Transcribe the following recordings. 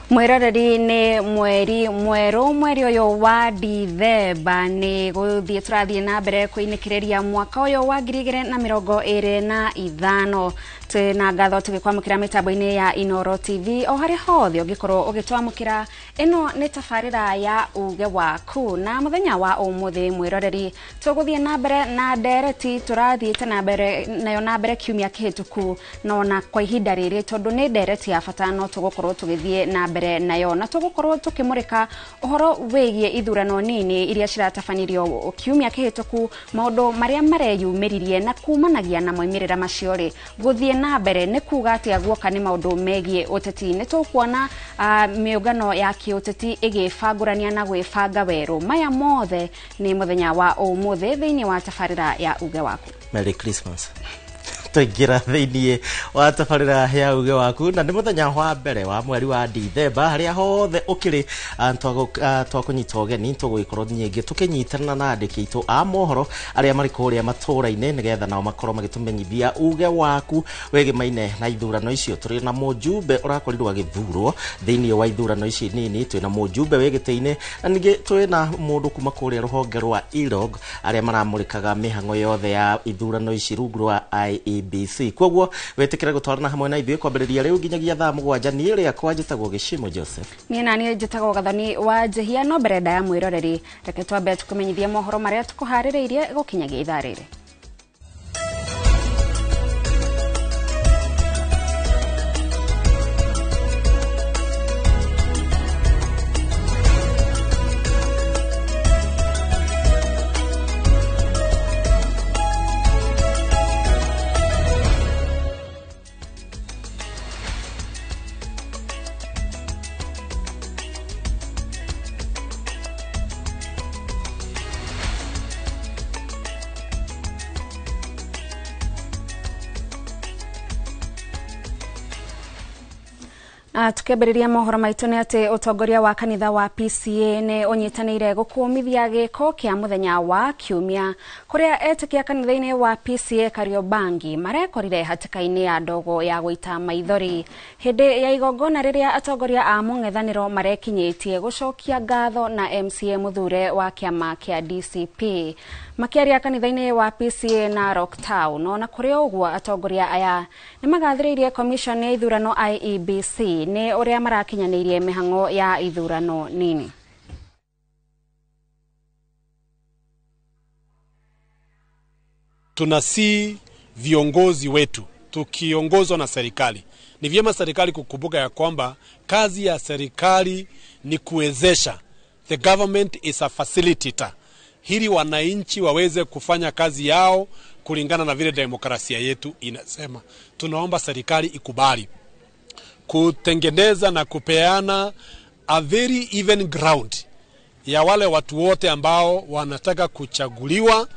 Mwiroreri nĩ mweri mwerũ, mweri ũyũ wa Dithemba nĩ gũthiĩ tũrathiĩ na mbere kũinĩkĩrĩria mwaka ũyũ wa 2025. Twĩna ngatho tũgĩkwamũkĩra mĩtambo-inĩ ya Inooro TV o harĩa hothe ũngĩkorwo ũgĩtwamũkĩra. Ĩno nĩ tabarĩra ya Uge Waku, na mũthenya wa ũmũthĩ mwĩroreri tũgũthiĩ na mbere na ndereti tũrathiĩte na mbere nayo na mbere kiumia kĩhĩtũku, no na kwa ihinda rĩrĩ tondũ nĩ ndereti ya bata no tũgũkorwo tũgĩthiĩ na mbere nayo, na tũgũkorwo tũkĩmũrĩka ũhoro wĩgiĩ ithurano nini iria ciratabanirio kiumia kĩhĩtũku, maũndũ marĩa mareyumĩririe na kumanagia na moimĩrĩra macio rĩ gũthiĩ na mbere nĩ kuga atĩa guoka nĩ maũndũ megiĩ ũteti. Nĩ tũkuona mĩũngano ya kĩũteti ĩgĩbangũrania na gwĩbanga werũ. Maya mothe nĩ mũthenya wa ũmũthĩ thĩinĩ wa tabarĩra ya Uge Waku. Merry Christmas. Twaingĩra thĩinĩ wa tabarĩra ya Uge Waku, na nĩ mũthenya wa mbere wa mweri wa Dithemba. Harĩa hothe ũkĩrĩ, twakũnyita ũgeni, tũgũgĩkorwo nyingĩ tũkĩnyitana na andĩki aitũ a mohoro arĩa marĩ kũrĩa matũũra-inĩ, nĩgetha nao makorwo magĩtũmenyithia uge waku wĩgĩmaine na ithurano icio. Tũrĩ na mũjumbe ũrakorirwo agĩthurwo thĩinĩ wa ithurano ici nini, twĩna mũjumbe wĩ gĩtĩ-inĩ, na ningĩ twĩna mũndũ kuma kũrĩa rũhonge rwa IROG arĩa maramũrĩkaga mĩhang'o yothe ya ithurano ici rungu rwa IEBC. Koguo wĩtĩkĩre gũtwarana hamwe na ithuĩ kwambĩrĩria rĩu nginyagia thaa 7. Niĩ rĩakwa njĩtagwo Gĩcimo Joseph. Niĩ naniĩ njĩtagwo Gathoni wa Njehia. No mbere ndaya mwĩroreri, reke twambe tũkũmenyithie mohoro marĩa tũkũharĩrĩirie gũkinyagia ithaa rĩrĩ. Tukiambĩrĩria mohoro maitũ nĩ atĩ ũtongoria wa kanitha wa PCA nĩ ũnyitanĩire gũkũmithia gĩko kĩa mũthenya wa kiumia kũrĩa etĩkia kanitha-inĩ wa PCA Kariobangi marekorire hatĩka-inĩ ya ndogo ya gũita maithori hĩndĩ ya igongona rĩrĩa atongoria a mũng'ethanĩro marekinyĩtie gũcokia ngatho na MCA mũthure wa kĩama kĩa DCP makĩaria kanitha-inĩ wa PCA Narok Town. Ona kũrĩ ũguo, atongoria aya nĩ magathĩrĩirie commission ya ithurano IEBC nĩ ũrĩa marakinyanĩirie mĩhang'o ya ithurano nini. Tunasi viongozi wetu tukiongozwa na serikali, ni vyema serikali kukumbuka ya kwamba kazi ya serikali ni kuwezesha. The government is a facilitator, ili wananchi waweze kufanya kazi yao kulingana na vile demokrasia yetu inasema. Tunaomba serikali ikubali kutengeneza na kupeana a very even ground ya wale watu wote ambao wanataka kuchaguliwa,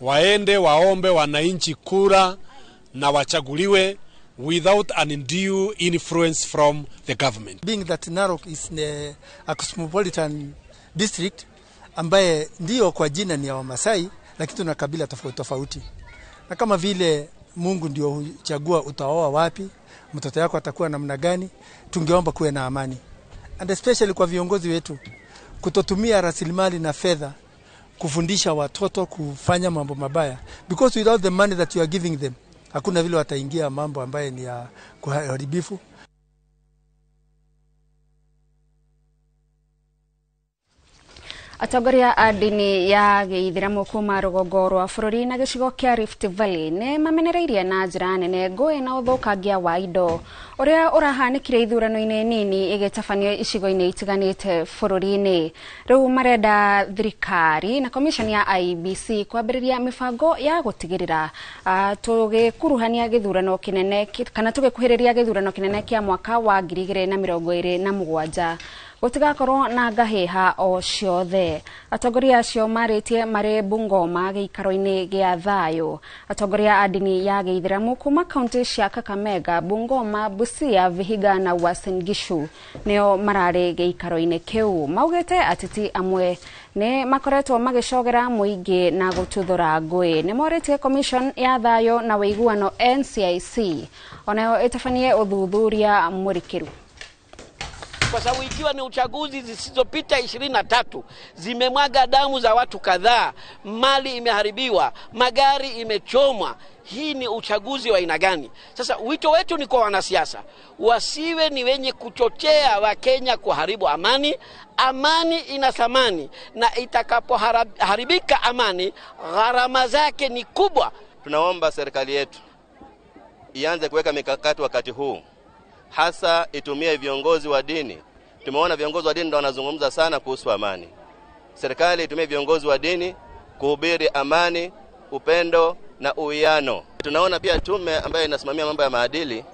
waende waombe wananchi kura na wachaguliwe without an undue influence from the government. Being that Narok is a cosmopolitan district ambaye ndio kwa jina ni ya Wamasai, lakini tuna kabila tofauti tofauti. Na kama vile Mungu ndio huchagua utaoa wapi, mtoto yako atakuwa namna gani, tungeomba kuwe na amani. And especially kwa viongozi wetu kutotumia rasilimali na fedha kufundisha watoto kufanya mambo mabaya, because without the money that you are giving them, hakuna vile wataingia mambo ambaye ni ya kuharibifu. Atongoria a ndini ya gĩithĩramu kuma rũgongo rwa bũrũri na gĩcigo kĩa Rift Valley nĩ mamenereirie na njĩra nene ngũĩ na ũthũkangia wa indo ũrĩa ũrahanĩkire ithurano-inĩ nini ĩgĩtabanio icigo-inĩ itiganĩte bũrũri-inĩ. Rĩu marenda thirikari na commission ya IEBC kwambĩrĩria mĩbango ya gũtigĩrĩra tũgĩkuruhania gĩthurano kĩnene kana tũgĩkuhĩrĩria gĩthurano kĩnene kĩa mwaka wa 2027 gũtigakorwo na ngahĩha o ciothe. Atongoria acio marĩtie marĩ Bungoma gĩikaro-inĩ gĩa thayũ. Atongoria a ndini ya gĩithĩramu kuma kaunti cia Kakamega, Bungoma, Busia, Vihiga na Uasin Gishu nĩo mararĩ gĩikaro-inĩ kĩu. Maugĩte ateti amwe nĩ makoretwo magĩcogera mũingĩ na gũtuthũra ngũĩ. Nĩ morĩtie commission ya thayũ na ũiguano NCIC onayo ĩtabanie ũthuthuria mũrikĩru. Kwa sababu ikiwa ni uchaguzi zisizopita 23 zimemwaga damu za watu kadhaa, mali imeharibiwa, magari imechomwa, hii ni uchaguzi wa aina gani? Sasa wito wetu ni kwa wanasiasa wasiwe ni wenye kuchochea Wakenya kuharibu amani. Amani ina thamani, na itakapoharibika amani gharama zake ni kubwa. Tunaomba serikali yetu ianze kuweka mikakati wakati huu, hasa itumie viongozi wa dini. Tumeona viongozi wa dini ndio wanazungumza sana kuhusu amani. Serikali itumie viongozi wa dini kuhubiri amani, upendo na uwiano. Tunaona pia tume ambayo inasimamia mambo ya maadili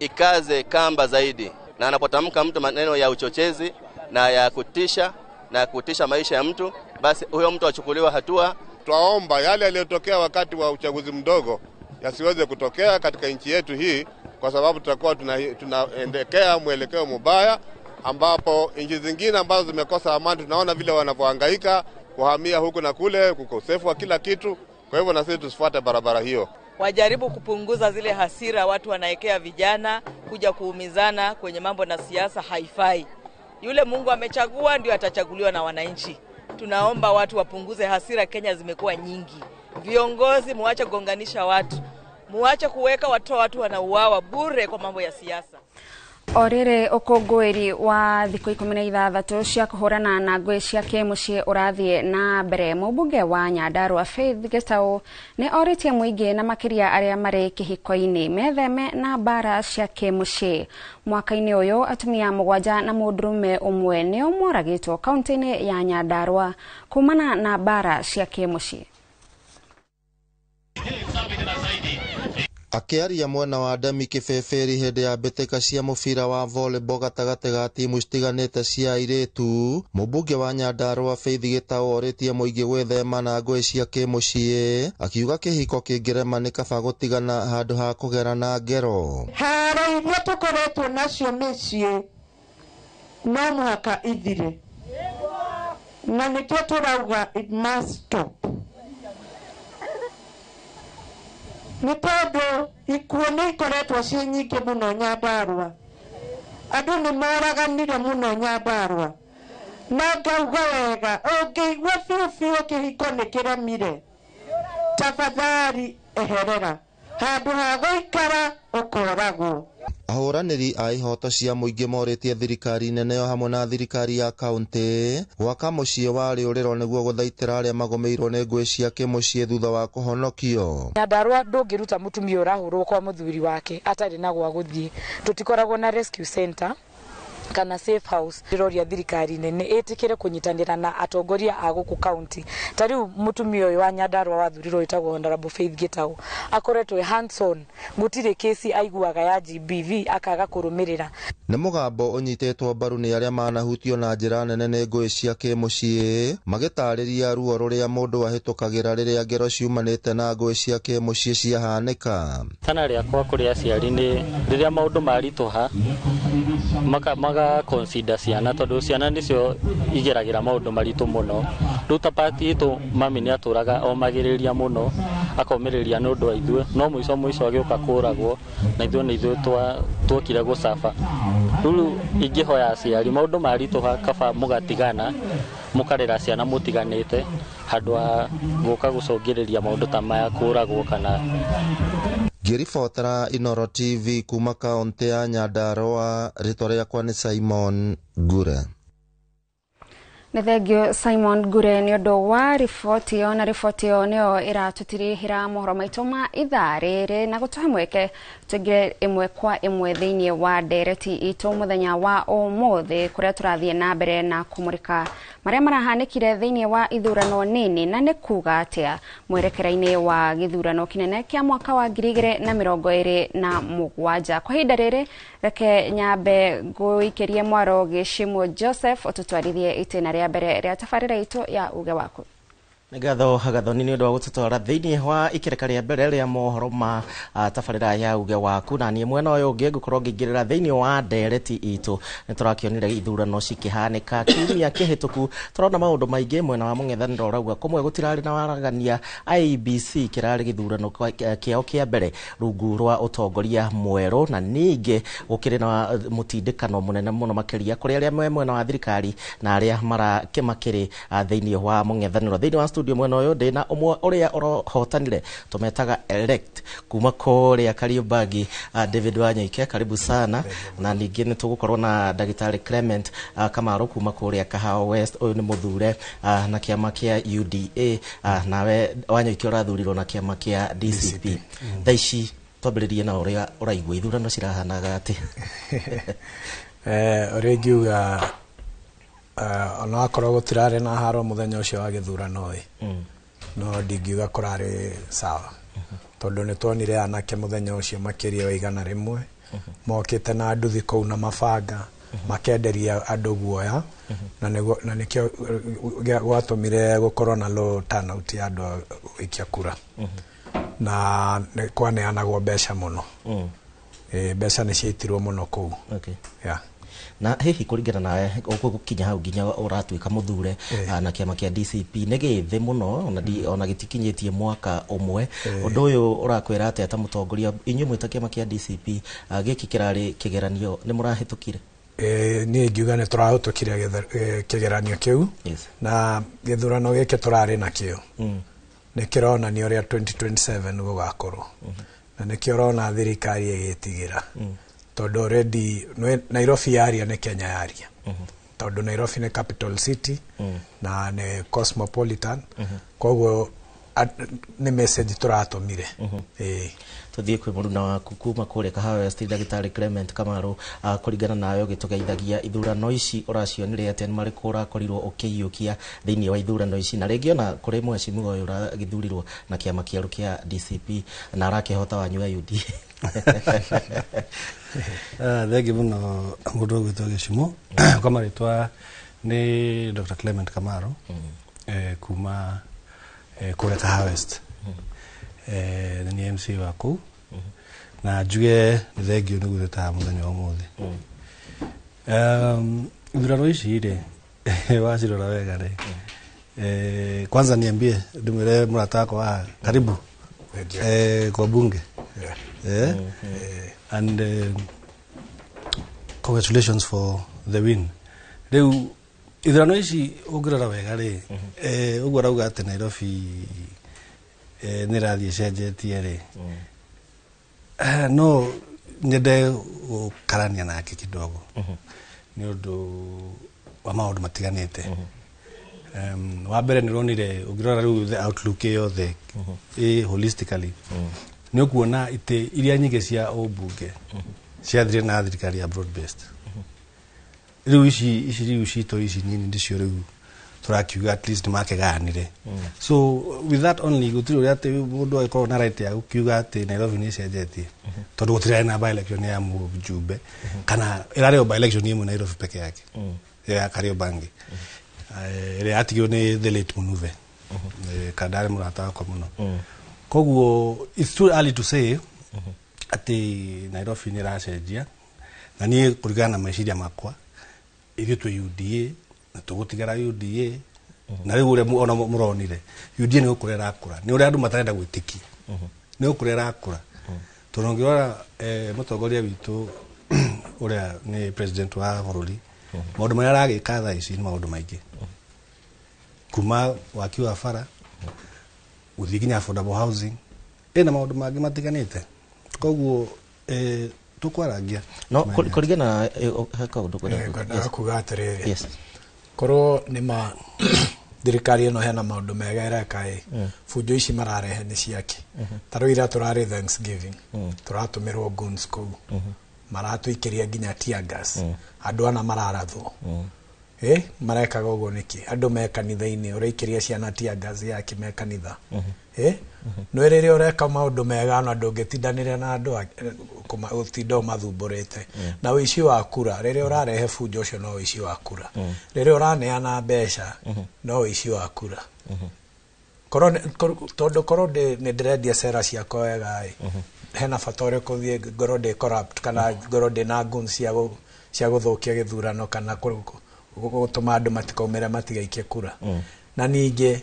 ikaze kamba zaidi, na anapotamka mtu maneno ya uchochezi na ya kutisha na kutisha maisha ya mtu, basi huyo mtu achukuliwe hatua. Twaomba yale yaliyotokea wakati wa uchaguzi mdogo yasiweze kutokea katika nchi yetu hii, kwa sababu tutakuwa tunaendekea mwelekeo mubaya, ambapo nchi zingine ambazo zimekosa amani tunaona vile wanavyohangaika kuhamia huku na kule, kukosefu wa kila kitu. Kwa hivyo na sisi tusifuate barabara hiyo. Wajaribu kupunguza zile hasira watu wanaekea vijana kuja kuumizana kwenye mambo na siasa, haifai. Yule Mungu amechagua ndio atachaguliwa na wananchi. Tunaomba watu wapunguze hasira, Kenya zimekuwa nyingi. Viongozi muache kugonganisha watu, muache kuweka watu wanauawa bure kwa mambo ya siasa. O rĩrĩ ũkũngũĩri wa thikũ 16 cia kũhũrana na ngũĩ cia kĩmũciĩ ũrathiĩ na mbere, mũmbunge wa Nyandarua Faith Gitau nĩ orĩtie mũingĩ na makĩria arĩa marĩ kĩhiko-inĩ metheme na mbara cia kĩmũciĩ. Mwaka-inĩ ũyũ atumia 7 na mũndũrũme ũmwe nĩo moragĩtwo kaunti-inĩ ya Nyandarua kumana na mbara cia kĩmũciĩ. Akĩaria mwena wa Demi Kĩbĩbĩri hĩndĩ ya mbĩtĩka cia mũbira wa volleyball gatagatĩ ga timu citiganĩte cia airĩtu, mũmbunge wa Nyandarua Faith Gitau orĩtie mũingĩ gwĩthema na ngũĩ cia kĩmũciĩ, akiuga kĩhiko kĩngĩrema nĩ kaba gũtigana handũ ha kũgerana ngero. Haro iria tũkoretwo nacio mĩciĩ no mũhaka ithire, na nĩkĩo tũrauga it must stop. Nĩ tondũ ikuũ nĩ ikoretwo ciĩ nyingĩ mũno Nyandarua, andũ nĩ moraganire mũno Nyandarua, na ngauga wega, ũngĩigua biũ biũ kĩhiko nĩ kĩremire, tafadhali eherera handũ ha gũikara ũkoragwo. Ahũranĩri a ihoto cia mũingĩ morĩtie thirikari nene o hamwe na thirikari ya kaunti gwaka mũciĩ wa rĩũrĩro nĩguo gũthaitĩra arĩa magũmĩirwo nĩ ngũĩ cia kĩmũciĩ thutha wa kũhonokio. Nyandarua ndũngĩruta mũtumia ũrahũrwo kwa mũthuri wake atarĩ na gwa gũthiĩ. Tũtikoragwo na rescue center kana safe house. Ndĩroria thirikari nene ĩtĩkĩre kũnyitanĩra na atongoria a gũkũ kaunti. Ta rĩu mũtumia ũyũ wa Nyandarua wathurirwo wĩtagwo Honorable Faith Gitau akoretwo hands on, gũtirĩ kesi aiguaga ya GBV akaga kũrũmĩrĩra. Nĩ mũgambo ũnyitĩtwo mbaru nĩ arĩa manahutio na njĩra nene nĩ ngũĩ cia kĩmũciĩ, magĩtarĩria ruo rũrĩa mũndũ ahĩtũkagĩra rĩrĩa ngero ciumanĩte na ngũĩ cia kĩmũciĩ ciahanĩka. Tana rĩakwa kũrĩ aciari nĩ rĩrĩa maũndũ maritũha maga consider ciana, tondũ ciana nĩcio igeragĩra maũndũ maritũ mũno. Rĩu ta pati itũ mami nĩ atũraga omagĩrĩria mũno, akomĩrĩria nĩ ũndũ wa ithuĩ, no mũico mũico agĩũka kũragwo na ithuĩ nĩ ithuĩ tuokire gũcaba. Rĩu ingĩhoya aciari maũndũ maritũha kaba mũgatigana, mũkarera ciana mũtiganĩte handũ ha gũka gũcũngĩrĩria maũndũ ta maya kũragwo kana. Ngĩribotera Inooro TV kuma kaunti ya Nyandarua, rĩtwa rĩakwa nĩ Simon Ngure. Nĩ thengio Simon Ngure nĩ ũndũ wa riboti ĩyo, na riboti ĩyo nĩyo ĩratũtirihĩra mohoro maitũ ma ithaa rĩrĩ na gũtũhe mweke tũingĩre ĩmwe kwa ĩmwe thĩinĩ wa ndereti itũ mũthenya wa ũmũthĩ, kũrĩa tũrathiĩ na mbere na kũmũrĩka marĩa marahanĩkire thĩinĩ wa ithurano nini na nĩ kuga atĩa mwerekera-inĩ wa gĩthurano kĩnene kĩa mwaka wa 2027. Kwa ihinda rĩrĩ reke nyambe ngũikĩrie mwaro Gĩcimũ Joseph ũtũtwarithie itĩna rĩa mbere rĩa tabarĩra itũ ya uge waku. Ngatho Gathoni nĩ ũndũ wa gũtũtwara thĩinĩ wa ikereka rĩa mbere rĩa mohoro ma tabarĩra ya uge waku. Na niĩ mwena ũyũ ũngĩ ngũkorwo ngĩingĩrĩra thĩinĩ wa ndereti itũ. Nĩ tũrakĩonire ithurano cikĩhanĩka kiumia kĩhĩtũku, tũrona maũndũ maingĩ mwena wa mũng'ethanĩro ũrauga kũmwe gũtirarĩ na waragania. IEBC kĩrarĩ gĩthurano kĩao kĩa mbere rungu rwa ũtongoria mwerũ, na ningĩ gũkĩrĩ na mũtindĩkano mũnene mũno makĩria kũrĩ arĩa me mwena wa thirikari na arĩa makĩrĩ thĩinĩ wa mũng'ethanĩro. Thĩinĩ wa studio mwena ũyũ ndĩna ũmwe ũrĩa ũrohotanire tũmetaga elect kuma kũrĩa Kariobangi, David Wanyoike, karibu sana. Na ningĩ nĩ tũgũkorwo na ndagĩtarĩ Clement Kamaru kuma kũrĩa Kahawa West, ũyũ nĩ mũthure na kĩama kĩa UDA, nawe Wanyoike ũrathurirwo na kĩama kĩa DCP. Thaa ici twambĩrĩrie na ũrĩa ũraigua ithurano cirahanaga atĩ. Ũrĩa ingiuga, ona akorwo gũtirarĩ na haro mũthenya ũcio wa gĩthurano ĩ, no ndingiuga kũrarĩ sawa, tondũ nĩ tuonire anake mũthenya ũcio makĩria wa 100 mokĩte na nduthi kũu na mabanga makenderia andũ guoya, na nĩkĩo gwatũmire gũkorwo na low turnout ya andũ gũikia kura, na kwaneanagwo mbeca mũno. Mbeca nĩ ciaitirwo mũno kũu. Yeah. Na hihi kũringana nawe gũkinya hau nginya ũratuĩka mũthure na kĩama kĩa DCP nĩ gĩthĩ mũno, ona gĩtikinyĩtie mwaka ũmwe, ũndũ ũyũ ũrakwĩra atĩa ta mũtongoria? Inyuĩ mwĩta kĩama kĩa DCP, gĩkĩ kĩrarĩ kĩgeranio, nĩ mũrahĩtũkire? Niĩ ingiuga nĩ tũrahĩtũkire kĩgeranio kĩu, na gĩthurano gĩkĩ tũrarĩ nakĩo nĩ kĩronania ũrĩa 2027 gũgakorwo, na nĩkĩo ũrona thirikari ĩgĩtigĩra, tondũ already Nairobi yaria nĩ Kenya yaria, tondũ Nairobi nĩ capital city na nĩ cosmopolitan, koguo nĩ message tũratũmire. Tuthiĩ kwĩ mũruna waku kuma kũrĩa Kahawa West, ndagĩtarĩ Clement Kamaru, kũringana nawe ũgĩtũgeithagia ithurano ici ũracionire atĩa, nĩ marĩkũ ũrakorirwo ũkĩiyũkia thĩinĩ wa ithurano ici, na rĩngĩ ona kũrĩ mheshimiwa ũyũ ũragĩthurirwo na kĩama kĩerũ kĩa DCP na arakĩhota wanyu wa UDA? Thengi mũno mũndũ ũgwĩtwo Gĩcumo. Kwa marĩtwa nĩ Dr. Clement Kamaru, kuma kũrĩa Kahawa West, nĩ niĩ MC wa kũu, na njuge nĩ thengio nĩ gũthĩta mũthenya wa ũmũthĩ. Ithurano ici rĩ, wacirora wega rĩ, kwanza niambie ndimwĩre mũrata wakwa wa karibu kwa bunge, and congratulations for the win. Rĩu ithurano ici ũngĩrora wega rĩ, ũguo arauga atĩ Nairobi nĩ ĩrathiĩ ĩcenjetie rĩ, no nyende gũkarania nake kidogo nĩ ũndũ wa maũndũ matiganĩte. Wa mbere nĩ ũronire ũngĩrora rĩu the outlook yothe holistically, nĩ ũkuona itĩ iria nyingĩ cia ũmbunge ciathire na thirikari ya broad based. Rĩu ici rĩu citũ ici nini ndicio rĩu tũrakiuga at least makeganire. So with that only gũtirĩ ũrĩa atĩ mũndũ agĩkorwo na right ya gũkiuga atĩ Nairobi nĩ ĩcenjetie, tondũ gũtirarĩ na by election ya mũjumbe, kana ĩrarĩ o by election ĩmwe Nairobi peke yake ya Kariobangi, ĩrĩa yatigirwo nĩ the late Munuve, kana ndarĩ mũrata wakwa mũno. Koguo it's too early to say atĩ Nairobi nĩ ĩracenjia, na niĩ kũringana na meciria makwa ithuĩ twĩ UDA na tũgũtigara UDA, na rĩu ũrĩa ona mũronire UDA nĩ gũkũra ĩrakũra, nĩ ũrĩa andũ matarenda gwĩtĩkia, nĩ gũkũra ĩrakũra, tondũ ũngĩrora mũtongoria witũ ũrĩa nĩ president wa bũrũri, maũndũ marĩa aragĩka thaa ici nĩ maũndũ maingĩ, kuma waki wa bara gũthiĩ nginya affordable housing, ĩna maũndũ mangĩ matiganĩte. Koguo tũkwarangia no kũringana kaũndũ. Ngwendaga kuga atĩrĩrĩ, korwo nĩ ma thirikari ĩno hena maũndũ mega ĩreka ĩ, bunjo ici mararehe nĩ ciake. Ta rĩu ira tũrarĩ Thanksgiving, tũratũmĩrwo goons kũu, maratũikĩria nginya tear gas, andũ ana mararathwo. Marekaga ũguo nĩkĩ? Andũ me kanitha-inĩ, ũraikĩria ciana tear gas yake me kanitha. No rĩrĩa ũreka maũndũ mega na ndũngĩtindanĩra na andũ gũtinda ũmathumbũrĩte. Na ũici wa kura, rĩrĩa ũrarehe bunjo ũcio no ũici wa kura. Rĩrĩa ũraneana mbeca no ũici wa kura. Korwo tondu korwo nĩ ndĩrendia cera ciakwa wega ĩ, hena bata ũrĩkũ thiĩ ngorwo ndĩ corrupt kana ngorwo ndĩ na goons cia gũthũkia gĩthurano kana gũtũma andũ matikaumĩre matigaikie kura? Na ningĩ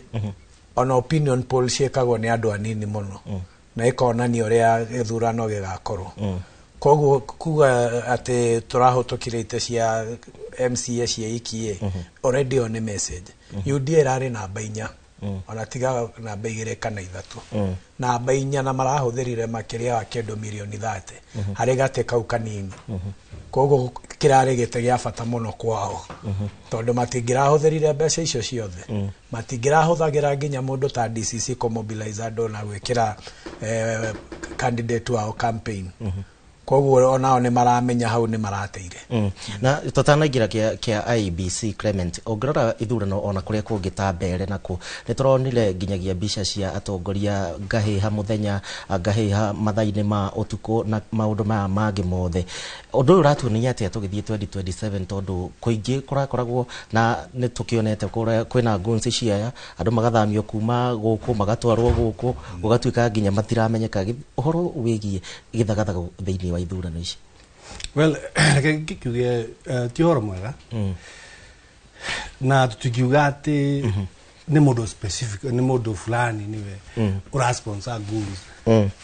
ona opinion poll ciĩkagwo nĩ andũ anini mũno na ĩkonania ũrĩa gĩthurano gĩgakorwo. Koguo kuga atĩ tũrahũtũkire itĩ cia MCA cia iki ĩ, already ĩyo nĩ message. UDA ĩrarĩ namba 4, ona tiga namba 2 kana 3, namba 4, na marahũthĩrire makĩria wa kĩndũ mirioni 30 harĩ gatĩ kau kanini. Koguo kĩrarĩ gĩtĩ gĩa bata mũno kwao, tondũ matingĩrahũthĩrire mbeca icio ciothe, matingĩrahũthagĩra nginya mũndũ ta DCC kũmobilize andũ na gwĩkĩra candidate wao campaign. Koguo onao nĩ maramenya hau nĩ marateire. Na tũtanaingĩra kĩa IEBC, Clement, ũngĩrora ithurano ona kũrĩa kũngĩ ta mbere nakuo nĩ tũronire nginyagia mbica cia atongoria ngahĩha mũthenya, ngahĩha mathaa-inĩ ma ũtukũ na maũndũ maya mangĩ mothe. Ũndũ ũyũ ũratuonia atĩa tũgĩthiĩ 2027? Tondũ kũingĩ kũrakoragwo na nĩ tũkĩonete kũrĩa kwĩna guns ciaya, andũ magathamio kuma gũkũ magatwarwo gũkũ, gũgatuĩka nginya matiramenyeka. Ũhoro wĩgiĩ gĩthagathago thĩinĩ wa ithurano ici. Well, reke ngĩkiuge, ti ũhoro mwega na tũtingiuga atĩ nĩ mũndũ specific, nĩ mũndũ fulani nĩwe ũra sponsor goons,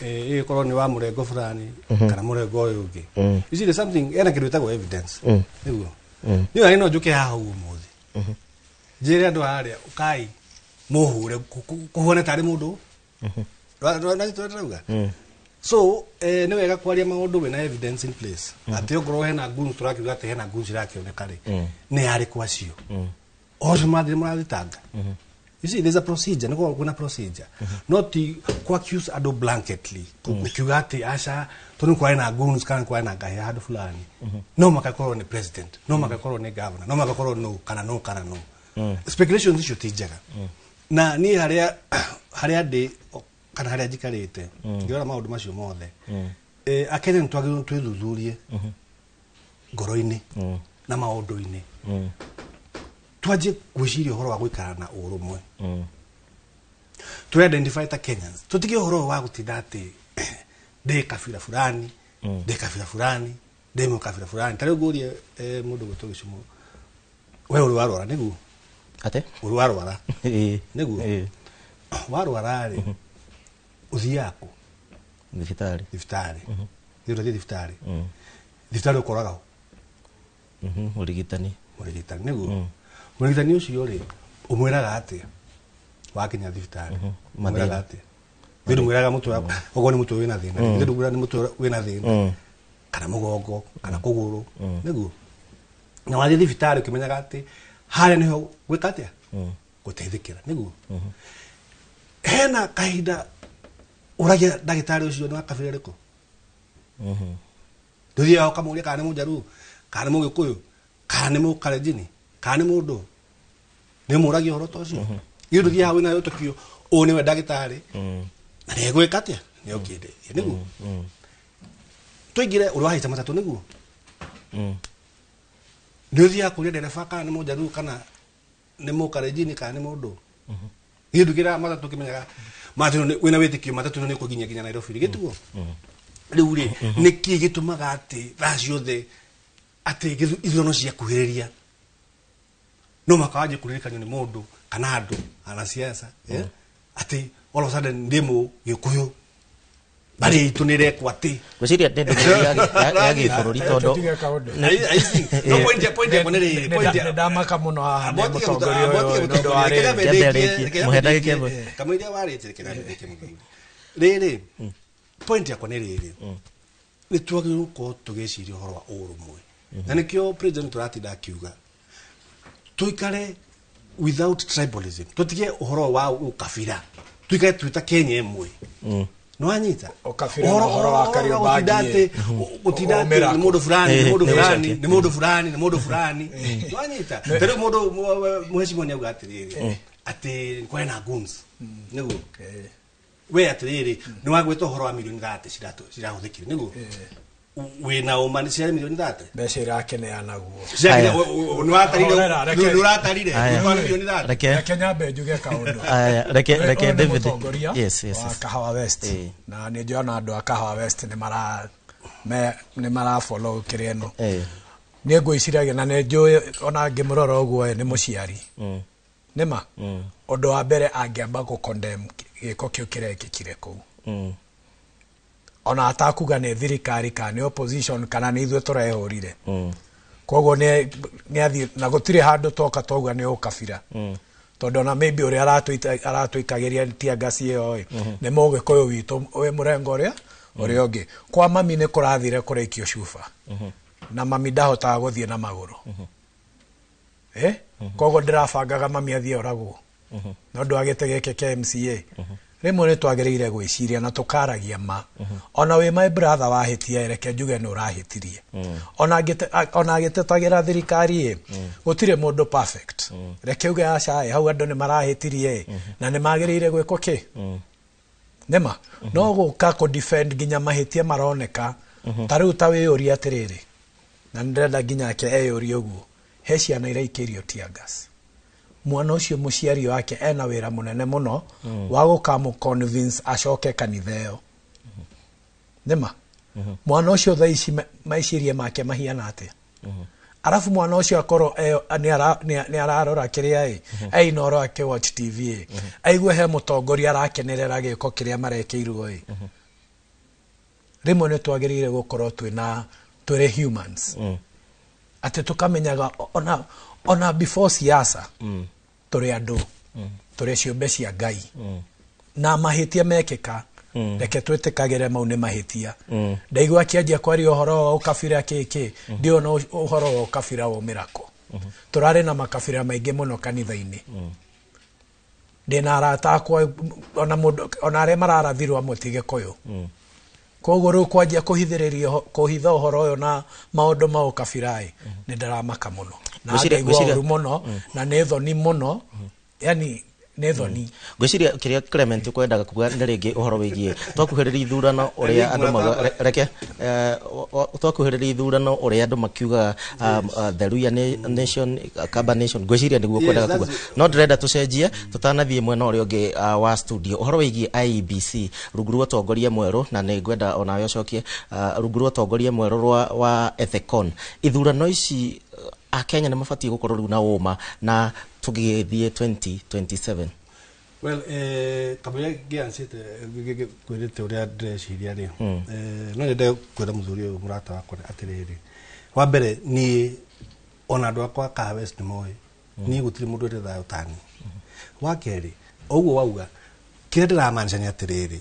ĩgĩkorwo nĩ wa mũrengo fulani kana mũrengo ũyũ ũngĩ. You see, there's something, ena kĩndũ gĩtagwo evidence. Nĩguo niĩ ona no njũke haha ũguo ũmũthĩ njĩre andũ harĩa, ũkai mũhũre kũhuane tarĩ mũndũ ndĩrauga. So nĩ wega kwaria maũndũ wĩna evidence in place, atĩ ongorwo hena goons, tũrakiuga atĩ hena goons irakĩoneka rĩ, nĩ arĩkũ acio ocio mathire mũrathitanga? You see, there's a procedure, nĩ kwĩna procedure, no ti ku accuse andũ blanketly ukiuga atĩ aca, tondũ nĩ kwarĩ na goons kana nĩ kwarĩ na ngahĩha handũ fulani, no makakorwo nĩ president, no makakorwo nĩ governor, no makakorwo no kana no kana no. Speculations icio ti njega. Na niĩ harĩa ndĩ kana harĩa njikarĩte ngĩrora maũndũ macio mothe, Akenya nĩ twagĩrĩirwo twĩthuthurie ngoro-inĩ na maũndũ-inĩ, twanjie gwĩciria ũhoro wa gũikara na ũrũmwe, tũ identify ta Kenyans, tũtige ũhoro ũyũ wa gũtinda atĩ ndĩ kabira fulani, ndĩ kabira fulani, ndĩ mũkabira fulani. Ta rĩu ngũrie, mũndũ gwĩtwo Gĩcumo, we ũrĩ warwara nĩguo? Ate? Ũrĩ warwara? Ĩĩ. Nĩguo? Ĩĩ. Warwara rĩ, ũthiaga kũ? Thibitarĩ. Thibitarĩ. Thiĩ, ũrathiĩ thibitarĩ. Thibitarĩ ũkoraga ũ? Mũrigitani. Mũrigitani, nĩguo. Mũrigitani ũcio rĩ, ũmwĩraga atĩa wakinya thibitarĩ? Ũmwĩraga atĩa? Thĩ ndũmwĩraga mũtwe waku okorwo nĩ mũtwe wĩna thĩna? Thĩ ndũmwĩraga nĩ mũtwe wĩna thĩna kana mũgongo kana kũgũrũ, nĩguo? Na wathiĩ thibitarĩ ũkĩmenyaga atĩ harĩa nĩho gwĩka atĩa, gũteithĩkĩra, nĩguo? Hena kahinda ũragia ndagĩtarĩ ũcio nĩ wa kabira ĩrĩkũ? Ndũthiaga ũkamũria kana nĩ mũnjaruo kana nĩ mũgĩkũyũ kana nĩ mũkalenjini kana nĩ mũndũ nĩ mũragia ũhoro ta ũcio? Githĩ ndũthiaga wĩna wĩtĩkio ũyũ nĩwe ndagĩtarĩ na nĩ egwĩka atĩa, nĩ okĩndeithia, nĩguo? Tũingĩre ũrĩ wahaica matatũ, nĩguo? Nĩ ũthiaga kũria ndereba kana nĩ mũnjaruo kana nĩ mũkalenjini kana nĩ mũndũ? Githĩ ndũkĩraga matatũ ũkĩmenyaga matatũ ĩno wĩna wĩtĩkio matatũ ĩno nĩ ĩkũnginyia nginya Nairobi? Gĩtiguo rĩu rĩ, nĩkĩ gĩtũmaga atĩ thaa ciothe atĩ ithurano ciakuhĩrĩria no mũhaka wanjie kũririkanio nĩ mũndũ kana andũ anasiasa, atĩ all of a sudden ndĩ mũ gĩkũyũ mbarĩ itũ nĩ ĩrekwo atĩ? Ngwĩciria nĩ ndũmĩrĩri ya gĩbũrũri tondũ Tũtige kaũndũ. No point yakwa nĩ rĩrĩ, point Nĩ ndamaka mũno haha nĩ mũtongoria ũyũ nĩ ũndũ wa rĩrĩ. Kĩambe arĩkie. Mũhe ndagĩka ĩmwe. Kamũira warĩtie, reke ndĩkie mũthuri. Rĩrĩ, point yakwa nĩ rĩrĩ, nĩ twagĩrĩirwo gũkorwo tũgĩciria ũhoro wa ũrũmwe, na nĩkĩo president tũratinda akiuga tuikare without tribalism, tutige ũhoro wa ũkabira, tuikare twĩ ta Kenya ĩmwe. Nĩwanyita? Ũkabira na ũhoro wa Kariobangi. Gũtinda atĩ Ũmĩra nĩ mũndũ fulani, nĩ mũndũ Nĩ fulani, ũcokie. nĩ mũndũ fulani, nĩ mũndũ fulani. Nĩwanyita? Ta rĩu mũndũ mũhecimiwa nĩ auga atĩrĩrĩ, atĩ kwena goons, nĩguo? We atĩrĩrĩ, nĩ wagwĩta ũhoro wa milioni 30 cirahũthĩkire, nĩguo? Wina ũma ciarĩ milioni 30 mbeca irakeneanagwo nĩũratarire milioni 30. Reke nyambe njuge kaũndũ. Reke David. Yes, yes, yes. Kahawa West na nĩ njũĩ ona andũ a Kahawa West nĩ mara follow kĩrĩa ĩno. Niĩ ngwĩciragia na nĩ njũĩ ona ngĩmũrora ũguo nĩ mũciari. Nĩma ũndũ wa mbere angĩamba gũ condemn gĩko kĩu kĩrekĩkire kũu. Ona atakuga nĩ thirikari kana nĩ opposition kana nĩ ithuĩ tũrehũrire. Koguo nĩ athiĩ na gũtirĩ handũ toka twauga nĩ ũkabira. Tondũ ona maybe ũrĩa aratũikagĩria tear gas ĩyo ĩ nĩ mũgĩkũyũ witũ wĩ mũrengo ũrĩa ũngĩ. Kwa mami nĩ kũrathire kũraikio cuba. Na mami ndahotaga gũthiĩ na magũrũ. Koguo ndĩrabangaga mami athiĩ oragwo. No ũndũ wa gĩtĩ gĩkĩ kĩa MCA. Rĩmwe nĩ twagĩrĩire gwĩciria na tũkaragia ma. Ona wĩ my brother wahĩtia reke njuge nĩ ũrahĩtirie. Ona agĩtetagĩra thirikari ĩ gũtirĩ mũndũ perfect. Reke uge aca hau andũ nĩ marahĩtirie na nĩ magĩrĩire gwĩkwo kĩ. Nĩma no gũka kũ defend nginya mahĩtia maroneka ta rĩu ta wĩyũrie atĩrĩrĩ na nĩndĩrenda nginya ake eyũrie ũguo he ciana iraikĩrio tear gas. Mwana ũcio mũciari wake ena wĩra mũnene mũno wa gũkamũ convince acoke kanitha ĩyo. Nĩma mwana ũcio thaa ici meciria make mahiana atĩa. Arabu mwana ũcio akorwo nĩ ararora kĩrĩa ĩ einoro akĩ watch TV ĩ aigue he mũtongoria arakenerera gĩko kĩrĩa marekĩirwo ĩ. Rĩmwe nĩ twagĩrĩire gũkorwo twĩrĩ humans. Atĩ tũkamenyaga ona before siasa tũrĩ andũ tũrĩ ciũmbe cia Ngai na mahĩtia mekĩka reke twĩtĩkagĩre mau nĩ mahĩtia. Ndaigua akĩanjia kwaria ũhoro wa ũkabira kĩkĩ ndiona ũhoro wa ũkabira waumĩra kũ. Tũrarĩ na makabira maingĩ mũno kanitha-inĩ. Ndĩna arata akwa ona mũndũ ona arĩa mararathirwo amwe ti Gĩkũyũ. Koguo rĩu kwanjia kũhithĩrĩria kũhitha ũhoro ũyũ na maũndũ ma ũkabira ĩ nĩ ndĩramaka mũno na ngaigua ũru mũno na nĩ thoni mũno, yani nĩ thoni. Ngwĩciria kĩrĩa Clement kwendaga kuga nĩ rĩngĩ ũhoro wĩgiĩ twakuhĩrĩria ithurano ũrĩa andũ mauga reke twakuhĩrĩria ithurano ũrĩa andũ makiugaga the Luhya Nation Kamba Nation ngwĩciria nĩguo kwendaga kuga no ndĩrenda tũcenjie tũtanathiĩ mwena ũrĩa ũngĩ wa studio ũhoro wĩgiĩ IEBC rungu rwa ũtongoria mwerũ na nĩ ngwenda onawe ũcokie rungu rwa ũtongoria mwerũ wa Ethekon ithurano ici Akenya nĩ mabatiĩ gũkorwo rĩu na ũma na tũgĩthiĩ 2027. Well, kamũira ngĩancĩte kwĩrĩte ũrĩa ndĩreciria rĩ no nyende kwĩra mũthuri ũyũ mũrata wakwa atĩrĩrĩ wa mbere niĩ ona andũ akwa Kahawa West nĩ moĩ niĩ gũtirĩ mũndũ ũrĩ thayũ tani. Wa kerĩ ũguo wauga kĩrĩa ndĩramaanisha nĩ atĩrĩrĩ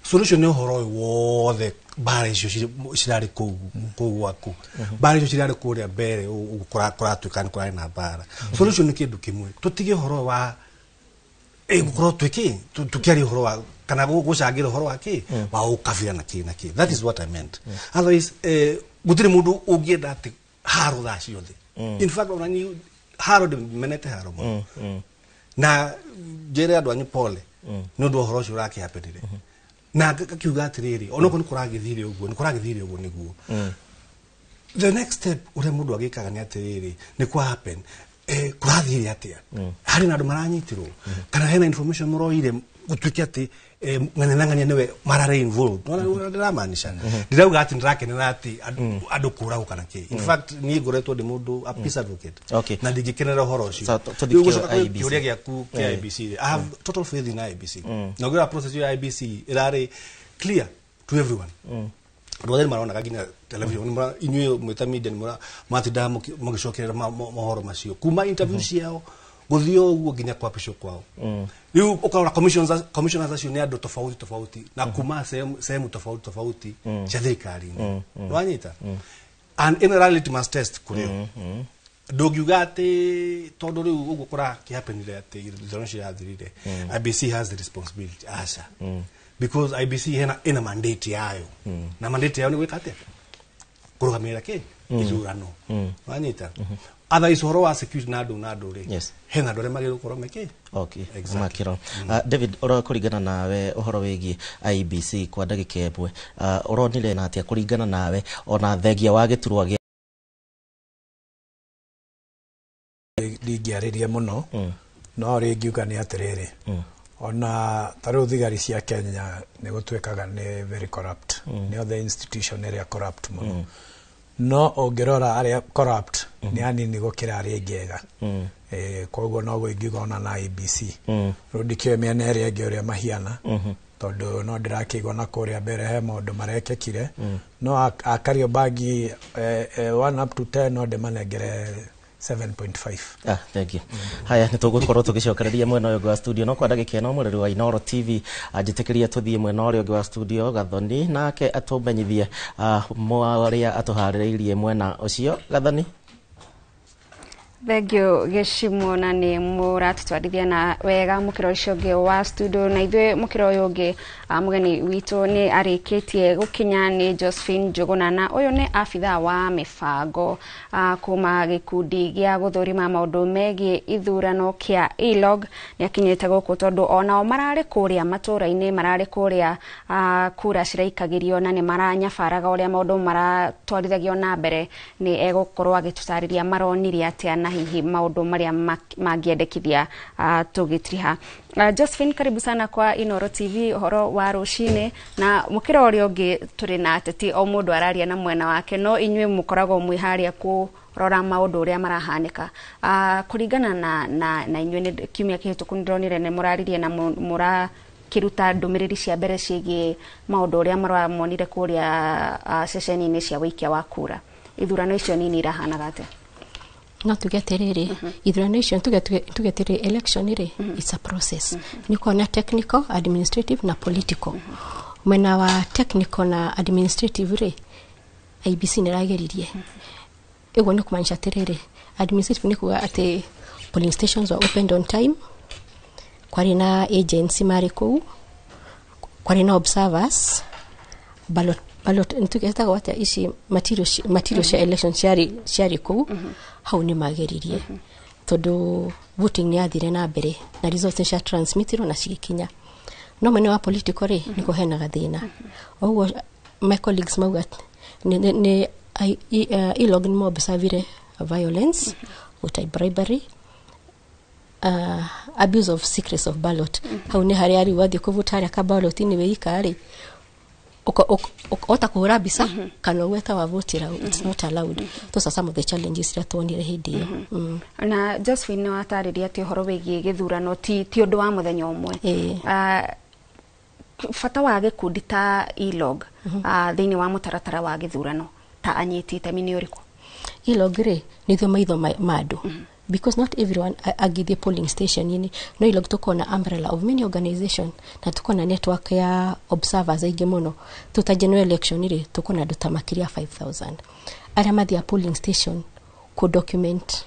solution nĩ ũhoro ũyũ wothe mbara icio cirarĩ kũu gwaku mbara icio cirarĩ kũrĩa mbere ũguo kũratuĩka nĩ kũrarĩ na mbara. Solution nĩ kĩndũ kĩmwe tũtige ũhoro wa gũkorwo twĩkĩ tũkĩaria ũhoro wa kana gũcangĩra ũhoro wa kĩ wa ũkabira na kĩ na kĩ. That is what I meant. Otherwise gũtirĩ mũndũ ũngĩenda atĩ haro thaa ciothe. In fact ona niĩ haro ndĩmenete haro mũno na njĩre andũ anyu pole nĩ ũndũ wa ũhoro ũcio ũrakĩhapenire. Na akiuga atĩrĩrĩ onokorwo nĩ kũragĩthire ũguo nĩ kũragĩthire ũguo nĩguo the next step ũrĩa mũndũ agĩkaga nĩ atĩrĩrĩ nĩ kwa happen kũrathire atĩa harĩ na andũ maranyitirwo kana hena information mũroire gũtuĩke atĩ ng'ania na ng'ania nĩwe mararĩ involved. Ndĩramaanisha ndirauga atĩ ndĩrakenera atĩ andũ kũragwo kana kĩ. In fact niĩ ngoretwo ndĩ mũndũ a peace advocate na ndingĩkenera ũhoro ũcio. Rĩu gũcoka kĩũria gĩaku kĩa IEBC I have total faith in IEBC. Na ũngĩrora process ya IEBC ĩrarĩ clear to everyone. Andũ othe nĩmaronaga nginya television inyuĩ mwĩta media nĩ mwatindaga mũgĩcokerera mohoro macio kuma interview ciao gũthiĩ ũguo nginya kwapishwo kwao. Rĩu ũkarora commissioners acio nĩ andũ tofauti tofauti na kuma sehemu tofauti tofauti cia thirikari-inĩ. Nĩwanyita? And ĩno ĩrarĩ litmus test kũrĩ o. Ndũngiuga atĩ tondũ rĩu ũguo kũrakĩhapenire atĩ ithurano cirathirire IEBC has the responsibility. Aca. Because IEBC ina mandate yayo. Na mandate yayo nĩ gwĩka atĩa? Kũrũgamĩrĩra kĩ ithurano. Wanyita? Otherwise ũhoro wa security na andũ na andũ rĩ, hena andũ arĩa magĩrĩirwo gũkorwo mekĩ. Okay. Exactly. Makĩro. David, ũro kũringana nawe ũhoro wĩgiĩ IEBC kwa ndagĩka ĩmwe, ũronire na atĩa kũringana nawe ona thengia wa gĩturwa gĩa Ndingĩarĩria mũno, no rĩngiuga nĩ atĩrĩrĩ, ona ta rĩu thigari cia Kenya nĩ gũtuĩkaga nĩ very corrupt, nĩo the institution ĩrĩa corrupt mũno, no ũngĩrora arĩa corrupt nĩ anini gũkĩra arĩa aingĩ ega. Koguo noguo ingiuga ona na IEBC. Rĩu ndikĩũĩ mĩena ĩrĩa ĩngĩ ũrĩa mahiana, tondũ no ndĩrakĩigua na kũrĩa mbere he maũndũ marekĩkire, no a Kariobangi 1 up to 10 no ndĩmanengere 7.5. Ah, thank you. Haya, nĩ tũgũkorwo tũgĩcokereria mwena ũyũ ũngĩ wa studio, no kwa ndagĩka ĩno mũreri wa Inooro TV anjĩtĩkĩria tũthiĩ mwena ũrĩa ũngĩ wa studio, Gathoni nake atũmenyithie marĩa atũharĩrĩirie mwena ũcio. Gathoni. Thank you Gĩcimo, na nĩ mũratũtwarithia na wega mũkĩra ũcio ũngĩ wa studio. Na ithuĩ mũkĩra ũyũ ũngĩ, mũgeni witũ nĩ arĩkĩtie gũkinya, nĩ Josephine Njũgũna, na ũyũ nĩ abithaa wa mĩbango kuma gĩkundi gĩa gũthũrima maũndũ megiĩ ithurano kĩa ELOG. Nĩ akinyĩte gũkũ tondũ onao mararĩ kũrĩa matũũra-inĩ, mararĩ kũrĩa kura ciraikagĩrio, na nĩ maranyabaraga ũrĩa maũndũ maratwarithagio na mbere. Nĩ egũkorwo agĩtũtarĩria maronire atĩa na hihi maũndũ marĩa mangĩendekithia tũgĩtiriha. Josephine, karibu sana kwa Inooro TV ũhoro wa rũcinĩ. Na mũkĩra ũrĩa ũngĩ tũrĩ na ateti, o mũndũ araria na mwena wake, no inyuĩ mũkoragwo mwĩ harĩa kũrora maũndũ ũrĩa marahanĩka. Kũringana na inyuĩ, nĩ kiumia kĩhĩtũku nĩndĩronire nĩ mũraririe na mũrakĩruta ndũmĩrĩri cia mbere ciĩgiĩ maũndũ ũrĩa mũramonire kũrĩa ceceni-inĩ cia wĩikia wa kura. Ithurano icio nini irahanaga atĩa? No tuge atĩrĩrĩ, ithurano icio, tuge atĩrĩrĩ, election rĩ, it's a process. Nĩ ũkoragwo na technical, administrative na political. Mwena wa technical na administrative rĩ, IEBC nĩ ĩrageririe. Ũguo nĩ kũmaanisha atĩrĩrĩ, administrative nĩ kuga atĩ polling stations were opened on time, kwarĩ na agents marĩ kũu, kwarĩ na observers, ballot nĩtũgetagwo atĩa ici material cia election ciarĩ kũu. Hau nĩ mageririe tondũ voting nĩ yathire na mbere na results nĩ cia transmitirwo na cigĩkinya. No mwena wa political rĩ, nĩkuo hena gathĩna. Ũguo my colleagues mauga nĩ ELOG nĩ moobservire violence, voter bribery, abuse of secrets of ballot. Hau nĩ harĩa rĩu wathiĩ kũvuta harĩa ka ballot-inĩ wĩika rĩ, ota kũhũra mbica kana ũgweta wavotĩra, it's not allowed. Those are some of the challenges iria tuonire hĩndĩ ĩyo. Na Josephine, nĩ watarĩria atĩ ũhoro wĩgiĩ gĩthurano ti ũndũ wa mũthenya ũmwe. Bata wa gĩkundi ta ELOG thĩinĩ wa mũtaratara wa gĩthurano ta anyiti itemi nĩ ũrĩkũ? ELOG rĩ, nĩ ithuĩ maitho ma andũ, because not everyone angĩthiĩ polling station inĩ. No ELOG tũkorwo na umbrella of many organization na tũkorwo na network ya observers aingĩ mũno. Tuta general election rĩ, tũkorwo na andũ ta makĩria 5000 arĩa mathiaga polling station kũ document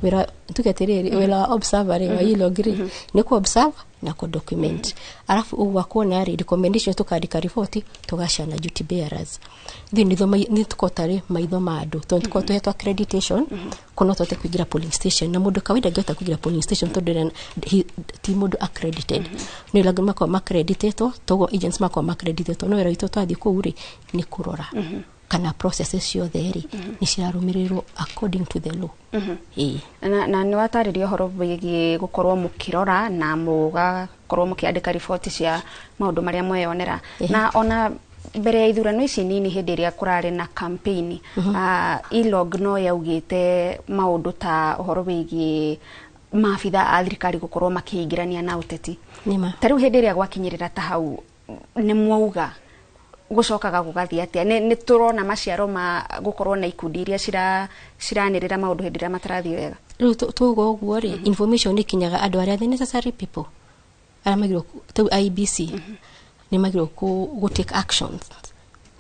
wĩra. Tuge atĩrĩrĩ, wĩra wa observer rĩ, wa ELOG rĩ, nĩ kũ observe na kũ document, arabu ũguo kuona rĩ, recommendation, tukandĩka riboti, tũgacana duty bearers. Ithuĩ nĩ tũkorwo tarĩ maitho ma andũ tondũ tũkorwo tũhetwo accreditation kuona tũhote kũingĩra polling station, na mũndũ kawaida angĩhota kũingĩra polling station tondũ ti mũndũ accredited. Nĩ ELOG makorwo accreditetwo, toguo agents makorwo accreditetwo, no wĩra witũ twathiĩ kũu rĩ, nĩ kũrora kana processes ciothe rĩ, nĩ cirarũmĩrĩrwo according to the law. Ĩĩ. Na nĩ watarĩria ũhoro wĩgiĩ gũkorwo mũkĩrora na mũgakorwo mũkĩandĩka riboti cia maũndũ marĩa mweyonera. Na ona mbere ya ithurano ici nini, hĩndĩ ĩrĩa kũrarĩ na campaign, ELOG no yaugĩte maũndũ ta ũhoro wĩgiĩ maabitha a thirikari gũkorwo makĩingĩrania na ũteti. Nĩma. Ta rĩu hĩndĩ ĩrĩa gwakinyĩrĩra ta hau, nĩ mwauga gũcokaga gũgathiĩ atĩa? Nĩ tũrona maciaro ma gũkorwo na ikundi iria ciranĩrĩra maũndũ hĩndĩ ĩrĩa matarathiĩ wega? Rĩu tuga ũguo rĩ, information ĩkinyaga andũ arĩa the necessary people arĩa magĩrĩirwo tau IEBC nĩ magĩrĩirwo gũ take actions.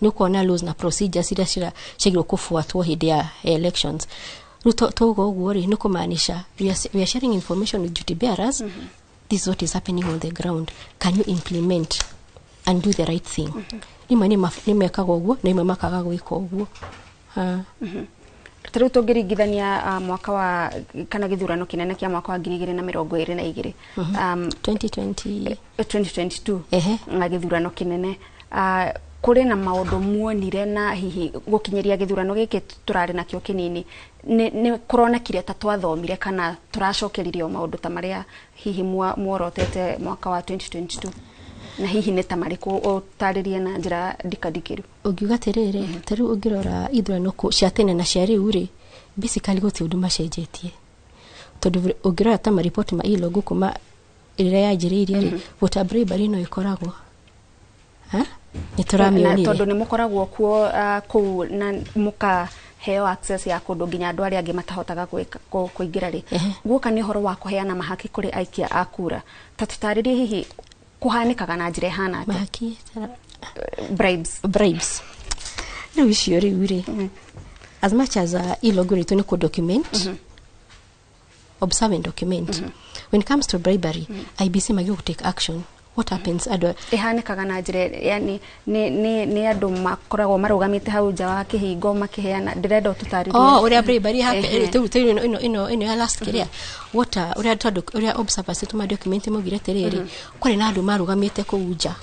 Nĩ ũkuona laws na procedures iria ciagĩrĩirwo kũbuatwo hĩndĩ ya elections. Rĩu tuga ũguo rĩ, nĩ kũmaanisha we are sharing information with duty bearers. This is what is happening on the ground, can you implement? and do the right thing. Imwe nĩ mekaga ũguo na imwe makaga gwĩka ũguo. Ta rĩu tũngĩringithania mwaka wa kana gĩthurano kĩnene kĩa mwaka wa 2022, 2020, 2022 na gĩthurano kĩnene, kũrĩ na maũndũ muonire na hihi gũkinyĩria gĩthurano gĩkĩ tũrarĩ nakĩo kĩnini nĩ kũronekire ta twathomire kana tũracokeririe o maũndũ ta marĩa hihi muorotete mwaka wa 2022, na hihi nĩ ta marĩkũ ũtarĩrie na njĩra ndikandikĩru? Ũngiuga atĩrĩrĩ, ta rĩu ũngĩrora ithurano cia tene na cia rĩu rĩ, basically gũtirĩ ũndũ macenjetie, tondũ ũngĩrora ta mariboti ma ILOG kuma rĩrĩa yanjĩrĩirie rĩ, voter bribery no ĩkoragwo nĩ tũramĩonire, tondũ nĩ mũkoragwo kuo kũu na mũkaheo access ya kũndũ nginya andũ arĩa angĩ matahotaga kũingĩra rĩ, guoka nĩ ũhoro wa kũheana mahaki kũrĩ aikia a kura, ta tũtarĩrie hihi kũhanĩkaga na njĩra ĩhana atĩa? Mahaki bribes rĩu icio rĩu rĩ, as much as ILOG rĩtũ nĩ kũ document, observe and document, when it comes to bribery, IEBC magĩrĩirwo take action. What happens andũ ihanĩkaga na njĩra yani nĩ andũ makoragwo marũgamĩte hau nja wa kĩhingo makĩheana, ndĩrenda ũtũtarĩrie. Oh, ũrĩa bribery happen rĩu ĩno ya last kĩrĩa what ũrĩa tondũ ũrĩa observers tuma document maugire atĩrĩrĩ, kwarĩ na andũ marũgamĩte kũu nja,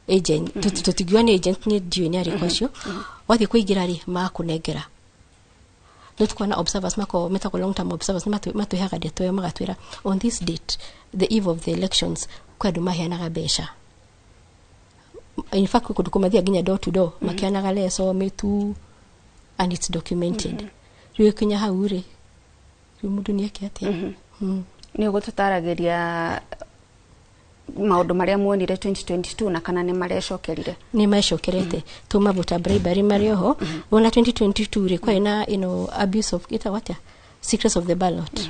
agent, tũtingiuga nĩ agent, nĩ ndiũĩ nĩ arĩkũ acio, wathiĩ kũingĩra rĩ makũnengera. No tukuona observers mako metagwo long term observers nĩ matwĩhaga ndeto ĩyo magatwĩra on this date, the eve of the elections, kwĩ andũ maheanaga mbeca. In fact kũndũ kũmathiaga nginya door to door makĩheanaga leso, mĩtu, and it's documented. Rĩu ĩkinya hau rĩ, rĩu mũndũ nĩ eke atĩa? Nĩ ũgũtũtaragĩria maũndũ marĩa muonire 2022 na kana nĩ marecokerire? Nĩ macokerete tuma voter bribery marĩ oho. Wona 2022 rĩ, kwarĩ na ĩno abuse of ĩtagwo atĩa, secrets of the ballot.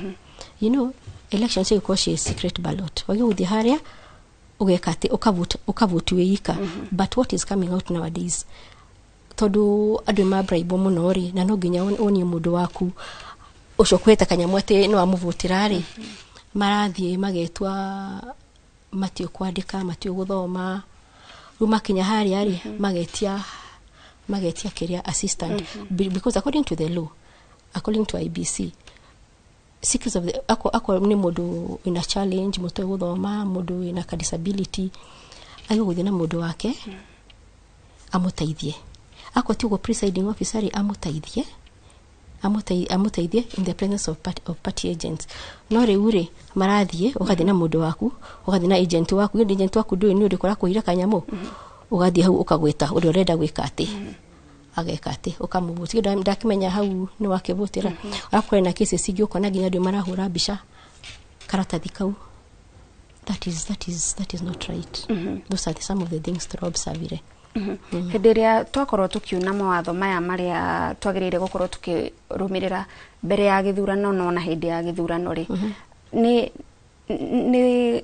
You know, elections cigĩkorwo ciĩ secret ballot, wagĩrĩirwo gũthiĩ harĩa ũgeka atĩ ũkavote wĩ ika. But what is coming out nowadays, tondũ andũ nĩ mabribe mũno rĩ, na no nginya wonie mũndũ waku ũcio ũkũhete kanyamũ atĩ no amũvotera rĩ, marathiĩ magetua matiũ kwandĩka, matiũ gũthoma, rĩu makinya harĩa rĩ, magetia kĩrĩa assistant. Because according to the law, according to IEBC, secrets of the ako nĩ mũndũ wĩna challenge, mũtoĩ gũthoma, mũndũ wĩna ka disability, agĩrĩirwo gũthiĩ na mũndũ wake amũteithie. Akorwo ti ũguo, presiding officer rĩ amũteithie, amũteithie in the presence of party agents. No rĩu rĩ, marathiĩ ũgathiĩ na mũndũ waku, ũgathiĩ na agent waku, ĩndĩ agent waku ndũĩ nĩ ũrĩkũ ũrakũire kanyamũ, ũgathiĩ hau ũkagwĩta ũrĩa ũrenda gwĩka atĩ ageka atĩ ũkamũvotia, ndakĩmenya hau nĩ wakĩvotera. Arabu na cases ingĩ ũkona nginya andũ marahũra mbica karatathi kau. That is not right. Those are some of the things tũraobservire. Hĩndĩ ĩrĩa twakorwo tũkiuna mawatho maya marĩa twagĩrĩire gũkorwo tũkĩrũmĩrĩra mbere ya gĩthurano no na hĩndĩ ya gĩthurano rĩ, nĩ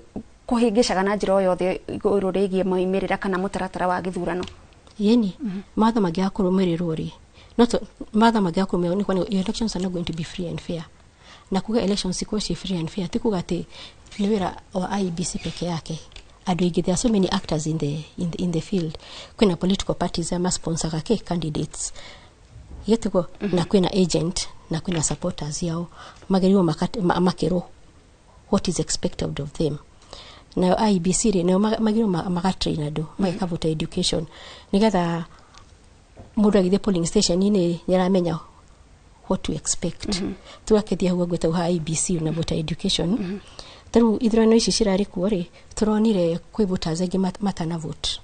kũhĩngĩcaga na njĩra o yothe igũrũ rĩgiĩ moimĩrĩra kana mũtaratara wa gĩthurano? Yeni mawatho mangĩaga kũrũmĩrĩrwo rĩ, no mawatho mangĩaga kũrũmĩrĩrwo nĩ kuona elections are not going to be free and fair. Na kuga elections cikorwo ciĩ free and fair ti kuga atĩ nĩ wĩra wa IEBC peke yake. Andũ aingĩ, there are so many actors in the field. Kwĩna political parties arĩa masponsoraga kĩ candidates gĩtiguo, na kwĩna agent na kwĩna supporters yao, magĩrĩirwo makerwo what is expected of them. Nayo IEBC rĩ, nayo magĩrĩirwo magatrain andũ, mageka voter education, nĩgetha mũndũ agĩthiĩ polling station-inĩ nĩ aramenya what to expect. Tũgakĩthiĩ hau gwĩtagwo ha IEBC na voter education. Ta rĩu ithurano ici cirarĩ kuo rĩ, tũronire kwĩ voters aingĩ matana vote.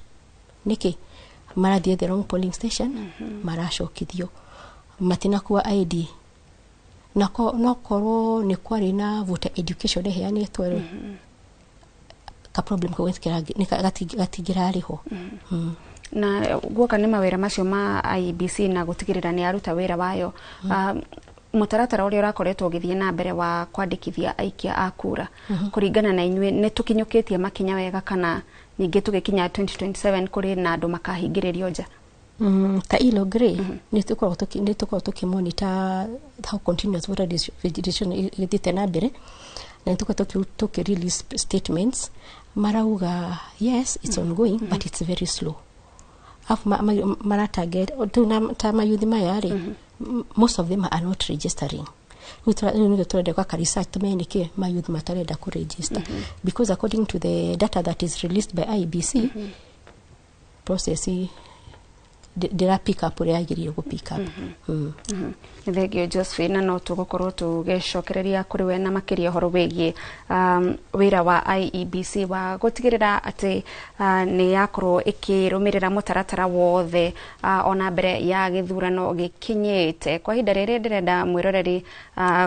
Nĩkĩ? Marathiĩ the wrong polling station, maracokithio, matinakuwa ID. Na no korwo nĩ kwarĩ na voter education ĩheanĩtwo rĩ, ka problem kau gatingĩrarĩ ho. Na guoka nĩ mawĩra macio ma IEBC na gũtigĩrĩra nĩ yaruta wĩra wayo, mũtaratara ũrĩa ũrakoretwo ũgĩthiĩ na mbere wa kwandĩkithia aikia a kura, kũringana na inyuĩ nĩ tũkinyũkĩtie makinya wega kana ningĩ tũgĩkinya 2027 kũrĩ na andũ makahingĩrĩrio nja? Ta ILOG rĩ, nĩ tũkoragwo tũkĩmonitor how continuous voter registration ĩgĩthiĩte na mbere, na nĩ tũkoragwo tũkĩ release statements. Marauga yes, it's ongoing, but it's very slow. Afu maratarget ta mayuthi maya rĩ, most of them are not registering. Rĩu nĩtũ tũrenda gwaka research tumenye nĩkĩ mayouth matarenda kũ register, because according to the data that is released by IEBC, process ndĩra pick up ũrĩa yagĩrĩire gũ pick up. Nĩ thengio, Josephine, na no tũgũkorwo tũgĩcokereria kũrĩ we na makĩria ũhoro wĩgiĩ wĩra wa IEBC wa gũtigĩrĩra atĩ nĩ yakorwo ĩkĩrũmĩrĩra mũtaratara wothe ona mbere ya gĩthurano gĩkinyĩte. Kwa ihinda rĩrĩ ndĩrenda mwĩroreri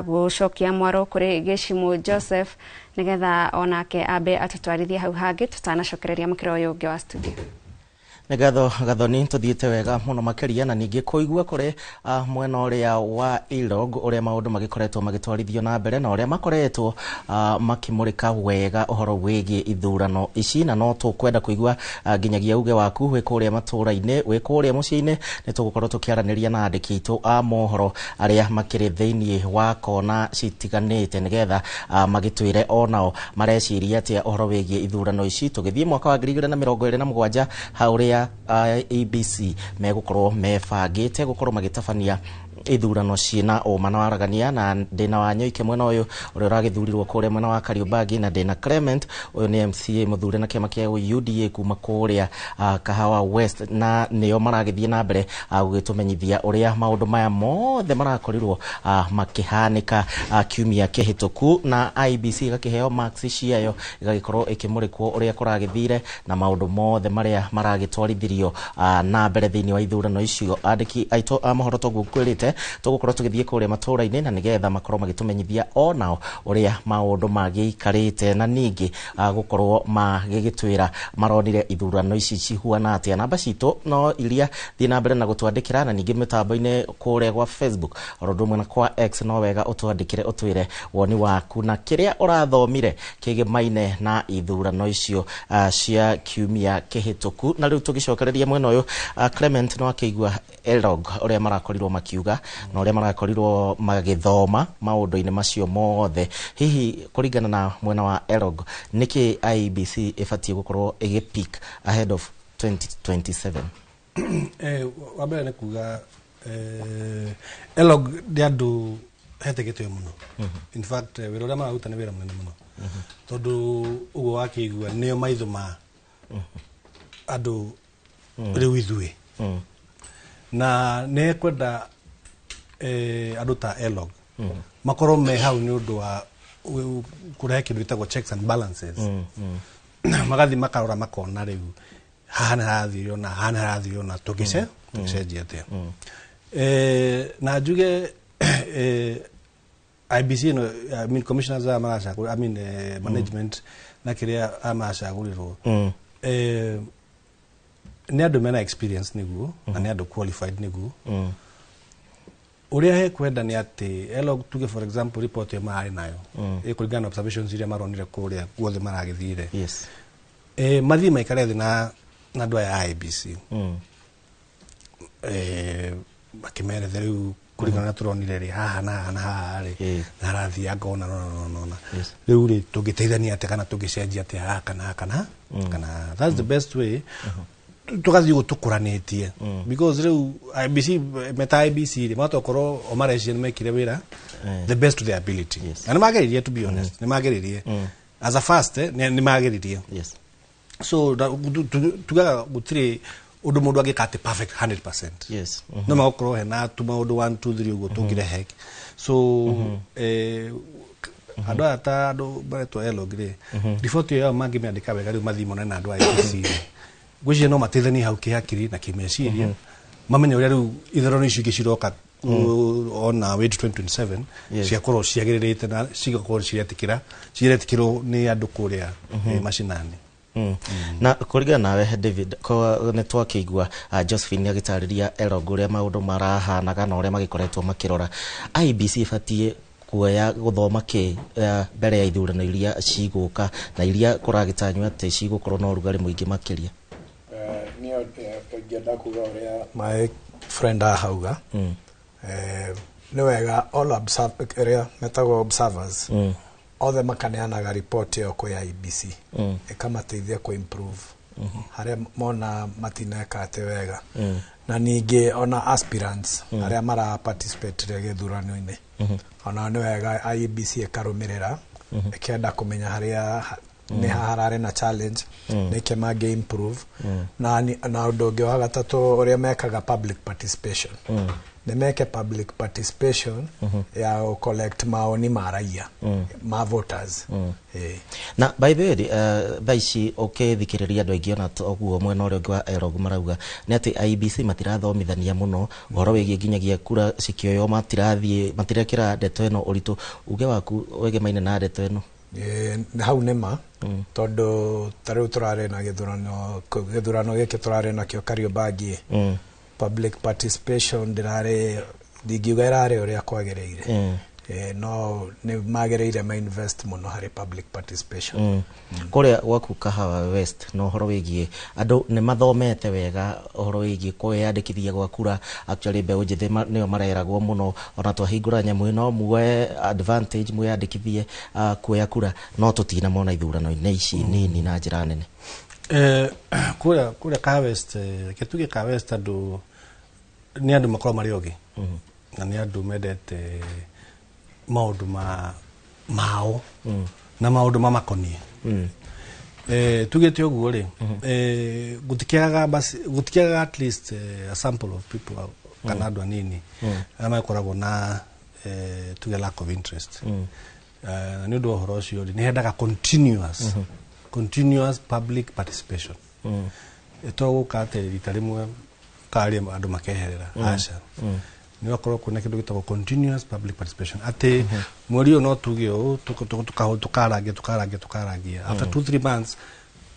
gũcokia mwaro kũrĩ Gĩcimũ Joseph nĩgetha onake ambe atũtwarithie hau hangĩ tũtanacokereria mũkĩra ũyũ ũngĩ wa studio. Nĩ ngatho, Gathoni. Tũthiĩte wega mũno makĩria na ningĩ kũigua kũrĩ mwena ũrĩa wa Ilog ũrĩa maũndũ magĩkoretwo magĩtwarithio na mbere na ũrĩa makoretwo makĩmũrĩka wega ũhoro wĩgiĩ ithurano ici. Na no tũkwenda kũigua nginyagia uge waku wĩ kũrĩa matũũra-inĩ, wĩ kũrĩa mũciĩ-inĩ. Nĩ tũgũkorwo tũkĩaranĩria na andĩki aitũ a mohoro arĩa makĩrĩ thĩinĩ wa kona citiganĩte nĩgetha magĩtwĩre onao mareciria atĩa ũhoro wĩgiĩ ithurano ici tũgĩthiĩ mwaka wa 2027, haũrĩa IEBC megũkorwo mebangĩte gũkorwo magĩtabania ithurano ciĩna ũma na waragania. Na ndĩna Wanyoike mwena ũyũ ũrĩa ũragĩthurirwo kũrĩa mwena wa Kariobangi, na ndĩna Clement, ũyũ nĩ MCA mũthure na kĩama kĩa UDA kuma kũrĩa Kahawa West, na nĩo maragĩthiĩ na mbere gũgĩtũmenyithia ũrĩa maũndũ maya mothe marakorirwo makĩhanĩka kiumia kĩhĩtũku, na IEBC ĩgakĩheo marks ciayo, ĩgagĩkorwo ĩkĩmũrĩkwo ũrĩa kũragĩthire na maũndũ mothe marĩa maragĩtwarithirio na mbere thĩinĩ wa ithurano icio. Andĩki aitũ a mohoro, toguo ngwĩrĩte, tũgũkorwo tũgĩthiĩ kũrĩa matũũra-inĩ na nĩgetha makorwo magĩtũmenyithia onao ũrĩa maũndũ magĩikarĩte, na ningĩ gũkorwo magĩgĩtwĩra maronire ithurano ici cihuana atĩa. Namba citũ no iria, thiĩ na mbere na gũtwandĩkĩra, na ningĩ mĩtambo-inĩ kũrĩa gwa Facebook oro ũndũ ũmwe na kwa X, no wega ũtwandĩkĩre ũtwĩre woni waku na kĩrĩa ũrathomire kĩgĩmaine na ithurano icio cia kiumia kĩhĩtũku. Na rĩu tũgĩcokereria mwena ũyũ, Clement, no akĩigua Elog ũrĩa marakorirwo makiuga na ũrĩa marakorirwo magĩthoma maũndũ-inĩ macio mothe. Hihi kũringana na mwena wa Elog, nĩkĩ IEBC ĩbatiĩ gũkorwo ĩgĩ ahead of 2027? Wa mbere nĩ kuga Elog nĩ andũ hete gĩtĩo mũno. In fact, wĩra ũrĩa mararuta nĩ wĩra mũnene mũno, tondũ ũguo wakĩigua nĩo maitho ma andũ rĩu ithuĩ, na nĩ kwenda andũ ta Elog makorwo me hau nĩ ũndũ wa kũrehe kĩndũ gĩtagwo checks and balances. Magathiĩ makarora makona rĩu haha nĩ harathirio na haha nĩ harathirio na tũngĩcenjia atĩa. Na njuge IEBC ĩno, I mean, commissioners aya maracagũra, I mean, management na kĩrĩa aya maracagũrĩrwo, nĩ andũ mena experience nĩguo na nĩ andũ qualified nĩguo. Ũrĩa hekwenda nĩ atĩ Elog tuge, for example, report ĩyo mararĩ nayo ĩkũringana na observations iria maronire kũrĩa guothe maragĩthire, mathiĩ maikare thĩ na andũ aya a IEBC, makĩmerethe rĩu kũringana na tũronire rĩ haha na haha na haha rĩ na harathianga ona no no no no rĩu rĩ tũngĩteithania atĩa kana tũngĩcenjia atĩa haha kana haha kana haha. That's the best way tũgathiĩ ũguo tũkũranĩtie, because rĩu IEBC meta IEBC rĩ matokorwo o mareciria nĩ mekire wĩra the best to their ability, na nĩ mageririe, to be honest, nĩ mageririe as a first, nĩ mageririe. So tugaga gũtirĩ ũndũ mũndũ angĩka atĩ perfect 100%. No magũkorwo hena tu maũndũ 1 2 3 ũguo tũngĩrehe. So andũ aya ta andũ maretwo Elog rĩ, riboti ĩyo yao mangĩmĩandĩka wega rĩu mathiĩ monane na andũ a IEBC rĩ, ngwĩciria no mateithanie hau kĩhakiri na kĩmeciria, mamenye ũrĩa rĩu ithurano icio ingĩ ciroka ona way to 2027 ciakorwo ciagĩrĩrĩte na cigakorwo ciretĩkĩrwo nĩ andũ kũrĩa macinani. Na kũringana nawe, David, nĩ twakĩigua Josephine agĩtarĩria Elog ũrĩa maũndũ marahanaga na ũrĩa magĩkoretwo makĩrora. IEBC ĩbatiĩ kuoya gũthoma kĩ mbere ya ithurano iria cigũka na iria kũragĩtanywo atĩ cigũkorwo na ũrugarĩ mũingĩ makĩria? Niĩ ingĩenda kuga ũrĩa my friend ahauga. Nĩ wega all ĩrĩa metagwo observers. Othe makaneanaga report ĩyo kwĩ IEBC, ĩkamateithia kũ improve harĩa mona matineka atĩ wega. Na ningĩ ona aspirants arĩa mara participate gĩthurano-inĩ, ona nĩ wega IEBC ĩkarũmĩrĩra, ĩkenda kũmenya harĩa nĩ hararĩ na challenge, nĩkĩ mangĩ improve. Na ũndũ ũngĩ wa gatatũ, ũrĩa mekaga public participation, nĩ meke public participation ya gũ collect maoni ma raia, ma voters. Na by the way, thaa ici ũkĩthikĩrĩria andũ aingĩ, ona ũguo mwena ũrĩa ũngĩ wa Erogu marauga nĩ atĩ IEBC matirathomithania mũno ũhoro wĩgiĩ nginyagia kura cikĩoywo, matirathiĩ matirekĩra ndeto ĩno ũritũ. Uge waku wegemaine na ndeto ĩno? Hau nĩ ma, tondũ ta rĩu tũrarĩ na gĩthurano gĩkĩ tũrarĩ nakĩo Kariobangi, public participation ndĩrarĩ, ndingiuga ĩrarĩ ũrĩa kwagĩrĩire. No nĩ magĩrĩire ma invest mũno harĩ public participation. Kũrĩa gwaku Kahawa West, na ũhoro wĩgiĩ andũ nĩ mathomete wega ũhoro wĩgiĩ kwĩyandĩkithia gwa kura? Actually mbeũ njĩthĩ nĩo mareragwo mũno, ona twahingũra nyamũ ĩno muoe advantage, mwĩyandĩkithie kuoya kura, no tũtinamona ithurano-inĩ ici nini na njĩra nene. Kũrĩa Kahawa West, reke tuge Kahawa West andũ nĩ andũ makoragwo marĩ ogĩ, na nĩ andũ mendete maũndũ ma mao na maũndũ mamakoniĩ. Tugĩte ũguo rĩ, gũtikĩagaga basi, gũtikĩagaga at least a sample of people kana andũ anini arĩa makoragwo na tuge lack of interest. Na nĩ ũndũ wa ũhoro ũcio rĩ, nĩ hendaga continuous public participation. To gũka atĩ rita rĩmwe karia andũ makeherera, aca. Nĩ gwakorwo kwĩna kĩndũ gĩtagwo continuous public participation, atĩ mweri ũyũ no tuge ũũ, tũkarangia tũkarangia tũkarangia, after 2-3 months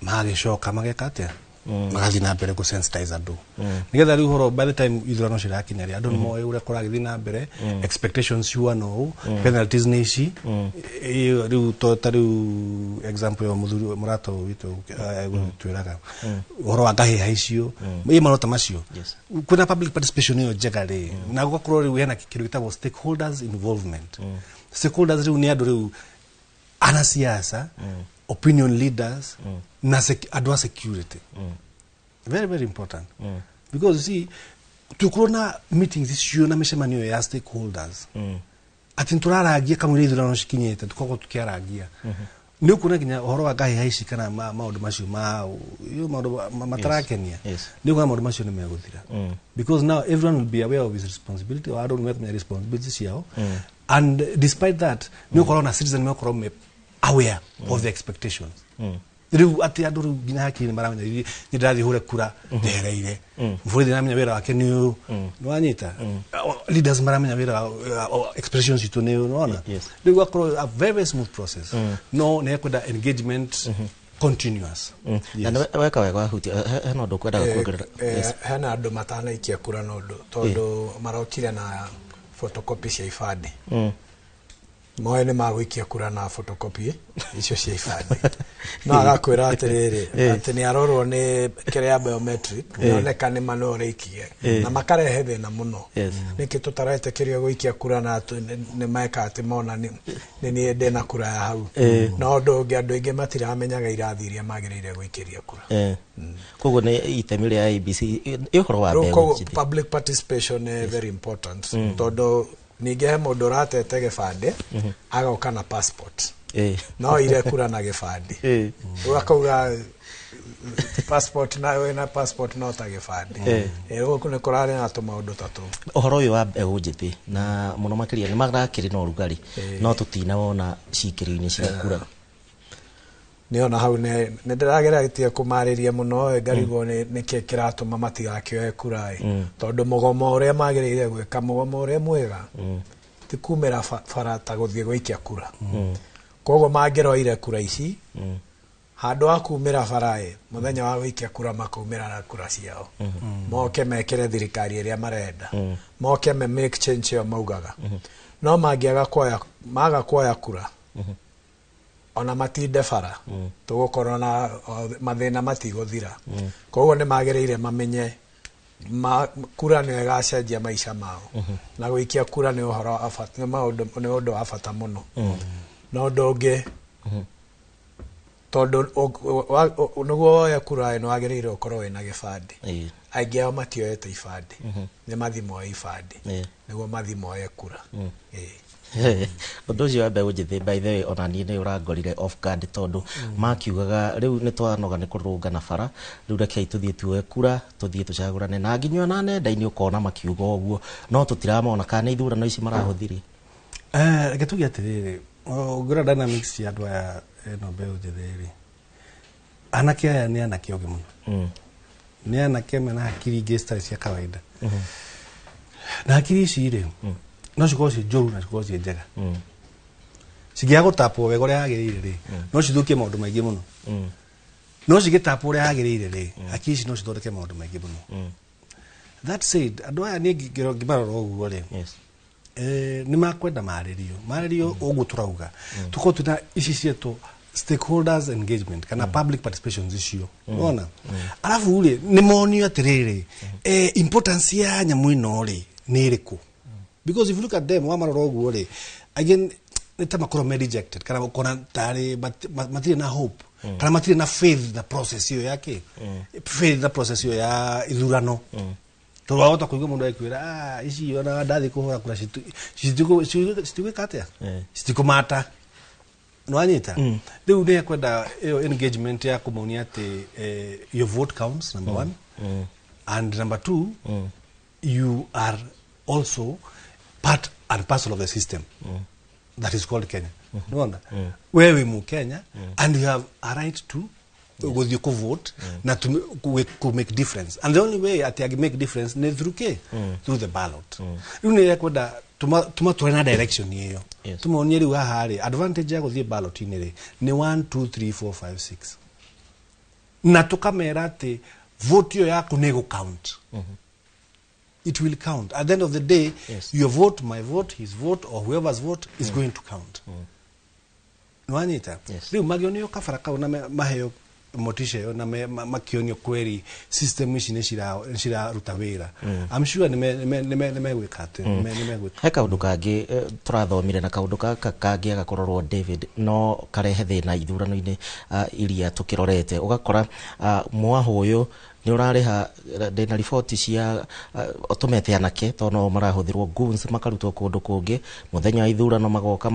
magagĩcoka mageka atĩa, magathiĩ na mbere gũ-sensitize andũ, nĩgetha rĩu ũhoro by the time ithurano cirakinya rĩ, andũ nĩ moĩ ũrĩa kũragĩthiĩ na mbere, expectations cihuana ũũ, penalties nĩ ici. Rĩu ta rĩu example ya mũthuri mũrata ũyũ witũ egũtwĩraga ũhoro wa ngahĩha icio, ĩ marota macio. Kwĩna public participation ĩyo njega rĩ, na gũgakorwo rĩu hena kĩndũ gĩtagwo stakeholders involvement. Stakeholders rĩu nĩ andũ rĩu anasiasa, opinion leaders na andũ a security. Very very important, because you see, tukorwo na meetings icio na mĩcemanio ya stakeholders, atĩ nĩtũrarangia kamũira ithurano cikinyĩte, tũkoragwo tũkĩarangia, nĩ ũkuona nginya ũhoro wa ngahĩha ici kana maũndũ macio ma yo maũndũ matarakenia, nĩ ũkuona maũndũ macio nĩ megũthira, because now everyone will be aware of his responsibility, or andũ nĩ mekũmenya responsibility ciao. And despite that, nĩ ũkorwo na citizen mekorwo me aware of the expectations. Rĩu atĩ andũ rĩu nginya hakiri maramenya nĩ ndĩrathiĩ hũre kura ndehereire mũborithi, nĩaramenya wĩra wake nĩ ũyũ, nĩwanyita, leaders maramenya wĩra expressions citũ nĩ ũyũ, nĩwona. Rĩu gwakorwo a very very smooth process, no nĩ ekwenda engagement continuous. Na nĩ weka wega wahutia hena ũndũ ũkwendaga kuongerera? Yes. Hena andũ matanaikia kura na ũndũ tondũ marokire na photocopy cia ibandĩ. Moe nĩ magũikia kura na photocopy icio cia ibandĩ, no agakwĩra atĩrĩrĩ, atĩ nĩ arorwo nĩ kĩrĩa biometric, nĩoneka nĩ ma nĩ ũrĩikie, na makarehe thĩna mũno. Nĩkĩ tũtaretĩkĩrio gũikia kura na nĩ meka atĩ mona nĩ niĩ ndĩna kura ya hau? No ũndũ ũngĩ, andũ aingĩ matiramenyaga irathi iria magĩrĩire gũikĩria kura. Koguo nĩ itemi rĩa IEBC ĩ ũhoro wa Rĩu mbeũ koguo njĩthĩ. Public participation nĩ very important, tondũ ningĩ he mũndũ ũratete gĩbandĩ agoka na passport, no ire kura na gĩbandĩ. Rĩu akauga passport, na wĩna passport no ta gĩbandĩ. Gũkũ nĩ kũrarĩ na tũmaũndũ ta tũu. Ũhoro ũyũ wa mbeũ njĩthĩ na mũno makĩria nĩ marakĩrĩ na ũrugarĩ, no tũtinawona cikĩrio-inĩ cia kura. Nĩ ona hau nĩ ndĩrageratie kũmarĩria mũno, ngarigwo nĩ nĩkĩ kĩratũma matigakĩoe kura ĩ, tondũ mũgomo ũrĩa magĩrĩire gwĩka, mũgomo ũrĩa mwega ti kumĩra bara ta gũthiĩ gũikia kura. Koguo mangĩroire kura ici, handũ ha kumĩra bara ĩ, mũthenya wa gũikia kura makaumĩra na kura ciao, moke mekĩre thirikari ĩrĩa marenda, moke me make change ĩyo maugaga. No mangĩaga kuoya, maga kuoya kura, ona matinde bara, tũgũkorwo na mathĩna matigũthira. Koguo nĩ magĩrĩire mamenye kura nĩyo ĩgacenjia maica mao, na gũikia kura nĩ ũhoro wa bata, nĩ maũndũ, nĩ ũndũ wa bata mũno. Na ũndũ ũngĩ, tondũ nĩguo woye kura ĩno wagĩrĩire ũkorwo wĩna gĩbandĩ. Aingĩ ao matioete ibandĩ. Nĩ mathi moe ibandĩ nĩguo mathi moe kura. Ũndũ ũcio wa mbeũ njĩthĩ, by the way, ona niĩ nĩ ũrangorire off guard, tondũ makiugaga rĩu nĩ twanoga nĩ kũrũngana bara, rĩu rekei tũthiĩ tuoe kura, tũthiĩ tũcagũrane, na nginya ona nenda-inĩ ũkona makiuga ũguo, no tũtiramona kana nĩ ithurano ici marahũthirie. Reke tuge atĩrĩrĩ, ũngĩrora dynamics cia andũ aya ĩno mbeũ njĩthĩ rĩ, anake aya nĩ anake ogĩ mũno, nĩ anake mena hakiri ingĩ citarĩ cia kawaida, na hakiri ici rĩ, no cikorwo ciĩ njũru na cikorwo ciĩ njega. Cingĩaga gũtapwo wega ũrĩa yagĩrĩire rĩ, no cithũkie maũndũ maingĩ mũno. No cigĩtapwo ũrĩa yagĩrĩire rĩ, hakiri ici no cithondeke maũndũ maingĩ mũno. That said, andũ aya niĩ ngĩmarora ũguo rĩ, nĩ makwenda marĩrio ũguo tũrauga, tũkorwo twĩna ici cietwo stakeholders engagement kana public participation icio. Wona arabu rĩ, nĩ monio atĩrĩrĩ, importance ya nyamũ ĩno rĩ nĩ ĩrĩkũ? Because if you look at them, wamarora ũguo rĩ, again nĩ ta makorwo me rejected, kana ũkona tarĩ matirĩ na hope, kana matirĩ na faith na process ĩyo ya kĩ, faith na process ĩyo ya ithurano, tondũ wahota kũigua mũndũ agĩkwĩra, "Ah, ici ona ndathiĩ kũhũra kura citigwĩka atĩa, citikũmata." Nĩwanyita? Rĩu nĩ ekwenda ĩyo engagement ya kũmonia atĩ your vote counts, number one, and number two, you are also part and parcel of the system that is called Kenya. Nĩwona we wĩ Mũkenya and you have a right to gũthiĩ kũ vote na to make difference, and the only way atĩ angĩ make difference nĩ through kĩ? Through the ballot. Rĩu nĩ ekwenda tũmatware na direction ĩyo, tũmonie rĩu haha rĩ, advantage ya gũthiĩ ballot-inĩ rĩ nĩ 1 2 3 4 5 6, na tũkamera atĩ vote ĩyo yaku nĩ ĩgũ count. It will count at the end of the day. Your vote, my vote, his vote or whoever's vote is going to count. Nĩwanyita? Rĩu magĩonio kabara kau na maheo motisha ĩyo na makĩonio kweri system ici nĩ ciraruta wĩra, I'm sure nĩ megwĩka atĩ nĩ megwĩka. He kaũndũ kangĩ tũrathomire, na kaũndũ gaka kangĩaga kũrorwo, David, no karehe thĩna ithurano-inĩ iria tũkĩrorete. Ũgakora mwahũ ũyũ nĩ ũrarĩha. Ndĩna riboti cia ũtũmete anake, tondũ no marahũthĩrwo goons, makarutwo kũndũ kũngĩ mũthenya wa ithurano, magoka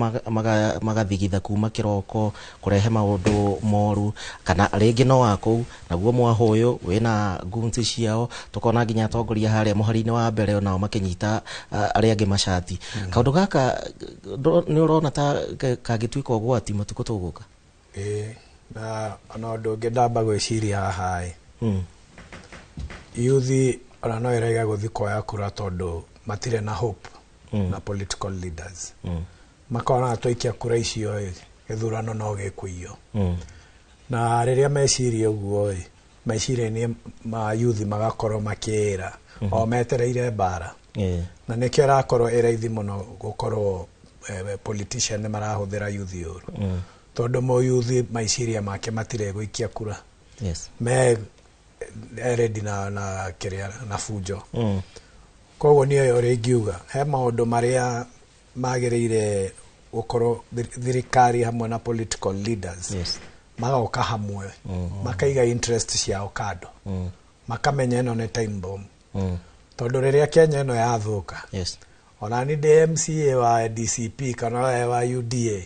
magathigitha kuma kĩroko kũrehe maũndũ moru, kana rĩngĩ no wa kũu naguo mwahũ ũyũ wĩna goons ciao. Tũkona nginya atongoria harĩa mũhari-inĩ wa mbere onao makĩnyita arĩa angĩ macati. Kaũndũ gaka nĩ ũrona ta kangĩtuĩka ũgwati matukũ tũgũka? Ĩĩ, na ona ũndũ ũngĩ ndamba gwĩciria haha ĩ, yuthi ona no ĩraiga gũthiĩ kuoya kura tondũ matirĩ na hope na political leaders. Makona twaikia kura icio ĩ, gĩthurano no gĩkũiywo. Na rĩrĩa meciria ũguo ĩ, meciria-inĩ ma yuthi magakorwo makĩĩra o metereire mbara, na nĩkĩo ĩrakorwo ĩ raithi mũno gũkorwo politician nĩ marahũthĩra yuthi ũru, tondũ mũyuthi maiciria make matirĩ gũikia kura, me ready na kĩrĩa na bunjo. Koguo niĩ ũrĩa ingiuga, he maũndũ marĩa magĩrĩire gũkorwo thirikari hamwe na political leaders magoka hamwe, makaiga interest ciao kando, makamenya ĩno nĩ time bomb, tondũ rĩrĩa Kenya ĩno yathũka, ona ni ndĩ MCA wa DCP kana wa UDA,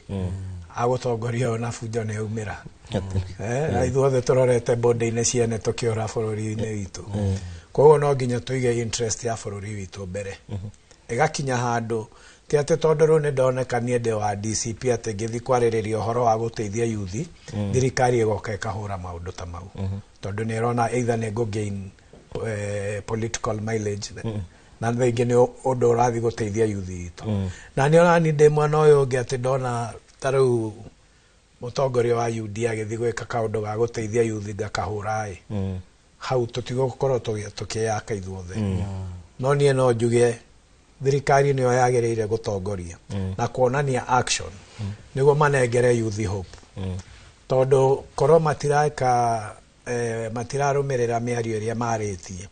agũtongoria ũyũ na bunjo nĩ aumĩra. Na ithuothe tũrorete bonde-inĩ ciene tũkĩũra bũrũri-inĩ witũ. Koguo no nginya tũige interest ya bũrũri witũ mbere, ĩgakinya handũ ti atĩ tondũ rĩu nĩ ndoneka niĩ ndĩ wa DCP atĩ ngĩthiĩ kwarĩrĩria ũhoro wa gũteithia yuthi, thirikari ĩgoka ĩkahũra maũndũ ta mau, tondũ nĩ ĩrona either nĩ ngũ gain political mileage, na thaa ingĩ nĩ ũndũ ũrathiĩ gũteithia yuthi itũ. Na nĩ ona ni ndĩ mwena ũyũ ũngĩ, atĩ ndona ta rĩu mũtongoria wa UDA agĩthiĩ gwĩka kaũndũ ga gũteithia yuthi ngakahũra ĩ, hau tũtigũkorwo tũkĩyaka ithuothe. No niĩ no njuge thirikari nĩyo yagĩrĩire gũtongoria na kuonania action nĩguo manengere youth hope, tondũ korwo matireka matirarũmĩrĩra mĩario ĩrĩa marĩtie,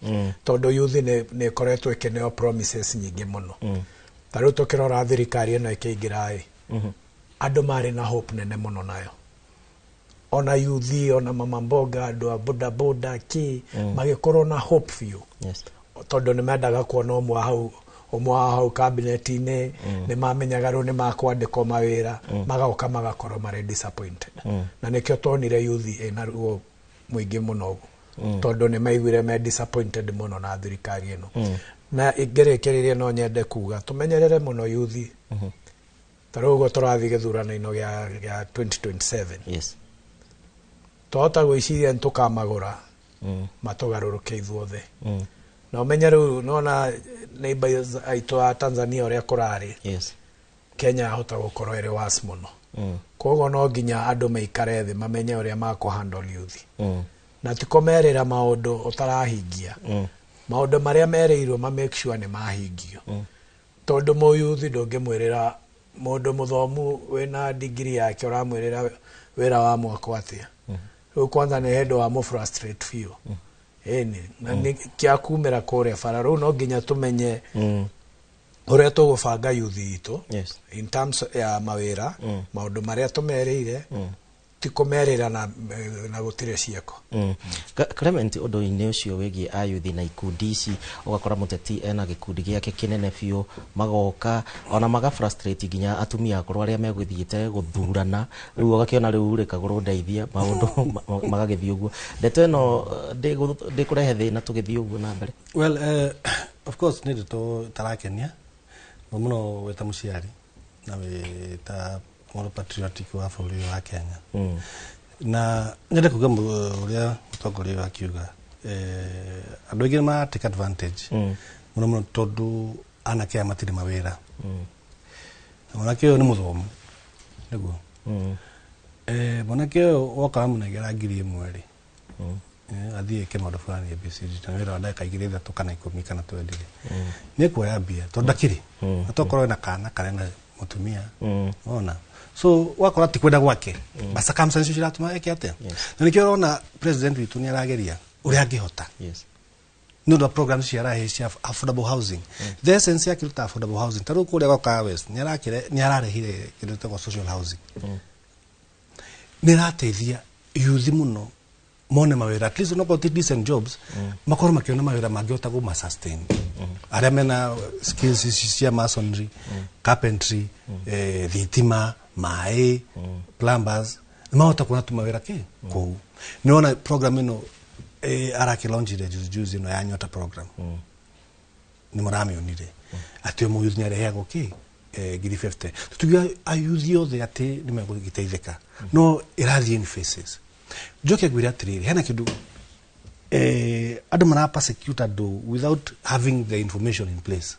tondũ youth nĩ ĩkoretwo ĩkĩneo promises nyingĩ mũno. Ta rĩu tũkĩrora thirikari ĩno ĩkĩingĩra ĩ, Andũ marĩ na hope nene mũno nayo, ona yuthi, ona mama mboga, andũ a boda boda ki magĩkorwo na hope biũ, tondũ nĩ mendaga kuona ũmwe wa hau cabinet-inĩ, nĩ mamenyaga rĩu nĩ makwandĩkwo mawĩra, magoka magakorwo marĩ disappointed. Na nĩkĩo tuonire yuthi ĩna ruo mũingĩ mũno ũguo, tondũ nĩ maiguire me disappointed mũno na thirikari ĩno. Na ingĩrĩkĩrĩria, no nyende kuga tũmenyerere mũno yuthi. Ta rĩu ũguo tũrathiĩ gĩthurano-inĩ gĩa 2027, twahota gwĩciria nĩ tũkamagũra matũgarũrũke ithuothe. Na ũmenye rĩu nona neighbors aitũ a Tanzania ũrĩa kũrarĩ, Kenya yahota gũkorwo ĩrĩ worse mũno. Koguo no nginya andũ maikare thĩ mamenye ũrĩa makũhandle youth, na ti kũmerĩra maũndũ ũtarahingia. Maũndũ marĩa merĩirwo ma make sure nĩ mahingio, tondũ mũyuthi ndũngĩmwĩrĩra, mũndũ mũthomu wĩna degree yake ũramwĩrĩra wĩra wa mwako atĩa? Rĩu kwanza nĩ hĩndĩ wa mũfrustrate biũ. Ĩni na nĩ kĩa kumĩra kũrĩa bara. Rĩu no nginya tũmenye ũrĩa tũgũbanga yuthi itũ in terms ya mawĩra, maũndũ marĩa tũmerĩire, ti kũmerĩra na gũtirĩ ciĩko. Clement, ũndũ-inĩ ũcio wĩgiĩ ayuthi na ikundi ici, ũgakora mũteti ena gĩkundi gĩake kĩnene biũ, magoka ona maga frustrate nginya atumia akũrũ arĩa megũthiĩte gũthurana. Rĩu ũgakĩona rĩu rĩ kagũrũ ndeithia, maũndũ magagĩthiĩ ũguo. Ndeto ĩno ndĩkũrehe thĩna tũgĩthiĩ ũguo na mbere? Well, of course nĩ ndeto tarakenia mũno mũno wĩ ta mũciari na wĩ ta mũndũ patriotic wa bũrũri ũyũ wa Kenya. Na nyende kuga ũrĩa mũtongoria ũyũ akiuga, andũ aingĩ nĩ mara take advantage mũno mũno tondũ anake aya matirĩ mawĩra, na mwanake ũyũ nĩ mũthomu nĩguo. Mwanake ũyũ woka wamũnengera 1000 rĩ, athiĩ eke maũndũ fulani ABCD na wĩra wa ndagĩka 2, 3 kana 10 kana 20 rĩ, nĩ ekuoya mbia tondũ ndakĩrĩ na tokorwo ena kana kana ena mũtumia ona. So wakora ti kwenda gwake, but circumstances ciratũma eke atĩa. Na nĩkĩo ũrona president witũ nĩ arageria ũrĩa angĩhota nĩ ũndũ wa programs cia arahe cia affordable housing. The essence ya kĩndũ ta affordable housing, ta rĩu kũrĩa gwa West nĩ ararehire kĩndũ gĩtagwo social housing, nĩ ĩrateithia yuthi mũno mone mawĩra, at least onokorwo ti decent jobs, makorwo makĩona mawĩra mangĩhota gũma sustain, arĩa mena skills ici cia masonry, carpentry, thitima, maĩ, plumbers, nĩ mahota kuona tu mawĩra kĩ kũu. Nĩ wona program ĩno arakĩlaunchire juzi juzi ĩno ya Nyota program, nĩ mũramĩonire atĩ o mũyuthi nĩ areheagwo kĩ 50,000. Tũtiuga ayuthi othe atĩ nĩ megũgĩteithĩka, no ĩrathiĩ in phases. Njoke ngwĩre atĩrĩrĩ, hena kĩndũ andũ mara persecute andũ without having the information in place.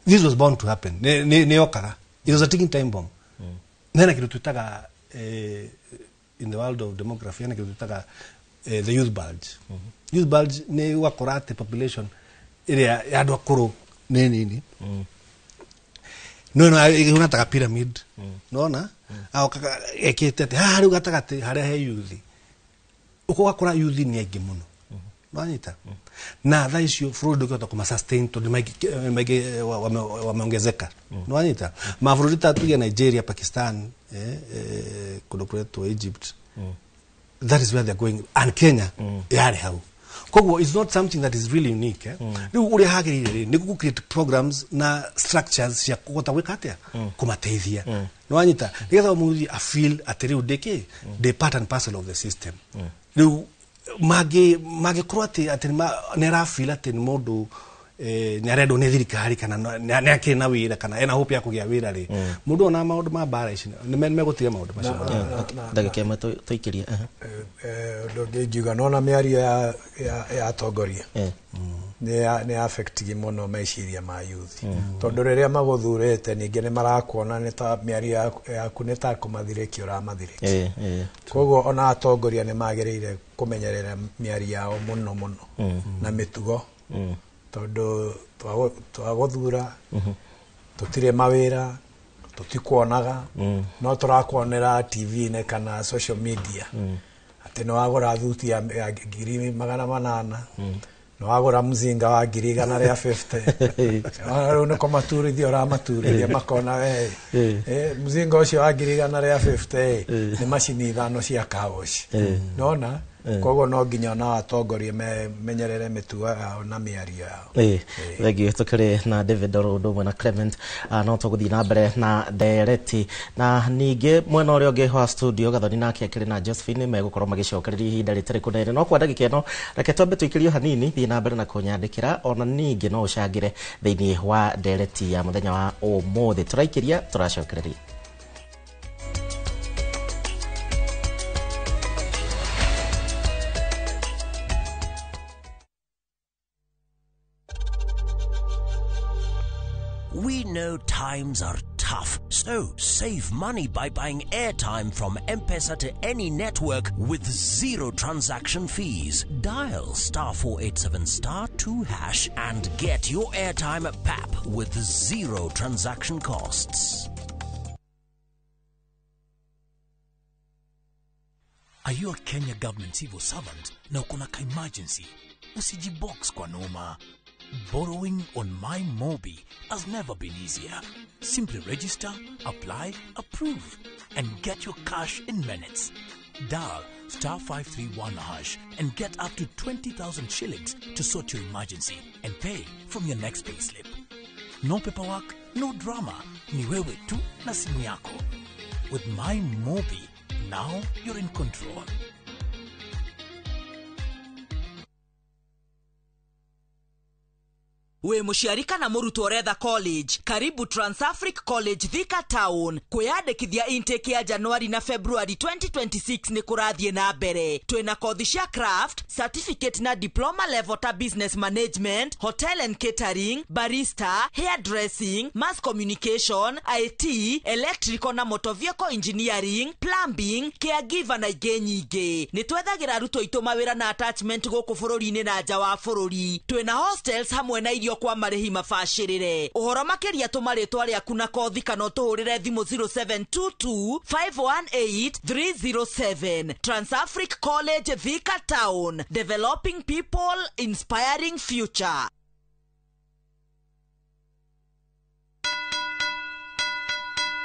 This was bound to happen, nĩ yokaga, it was a ticking time bomb. Na hena kĩndũ twĩtaga in the world of demography, hena kĩndũ twĩtaga the youth bulge. Youth bulge nĩ ũgakora atĩ population ĩrĩa ya andũ akũrũ nĩ nini, no ĩno ĩhana ta pyramid nona ekĩte atĩ haha rĩu gatagatĩ harĩa he yuthi, ũgakora yuthi nĩ aingĩ mũno, nĩwanyita? Na thaa icio bũrũri ndũngĩhota kũma sustain tondũ nĩ maingĩ wameongezeka, nĩwanyita? Mabũrũri ta tuge Nigeria, Pakistan, kũndũ kũretwo Egypt, that is where they're going, and Kenya yarĩ hau. Koguo it's not something that is really unique, eh? Rĩu ũrĩa hagĩrĩire rĩ nĩ gũ create programs na structures cia kũhota gwĩka atĩa, kũmateithia, nĩwanyita? Nĩgetha mũthi a feel atĩ rĩu ndĩkĩ ndĩ part and parcel of the system. Rĩu mangĩkorwo atĩ nĩ arafeel atĩ nĩ mũndũ nĩ arendwo nĩ thirikari kana nĩ akĩrĩ na wĩra kana ena hope ya kũgĩa wĩra rĩ, mũndũ ona maũndũ ma mbara ici nĩ megũtiga maũndũ macio. Ndagĩka 1 tũikĩrie. Ũndũ ũngĩ ingiuga, nona mĩario ya atongoria nĩ affectigi mũno meciria ma youth, tondũ rĩrĩa magũthurĩte ningĩ nĩ marakuona nĩ ta mĩario yaku nĩ ta kũmathirĩkia ũramathirĩkia. Koguo ona atongoria nĩ magĩrĩire kũmenyerera mĩario yao mũno mũno na mĩtugo, tondũ twagũthura tũtirĩ mawĩra, tũtikuonaga, no tũrakuonera TV-inĩ kana social media atĩ nĩ wagũra thuti ya 800,000. Nĩ wagũra mzinga wa 150,000, rĩu nĩ kũmaturithia ũramaturithia, makona we mzinga ũcio wa 150,000 nĩ macini 5 cia kawoci nona. Koguo no nginya ona atongoria menyerere mĩtugo yao na mĩario yao. Thengiũ. Tũkĩrĩ na David oro ũndũ ũmwe na Clement, no tũgũthiĩ na mbere na ndereti, na ningĩ mwena ũrĩa ũngĩ wa studio Gathoni nake akĩrĩ na Josephine megũkorwo magĩcokereria ihinda rĩtarĩ kũnene. No kwa ndagĩka ĩno reke twambe tũikĩrio hanini. Thiĩ na mbere na kũnyandĩkĩra, ona ningĩ no ũcangĩre thĩinĩ wa ndereti ya mũthenya wa ũmũthĩ. Tũraikĩria, tũracokereria. We know times are tough, so save money by buying airtime from M-Pesa to any network with zero transaction fees. Dial *487*2# and get your airtime at PAP with zero transaction costs. Are you a Kenya government civil servant na uko na ka-emergency? Usijibox kwa noma. Borrowing on MyMobi has never been easier. Simply register, apply, approve, and get your cash in minutes. Dial *531# and get up to 20,000 shillings to sort your emergency and pay from your next payslip. No paperwork, no drama. Ni wewe tu na simu yako. With MyMobi, now you're in control. Wĩ mũciari kana mũrutwo ũretha college, karibu Transafric College Thika Town. Kwĩyandĩkithia intake ya January na February 2026 nĩ kũrathiĩ na mbere. Twĩna kothi cia craft, certificate na diploma level ta business management, hotel and catering, barista, hairdressing, mass communication, IT, electrical na motor vehicle engineering, plumbing, caregiver na ingĩ nyingĩ. Nĩ twethagĩra arutwo aitũ mawĩra na attachment gũkũ bũrũri-inĩ na nja wa bũrũri. Twĩna hostels hamwe na irio kwa marĩhi mabacĩrĩre. Ũhoro makĩria tũma rĩtwa rĩaku na kothi kana ũtũhũrĩre thimũ 0722 518 307. Transafric College Thika Town, developing people, inspiring future.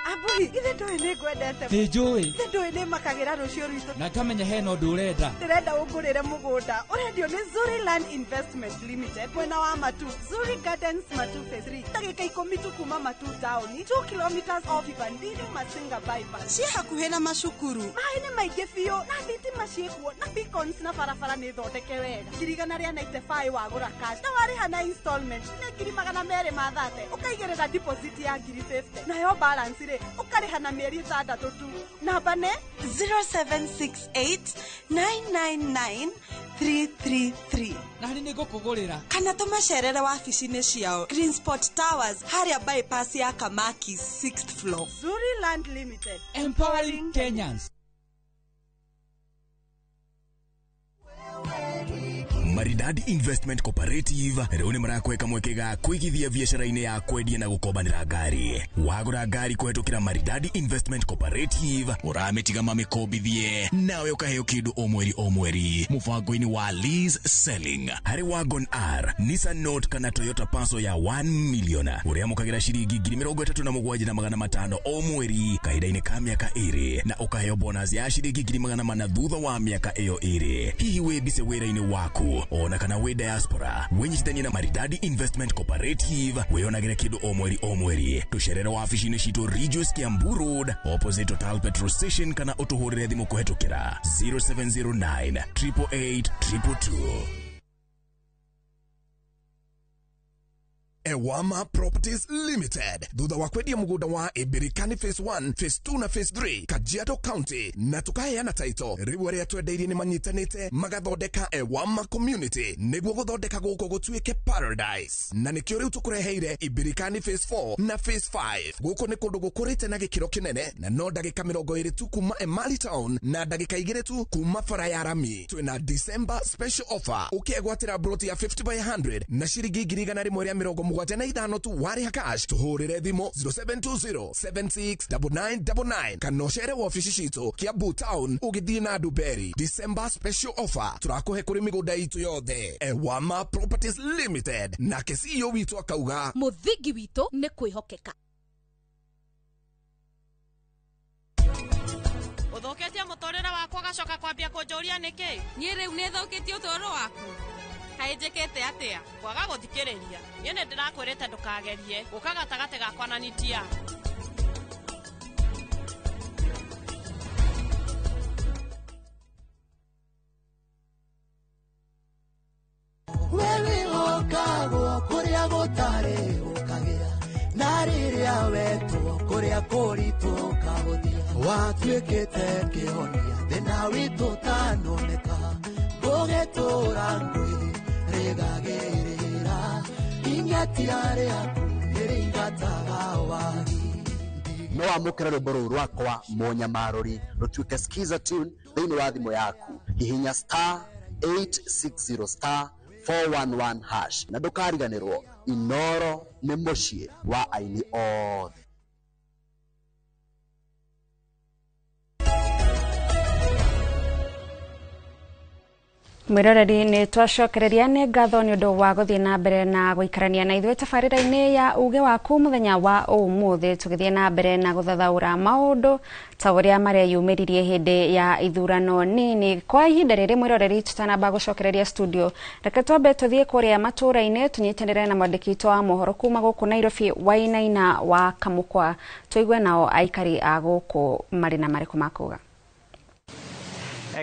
Abui, ithe ndũĩ nĩ ngwendete. Nĩ njũĩ. Ithe ndũĩ nĩ makagĩra rũciũ rwitũ. Na ngamenya hena ũndũ ũrenda. Ndĩrenda ũngũrĩre mũgũnda ũrendio nĩ Zuri Land Investment Limited mwena wa Matu, Zuri Gardens Matu Phase 3, ndagĩka 10 tu kuma Matu town, 2 kilometers off Ibandini Masinga bypass. Ciĩ hakuhĩ na macukuru. Maĩ nĩ maingĩ biũ na thitima ciĩkuo na beacons na barabara nĩ thondeke wega. 195,000 wagũra cash na warĩha na installment nĩ 230,000, ũkaigĩrĩra deposit ya 50,000, nayo balance rĩ ũkarĩha na mĩeri 6 tu. Namba nĩ 0768 999 333. Na nĩ ngũkũgũrĩra. Kana tũmacerere wabici-inĩ ciao Green Spot Towers harĩa bypass ya Kamaki 6th floor. Zuri Land Limited, empowering Kenyans. Maridadi Investment Cooperative rĩu nĩ marakweka mweke ga kũigithia biacara-inĩ ya kwendia na gũkombanĩra ngari. Wagũra ngari kũhetũkĩra Maridadi Investment Cooperative, ũramĩtiga mamĩkombithie nawe ũkaheo kĩndũ o mweri o mweri mũbango-inĩ wa lease selling. Harĩ Wagon R, Nissan Note kana Toyota Passo ya 1 million ũrĩamũkagĩra ciringi 37,500 o mweri kahinda-inĩ ka mĩaka 2 na ũkaheo bonus ya ciringi 400,000 thutha wa mĩaka ĩyo 2. Hihi wĩ mbise wĩra-inĩ waku ona kana wĩ diaspora, wĩnyitithanie na Maridadi Investment Cooperative wĩonagĩre kĩndũ o mweri o mweri. Tũcerere wabici-inĩ citũ Ridgeways Kiambu Road opposite Total Petrol Station kana ũtũhũrĩre thimũ kũhetũkĩra 0709 888 222. Ewama Properties Limited thutha wa kwendia mugunda wa Ibirikani Phase 1, Phase 2 na Phase 3 Kajiado County na tukaheana title, riu aria twendeirie ni manyitanite magathondeka Ewama Community niguo guthondeka guku gutuike paradise, na nikio riu tukureheire Ibirikani Phase 4 na Phase 5. Guku ni kundu gukurite na gikiro kinene na no ndagika 20 tu kuma Emali Town na ndagika 2 tu kuma bara ya rami. Twina December special offer ukiegwatira broti ya 50 by 100 na ciringi 1,170 75 tu warĩha cash. Tũhũrĩre thimũ 0720 769999 kana ũcere wabici citũ Kiambu Town ũgĩthiĩ na Nduberi. December special offer tũrakũhe kũrĩ mĩgũnda itũ yothe. Ewama Properties Limited, nake CEO witũ akauga mũthingi witũ nĩ kwĩhokeka. Ũthũkĩtie mũtũrĩre wakwa ũgacoka kwambia kũnjũria nĩkĩ? Niĩ rĩu nĩthũkĩtie ũtũũro waku. Kaĩ njĩkĩte atĩa? Kwaga gũthikĩrĩria. Niĩ nĩndĩrakwĩrĩte ndũkagerie gũka gatagatĩ gakwa na Nitia. Wewe wokagwo kũrĩa gũtarĩ ũkagĩa, na rĩrĩa wetwo kũrĩa kũritũ ũkahũthia. Watuĩkĩte kĩhonia thĩna witũ ũtanoneka, ngũgĩtũũra ngwĩrĩgagĩrĩra, ing'atia rĩaku nĩrĩingataga wagi. No amũkĩre rwĩmbo rũu rwakwa Mũnyamarũri rũtuĩke skiza tune thĩinĩ wa thimũ yaku. Hihinya star 860 star 411 hash na ndũkariganĩrwo Inoro nĩ mũciĩ wa aini othe. Mwĩroreri nĩ twacokereria nĩ ngatho nĩ ũndũ wa gũthiĩ na mbere na gũikarania na ithuĩ tabarĩra-inĩ ya uge waku mũthenya wa ũmũthĩ, tũgĩthiĩ na mbere na gũthathaũra maũndũ ta ũrĩa mareyumĩririe hĩndĩ ya ithurano nini. Kwa ihinda rĩrĩ mwĩroreri, tũtanamba gũcokereria studio, reke twambe tũthiĩ kũrĩa matũũra-inĩ tũnyitanĩre na mwandĩki witũ wa mohoro kuma gũkũ Nairobi, Wainaina wa Kamũkwa, tũigue nao aikari a gũkũ marĩ na marĩkũ makuga.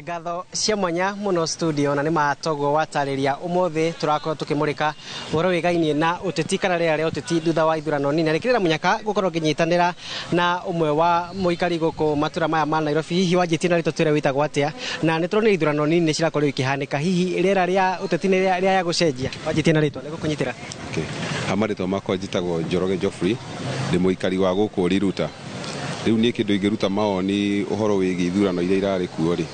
Ngatho cia mwanya muno studio na nĩ matogo watarĩria ũmũthĩ tũrakorwo tũkĩmũrĩka ũhoro wĩgainie na ũteti kana rĩera rĩa ũteti thutha wa ithurano nini. Rĩkĩrĩra mũnyaka gũkorwo ngĩnyitanĩra na ũmwe wa mũikari gũkũ matũra maya ma Nairobi. Hihi wanjĩtie na rĩtwa twĩre wĩtagwo atĩa, na nĩ tũronire ithurano nini nĩ cirakorwo ikĩhanĩka, hihi rĩera rĩa ũteti nĩ rĩaya gũcenjia? Wanjĩtie na rĩtwa nĩgũkũnyitĩra. Okay. Marĩtwa makwa njĩtagwo Njoroge Geoffrey, ndĩ mũikari wa gũkũ Riruta. Rĩu niĩ kĩndũ ingĩruta mawoni ũhoro wĩgiĩ ithurano iria irarĩ kuo rĩ,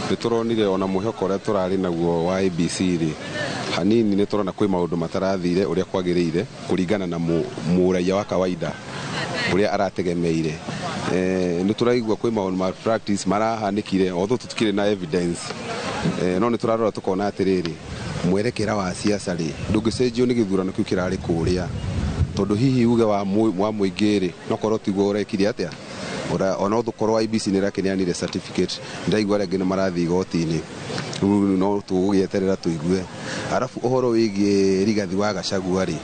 nĩ tũronire ona mwĩhoko ũrĩa tũrarĩ naguo wa ABC rĩ, hanini nĩ tũrona kwĩ maũndũ matarathire ũrĩa kwagĩrĩire kũringana na mũraiya wa kawaida ũrĩa arategemeire. Nĩ tũraigua kwĩ maũndũ ma practice marahanĩkire, although tũtikĩrĩ na evidence, no nĩ tũrarora tũkona atĩrĩrĩ, mwerekera wa siasa rĩ ndũngĩcenjio nĩ gĩthurano kĩu kĩrarĩ kũrĩa, tondũ hihi uge wa mũingĩ rĩ no korwo tiguo ũrekire atĩa. Ona ũkorwo IBC nĩ ĩrakĩneanire certificate, ndaigua arĩa angĩ nĩ marathiĩ igoti-inĩ, rĩu no tũgũgĩeterera tũigue. Arabu ũhoro wĩgiĩ Rigathi wa Gachagua rĩ,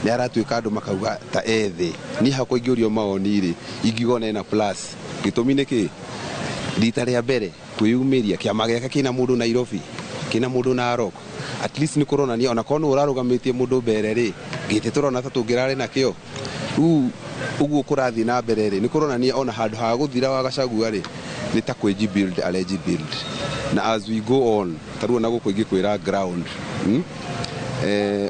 nĩ aratuĩka andũ makauga ta ethĩ. Niĩ hakwa ingĩũrio mawoni rĩ, ingiuga ona ena plus. Gĩtũmi nĩ kĩ? Rita rĩa mbere kwĩyumĩria kĩama gĩake kĩna mũndũ Nairobi, kĩna mũndũ Narok, at least nĩ kũronania ona korwo nĩ ũrarũgamĩtie mũndũ mbere rĩ, gĩtĩ tũrona ta tũngĩrarĩ nakĩo. Rĩu ũguo kũrathiĩ na mbere rĩ, nĩ kũronania ona handũ ha gũthira wa Gachagua rĩ, nĩ ta kwĩji build areji build. Na as we go on, ta rĩu ona gũkũ ingĩkwĩra ground,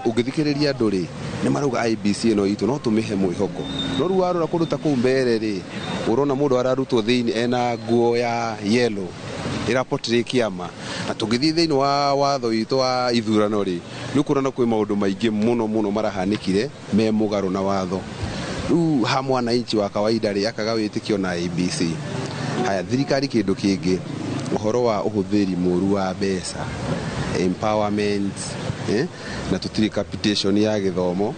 ũngĩthikĩrĩria andũ rĩ, nĩ marauga IBC ĩno itũ no tũmĩhe mwĩhoko. No rĩu warora kũndũ ta kũu mbere rĩ, ũrona mũndũ ararutwo thĩinĩ ena nguo ya yellow ĩraportray kĩama. Na tũngĩthiĩ thĩinĩ wa watho witũ wa ithurano rĩ, nĩ ũkuona kwĩ maũndũ maingĩ mũno mũno marahanĩkire me mũgarũ na watho. Rĩu ha mwananchi wa kawaida rĩ, akaga wĩtĩkio na IBC. Haya, thirikari kĩndũ kĩngĩ, ũhoro wa ũhũthĩri mũru wa mbeca, empowerment, na tũtirĩ capitation ya gĩthomo,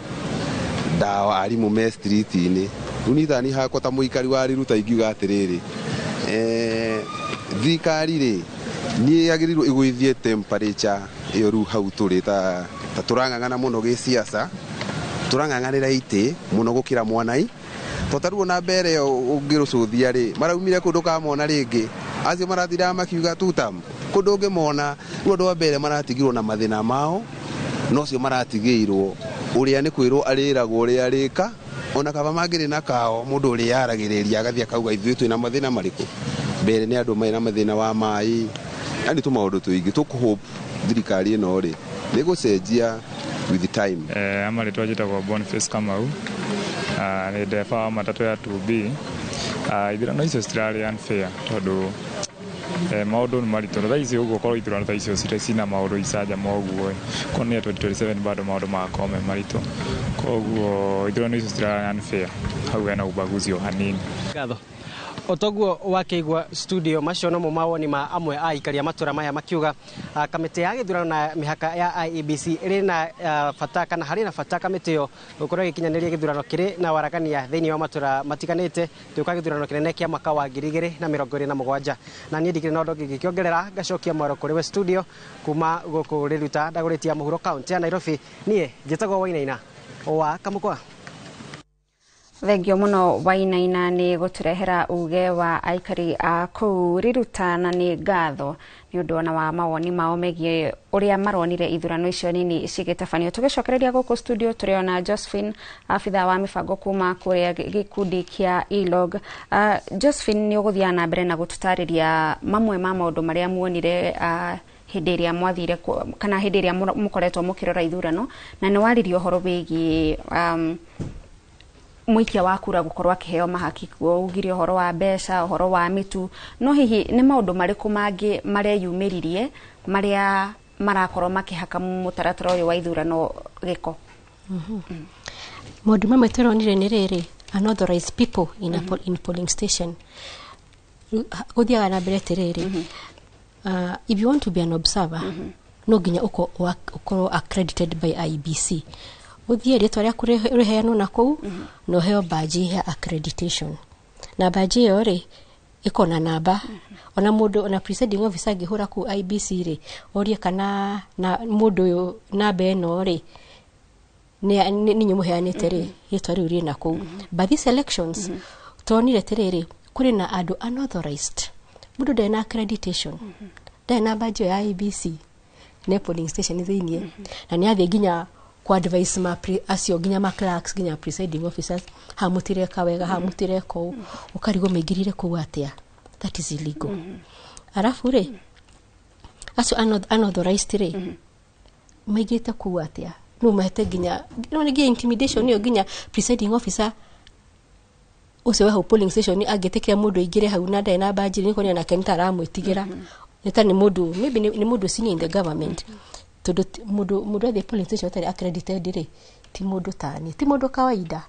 ndawa arimũ me street-inĩ. Rĩu niĩ tani hakwa ta mũikari wa Riruta ingiuga atĩrĩrĩ, thirikari rĩ nĩ yagĩrĩirwo ĩgũithie temperature ĩyo rĩu hau tũrĩ ta tũrang'ang'ana mũno gĩsiasa, tũrang'ang'anĩra itĩ mũno gũkĩra mwanai. To ta rĩu ona mbere ĩyo ũngĩrũcũthia rĩ, maraumire kũndũ ũkamona rĩngĩ, acio maratindaga makiuga tutam, kũndũ ũngĩmona. Rĩu andũ a mbere maratigirwo na mathĩna mao, no cio maratigĩirwo ũrĩa nĩ kwĩrwo arĩragwo ũrĩa arĩka, ona kaba mangĩrĩ na kao mũndũ ũrĩa aragĩrĩria agathiĩ akauga ithuĩ twĩna mathĩna marĩkũ. Mbere nĩ andũ mena mathĩna wa maĩ, yani tũmaũndũ tũingĩ. Tũkũhope thirikari ĩno rĩ nĩ gũcenjia with time. Amarĩtwa njĩtagwo Boniface Kamau, nĩ ndereba wa matatũ ya 2B. Ithurano icio citirarĩ unfair tondũ Maũndũ nĩ maritũ na thaa ici ũguo korwo ithurano thaa icio cina maũndũ icanjama ũguo ĩ, korwo nĩ ya 2027 bado maũndũ magakorwo me maritũ. Koguo ithurano icio citirarĩ unfair, hau hena ubaguzi o hanini. Ngatho. Otoguo wakĩigua studio, macio nomo mawoni ma amwe a aikari a matũra maya makiuga kamĩtĩ ya gĩthurano na mĩhaka ya IEBC ĩrĩ na bata kana harĩ na bata kamĩtĩ ĩyo gũkorwo ĩgĩkinyanĩria gĩthurano kĩrĩ na waragania thĩinĩ wa matũra matiganĩte tuĩka gĩthurano kĩnene kĩa mwaka wa 2027. Na niĩ ndikĩrĩ na ũndũ ũngĩ ngĩkĩongerera, ngacokia mwaro kũrĩ we studio kuma gũkũ Riruta ndagũrĩtie mũhuro kaunti ya Nairobi. Niĩ njĩtagwo Wainaina wa Kamũkwa. Thengio muno Wainaina nĩ gũtũrehera uge wa aikari a kũu Riruta, na nĩ ngatho nĩ ũndũ ona wa mawoni mao megiĩ ũrĩa maronire ithurano icio nini cigĩtabanio. Tũgĩcokereria gũkũ studio tũrĩona Josephine, abithaa wa mĩbango kuma kũrĩa gĩkundi kĩa ELOG. Josephine, nĩ ũgũthiaga na mbere na gũtũtarĩria mamwe ma maũndũ marĩa muonire hĩndĩ ĩrĩa mwathire kana hĩndĩ ĩrĩa mũkoretwo mũkĩrora ithurano, na nĩ waririe ũhoro wĩgiĩ mũikia wa kura gũkorwo akĩheo mahaki, ugire ũhoro wa mbeca, ũhoro wa mĩtu, no hihi nĩ maũndũ marĩkũ mangĩ mareyumĩririe marĩa marakorwo makĩhaka mũtaratara ũyũ wa ithurano gĩko? Maũndũ mamwe tũronire nĩ rĩrĩ, unauthorized people in, in polling station. Gũthiaga na mbere atĩrĩrĩ, if you want to be an observer, no nginya ũkorwo accredited by IEBC, ũthiĩ rĩtwa rĩaku rĩheanwo na kũu na ũheo badge ya accreditation, na badge ĩyo rĩ ĩkorwo na namba. Ona mũndũ, ona presiding officer angĩhũra kũu IEBC rĩ, orie kana na mũndũ ũyũ namba ĩno rĩ nĩ inyuĩ mũheanĩte rĩ, rĩtwa rĩu rĩna kũu. But these elections tuonire atĩrĩrĩ, kũrĩ na andũ unauthorized, mũndũ ndarĩ na accreditation, ndarĩ na badge ĩyo ya IEBC, nĩ polling station thĩiniĩ, na nĩ athiĩ nginya ku advise ma acio nginya ma clerks nginya presiding officers, ha mũtireka wega, ha mũtireka ũũ, ũkarigwo maingĩrire kũu atĩa? That is illegal. Arabu rĩ, acio unauthorized rĩ maingĩrĩte kũu atĩa? No mahete nginya no nĩ nginya intimidation ĩyo, nginya presiding officer ũcio wa hau polling station angĩtĩkĩra mũndũ aingĩre hau na ndarĩ na badge, nĩ kuonania nake nĩ ta aramwĩtigĩra, nĩ ta nĩ mũndũ, maybe nĩ mũndũ senior in the government, tondũ mũndũ athiĩ polling station atarĩ accredited rĩ, ti mũndũ tani, ti mũndũ kawaida,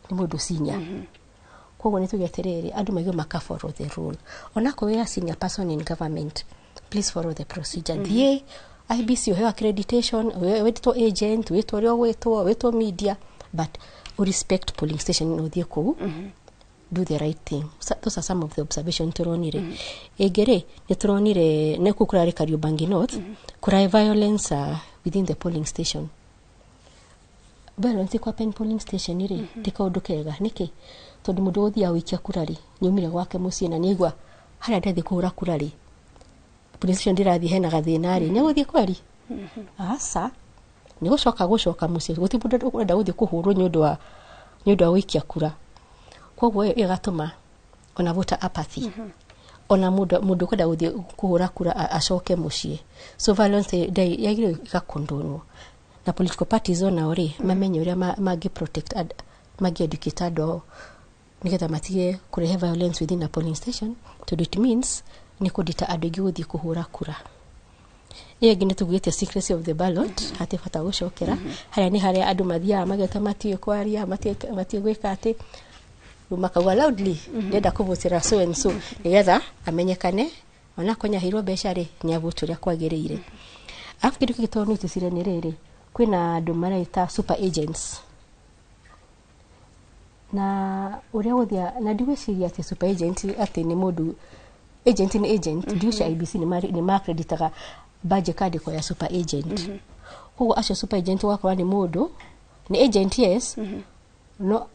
nĩ mũndũ senior. Koguo nĩ tuge atĩrĩrĩ, andũ maigue maka follow the rule. Onakorwo wĩ a senior person in government, please follow the procedure. Thiĩ IEBC ũheo accreditation, wĩtwo agent, wĩtwo ũrĩa ũgwĩtwo, wĩtwo media, but respect polling station na ũthiĩ kũu, do the right thing. Those are some of the observation tũronire. Ĩngĩ rĩ, nĩ tũronire nĩ kũu kũrarĩ Kariobangi North, kũrarĩ violence within the polling station. Violence kwa pen polling station rĩ ti kaũndũ kega. Nĩkĩ? Tondũ mũndũ ũgũthiaga gũikia kura rĩ, nĩaumire gwake mũciĩ na nĩaigua harĩa ndathiĩ kũhũra kura rĩ, polling station ndĩrathiĩ hena gathĩna rĩ, nĩegũthiĩ kweri? Aca, nĩ gũcoka mũciĩ. Gũtirĩ mũndũ ũrenda gũthiĩ kũhũrwo nĩ ũndũ wa gũikia kura. Koguo ĩyo ĩgatũma ona voter apathy, ona mũndũ ũkwenda gũthiĩ kũhũra kura acoke mũciĩ. So violence yagĩrĩirwo ĩgakondonwo, na political parties onao rĩ mamenye ũrĩa mangĩ protect, mangĩ educate andũ ao nĩgetha matige kũrehe violence within a polling station, tondũ it means nĩ kũndita andũ aingĩ gũthiĩ kũhũra kura. Ĩyo ĩngĩ nĩ tugĩte secrecy of the ballot, hatirĩ bata gũcokera. Harĩa nĩ harĩa andũ mathiaga mageta matiũĩ kwaria, matiũĩ gwĩka atĩ, rĩu makauga loudly, ndĩrenda kũvotera so and so, nĩgetha amenyekane onakorwo nĩaheirwo mbeca rĩ, nĩavote ũrĩa kwagĩrĩire. Arabu kĩndũ kĩngĩ tũnoticire nĩ rĩrĩ, kwĩna andũ mareita super agents, na ũrĩa gũthia na ndigwĩciria atĩ super agent atĩ nĩ mũndũ, agent nĩ agent. Ndigwĩciria IEBC nĩ ma-accreditaga badge ĩkandĩkwo ya super agent. Koguo acio super agent ũgakora nĩ mũndũ nĩ agent, yes, no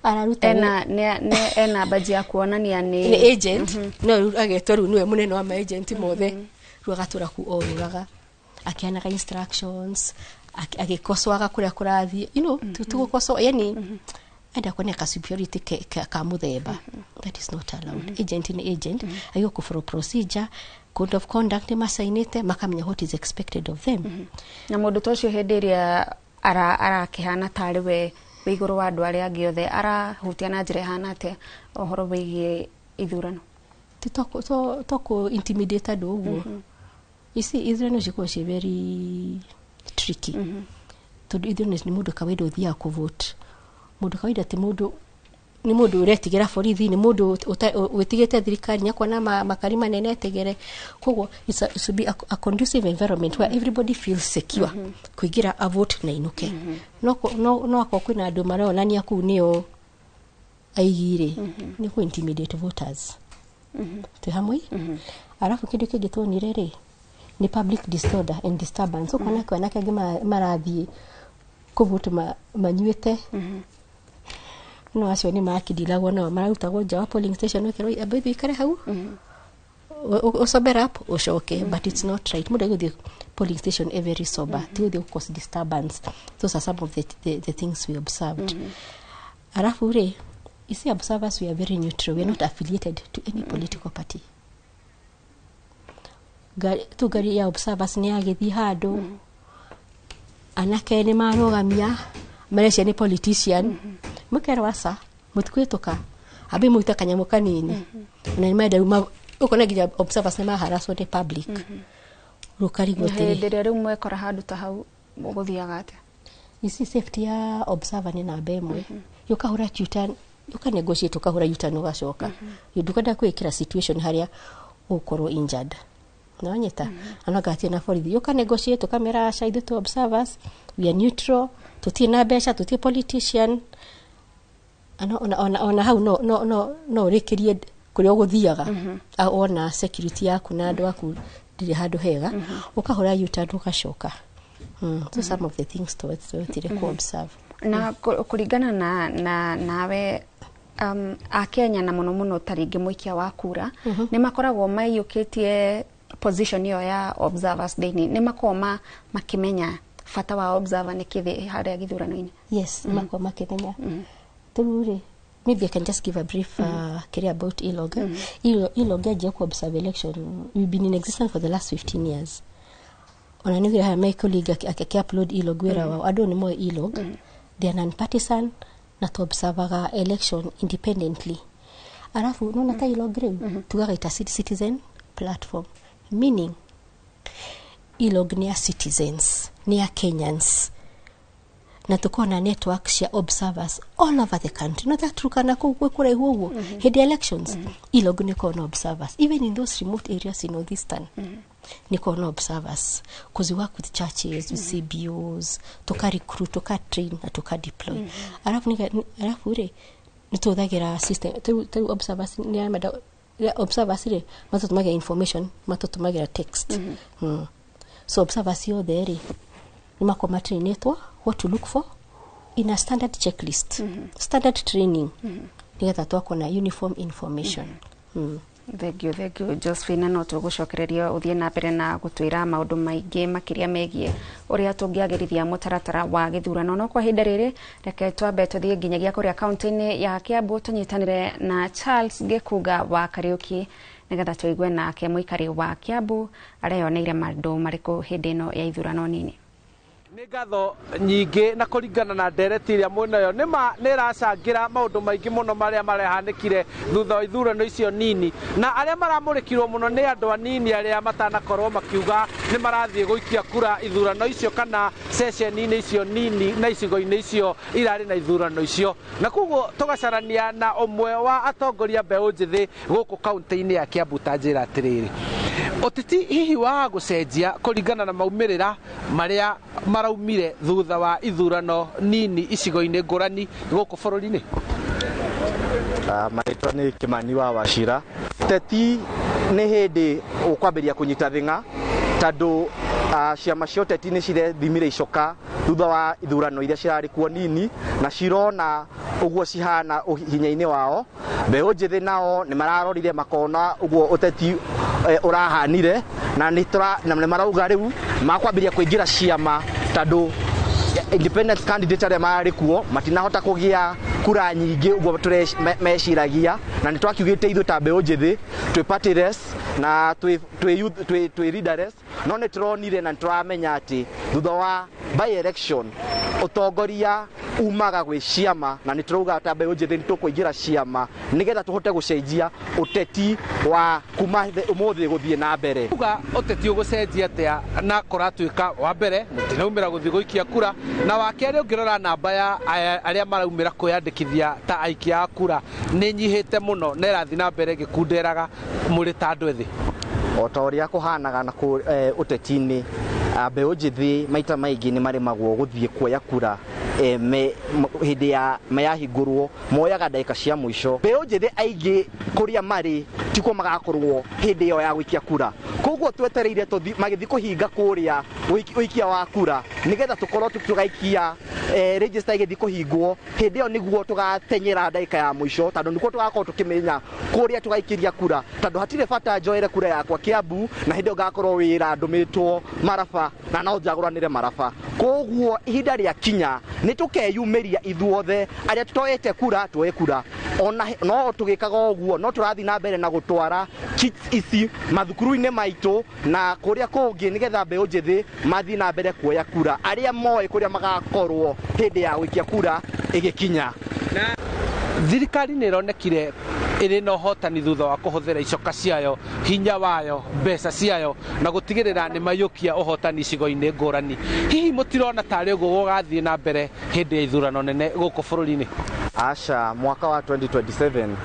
araruta ena ena badge ya kuonania nĩ nĩ agent, no rĩu agetwo rĩu nĩwe mũnene wa ma agent mothe, rĩu agatũra ku orũraga akĩheanaga instructions, agĩkocoaga kũrĩa kũrathiĩ, tũgũkocoa, yani enda kuonia ka superiority ka mũthemba. That is not allowed. Agent nĩ agent, agĩrĩirwo kũ follow procedure, code of conduct nĩ macainĩte, makamenya what is expected of them. Na mũndũ ta ũcio hĩndĩ ĩrĩa arakĩhana tarĩ we wĩ igũrũ wa andũ arĩa angĩ othe, arahutia na njĩra ĩhana atĩa ũhoro wĩgiĩ ithurano? Ti to kũ intimidate andũ ũguo. Ici ithurano cikoragwo ciĩ very tricky, tondũ ithurano nĩ mũndũ kawaida ũthiaga kũvote. Mũndũ kawaida ti mũndũ, nĩ mũndũ ũretigĩra borithi, nĩ mũndũ wĩtigĩte thirikari, nĩakuona makari manene etigĩre. Koguo it should be a conducive environment where everybody feels secure kũingĩra a vote na inũke. No akorwo kwĩna andũ maronania kũu nĩo aigi rĩ, nĩ kũ intimidate voters. Twĩ hamwe. Arabu kĩndũ kĩngĩ tuonire rĩ, nĩ public disorder and disturbance. Ũkona kwĩ anake angĩ marathiĩ kũvote manyuĩte. No acio nĩ makindilagwo nao, mararutagwo nja wa polling station, ũkerwo amba ithuĩ ikare hau, ũsober up, ũcoke. But it's not right. Mũndũ agũthiĩ polling station e very sober, ti gũthiĩ cause disturbance. Those are some of the things we observed. Arabu rĩ, you see, observers, we are very neutral. We are not affiliated to any political party. Tu ngari ya observers nĩ yagĩthiĩ handũ, anake nĩ marũgamia, marecia nĩ politician. Mũkerwo aca, mũtikwĩtũka, ambe mũite kanyamũ kanini. Na nĩ marenda rĩu ũkona nginya observers nĩ maharacwo nĩ public. Rĩu ũkarigwo Na atĩrĩ, hĩndĩ ĩrĩa rĩu mwekora handũ ta hau, gũthiaga atĩa? Ici safety ya observer nĩ namba ĩmwe. Ũkahũra U-turn, ũka negotiate, ũkahũra U-turn, ũgacoka. Ndũkwenda kwĩkĩra situation harĩa ũgũkorwo injured. Nĩwanyita? Ana gatirĩ na borithi, ũka negotiate, ũkamera aca, ithuĩ tu observers, we are neutral, tũtirĩ na mbeca, tũtirĩ politician. Ana ona hau no ũrĩkĩrie kũrĩa ũgũthiaga. Wona security yaku na andũ aku ndĩrĩ handũ hega, ũkahũra U-turn, ũgacoka. So some of the things twetire ku observe. Na kũringana na nawe, akenya na mũno mũno ta rĩngĩ mũikia wa kura, nĩ makoragwo maiyũkĩtie position ĩyo ya observers thĩinĩ? Nĩ makoragwo makĩmenya bata wa observer nĩ kĩthĩ harĩa gĩthurano-inĩ? Yes, makoragwo makĩmenya. Rĩu rĩ, maybe I can just give a brief career about ELOG. ELOG yanjia ku observe election, we've been in existence for the last 15 years. Ona nĩ haya my colleague aki-upload ELOG wĩra wao, andũ nĩ moĩ ELOG. They are non-partisan na tu observaga election independently. Arabu nona ta ELOG rĩu tugaga ita citizen platform, meaning ELOG nĩ ya citizens, nĩ ya Kenyans, na tukona network cia observers all over the country, no ta Turkana kũu gwĩ kũraihu ũguo. Hĩndĩ ya elections, ELOG nĩ korwo na observers even in those remote areas in northeastern. Nĩ korwo na observers because we work with churches, with CBOs, tuka recruit, tuka train na tuka deploy. Arabu arabu rĩ, nĩ tũhũthagĩra system tarĩu observers nĩ arĩa observers rĩ matũtũmagĩra information, matũtũmagĩra text. So observers yothe rĩ, nĩ makorwo matrainĩtwo what to look for in a standard checklist, standard training, nĩgetha twakona uniform information. Thengio, thengio Josephine. No tũgũcokereria ũthiĩ na mbere na gũtwĩra maũndũ maingĩ makĩria megiĩ ũrĩa tũngĩagĩrithia mũtaratara wa gĩthurano, no kwa ihinda rĩrĩ reke twambe tũthiĩ nginyagia kũrĩa kaunti-inĩ ya Kiambu, tũnyitanĩre na Charles Gĩkunga wa Kariũki, nĩgetha tũigue nake mũikari wa Kiambu areyoneire maũndũ marĩkũ hĩndĩ ĩno ya ithurano nini. Nĩ ngatho nyingĩ. Na kũringana na ndereti ĩrĩa mwĩnayo, nĩma nĩ ĩracangĩra maũndũ maingĩ mũno marĩa marehanĩkire thutha wa ithurano icio nini, na arĩa maramũrĩkirwo mũno nĩ andũ anini arĩa matanakorwo makiuga nĩ marathiĩ gũikia kura ithurano icio kana ceceni-inĩ icio nini na icigo-inĩ icio irarĩ na ithurano icio. Na koguo tũgacarania na ũmwe wa atongoria mbeũ njĩthĩ gũkũ kaunti-inĩ ya Kiambu. Ta njĩra atĩrĩrĩ, ũteti hihi wa gũcenjia kũringana na maumĩrĩra marĩa maraumire thutha wa ithurano nini icigo-inĩ ngũrani gũkũ bũrũri-inĩ? Marĩtwa nĩ Kĩmani wa Wacira. Teti nĩ hĩndĩ ũkwambĩrĩria kũnyita thing'a, tondũ ciama cia ũteti nĩ cirethimire icoka thutha wa ithurano iria cirarĩ kuo nini, na cirona ũguo cihana hinya-inĩ wao. Mbeũ njĩthĩ nao nĩ mararorire makona ũguo ũteti ũrahanire, na nĩ marauga rĩu makwambĩrĩria kũingĩra ciama, tondũ independent candidate arĩa marĩ kuo matinahota kũgĩa kura nyingĩ ũguo meciragia. Na nĩ twakiugĩte ithuĩ ta mbeũ njĩthĩ twĩ partyless na twĩ youth, twĩ leaderless. No nĩ tũronire na nĩ tũramenya atĩ thutha wa by election ũtongoria umaga gwĩ ciama, na nĩ tũrauga ta mbeũ njĩthĩ nĩ tũkũingĩra ciama nĩgetha tũhote gũcenjia ũteti wa kuma ũmũthĩ gũthiĩ na mbere. Uga ũteti ũgũcenjia atĩa na kũratuĩka wa mbere mũtinaumĩra gũthiĩ gũikia kura, na wa kerĩ ũngĩrora namba ya arĩa maraumĩra kwĩyandĩkithia ta aikia a kura nĩ nyihĩte mũno na ĩrathiĩ na mbere ĩgĩkunderaga mũrĩ ta andũ ethĩ. O ta ũrĩa kũhanaga na ũteti-inĩ, mbeũ njĩthĩ maita maingĩ nĩ maremagwo gũthiĩ kuoya kura hĩndĩ ya mayahingũrwo, moyaga ndagĩka cia mũico. Mbeũ njĩthĩ aingĩ kũrĩa marĩ tikuo magakorwo hĩndĩ ĩyo ya gũikia kura, koguo twetereire magĩthiĩ kũhinga kũrĩa ũikia wa kura nĩgetha tũkorwo tũgaikia register igĩthiĩ kũhingwo hĩndĩ ĩyo nĩguo tũgatenyera ndagĩka ya mũico, tondũ nĩkuo tũgakorwo tũkĩmenya kũrĩa tũgaikĩria kura, tondũ hatirĩ bata njoere kura yakwa Kiambu na hĩndĩ ĩyo ngakorwo wĩra ndũmĩtwo Maraba na no njagũranĩre Maraba. Koguo ihinda rĩa kinya nĩ tũkeyumĩria ithuothe arĩa tũtoete kura tuoe kura. Ona no tũgĩkaga ũguo no tũrathiĩ na mbere na gũtwara kits ici mathukuru-inĩ maitũ na kũrĩa kũngĩ nĩgetha mbeũ njĩthĩ mathiĩ na mbere kuoya kura, arĩa moĩ kũrĩa magakorwo hĩndĩ ya gũikia kura ĩgĩkinya. Na thirikari nĩ ĩronekire ĩrĩ na ũhotani thutha wa kũhũthĩra icoka ciayo, hinya wayo, mbeca ciayo na gũtigĩrĩra nĩ maiyũkia ũhotani icigo-inĩ ngũrani. Hihi mũtirona tarĩ ũguo gũgathiĩ na mbere hĩndĩ ya ithurano nene gũkũ bũrũri-inĩ? Aca, mwaka wa 2027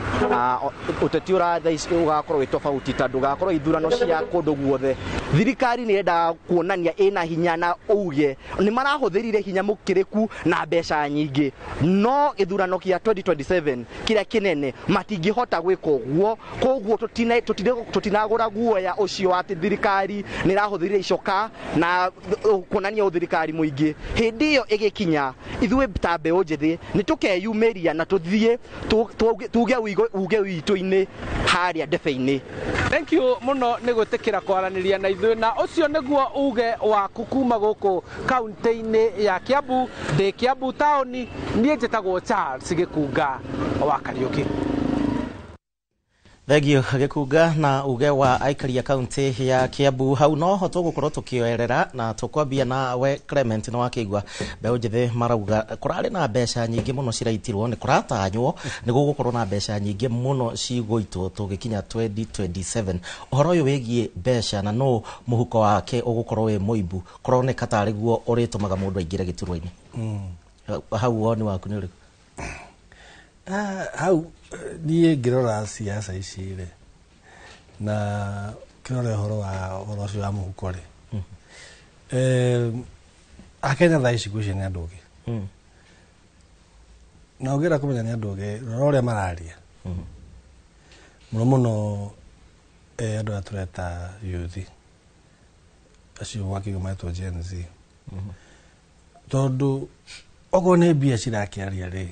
ũteti ũgakorwo wĩ tofauti tondũ ũgakorwo ithurano cia kũndũ guothe. Thirikari nĩ yendaga kuonania ĩna hinya na uge nĩ marahũthĩrire hinya mũkĩrĩku na mbeca nyingĩ, no gĩthurano kĩa 2027 kĩrĩa kĩnene matingĩhota gwĩka ũguo. Koguo tũtinagũra guoya ũcio atĩ thirikari nĩ ĩrahũthĩrire icoka na kuonania ũthirikari mũingĩ. Hĩndĩ ĩyo ĩgĩkinya ithuĩ ta mbeũ njĩthĩ nĩ tũkeyumĩria na tuthiĩ tuge uge witũ-inĩ harĩa ndebe-inĩ. Thank you mũno nĩ gwĩtĩkĩra kwaranĩria na ithuĩ, na ũcio nĩguo uge waku kuma gũkũ kaunti-inĩ ya Kiambu. Ndĩ Kiambu taũni, niĩ njĩtagwo Charles Gĩkunga wa Kariũki. Thengio Gĩkunga na uge wa aikari a kaunti ya Kiambu. Hau noho tũgũkorwo tũkĩoerera na tũkwambia na we Clement nĩ wakĩigua mbeũ njĩthĩ marauga kũrarĩ na mbeca nyingĩ mũno ciraitirwo, nĩ kũratanywo nĩ gũgũkorwo na mbeca nyingĩ mũno cigũitwo tũgĩkinya 2027. Ũhoro ũyũ wĩgiĩ mbeca na nũ mũhuko wake ũgũkorwo wĩ mũimbu kũroneka tarĩ guo ũrĩtũmaga mũndũ aingĩre gĩturwa-inĩ. Hau woni waku nĩ ũrĩkũ? Hau niĩ ngĩrora siasa ici rĩ na kĩrore ũhoro wa ũhoro ũcio wa mũhuko rĩ, Akenya thaa ici ngwĩciria nĩ andũ ogĩ, na ũngĩenda kũmenya nĩ andũ ogĩ rora ũrĩa mararia mũno mũno, andũ arĩa tũreta youth acio gwakiuga metwo Gen Z, tondũ okorwo nĩ mbia cirakĩaria rĩ,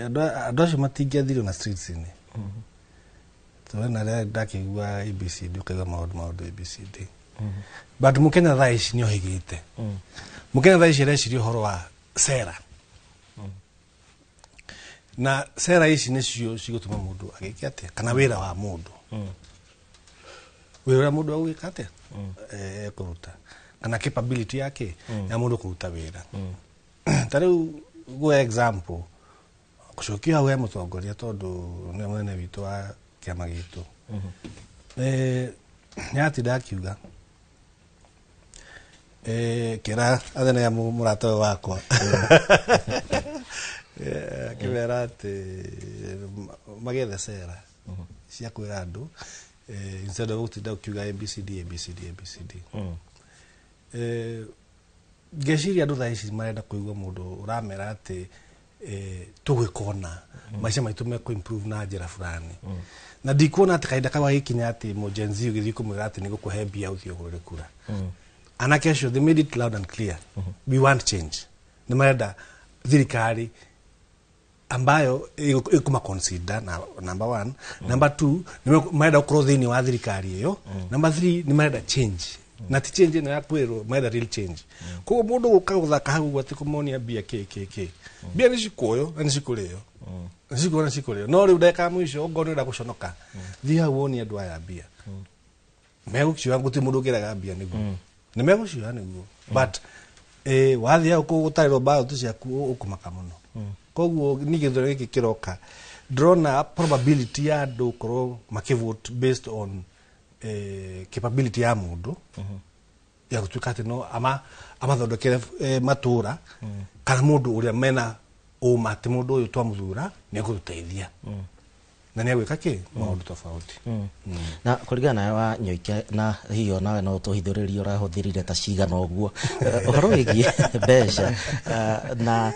andũ acio matingĩathire na streets-inĩ. Tondũ na rĩrĩa ndakĩigua ABCD ũkaigua maũndũ ABCD, but mũkenya thaa ici nĩ ohĩgĩte. Mũkenya thaa ici areciria ũhoro wa sera, na sera ici nĩcio cigũtũma mũndũ agĩke atĩa, kana wĩra wa mũndũ, wĩra ũrĩa mũndũ agũgĩka atĩa ekũruta, kana capability yake ya mũndũ kũruta wĩra. Ta rĩu gwe example gũcokia hau he mũtongoria, tondũ nĩwe mũnene witũ wa kĩama gitũ, nĩ atinda akiuga kĩra athene ya mũrata ũyũ wakwa akĩmera atĩ magethe cera cia kwĩra andũ instead of gũtinda ũkiuga ABCD ABCD ABCD. Ngeciria andũ thaa ici marenda kũigua mũndũ ũramera atĩ tũgwĩka ũna, maica maitũ mekũ improve na njĩra fulani, na ndikuona atĩ kahinda kau gagĩkinya atĩ mũ Gen Z ũgĩthiĩ kũmwĩra atĩ nĩgũkũhe mbia ũthiĩ ũhũrĩre kura. Anake acio they made it loud and clear, we want change. Nĩ marenda thirikari ambayo ĩkũma consider na number 1, number 2 nĩ marenda gũkorwo thĩinĩ wa thirikari ĩyo, number 3 nĩ marenda change, na ti change ĩno ya kwĩrwo, marenda real change. Koguo mũndũ gũka gũthaka hau ũguo atĩ kũmonia mbia kĩ kĩ kĩ, mbia nĩ cikuoyo na nĩ cikũrĩo, nĩ cikuoyo na cikũrĩo, no rĩu ndagĩka ya mũico ongorwo nĩ ũrenda gũconoka, thiĩ hau wonie andũ aya mbia. Megũcioya, gũtirĩ mũndũ ũngĩrega mbia nĩguo nĩ megũcioya nĩguo, but wathiaga gũtarĩrwo ballot ciaku ũkũmaka mũno. Koguo niĩ gĩthurano gĩkĩ kĩroka ndĩrona probability ya andũ gũkorwo makĩvote based on capability ya mũndũ ya gũtuĩka atĩ no amathondekere matũra, kana mũndũ ũrĩa mena ũma atĩ mũndũ ũyũ twamũthura nĩ egũtũteithia na nĩ egwĩka kĩ maũndũ tofauti. Na kũringana nawe wa Nyoike, na hihi onawe no tũhithũrĩrie ũrahũthĩrire ta cigana ũguo ũhoro wĩgiĩ mbeca, na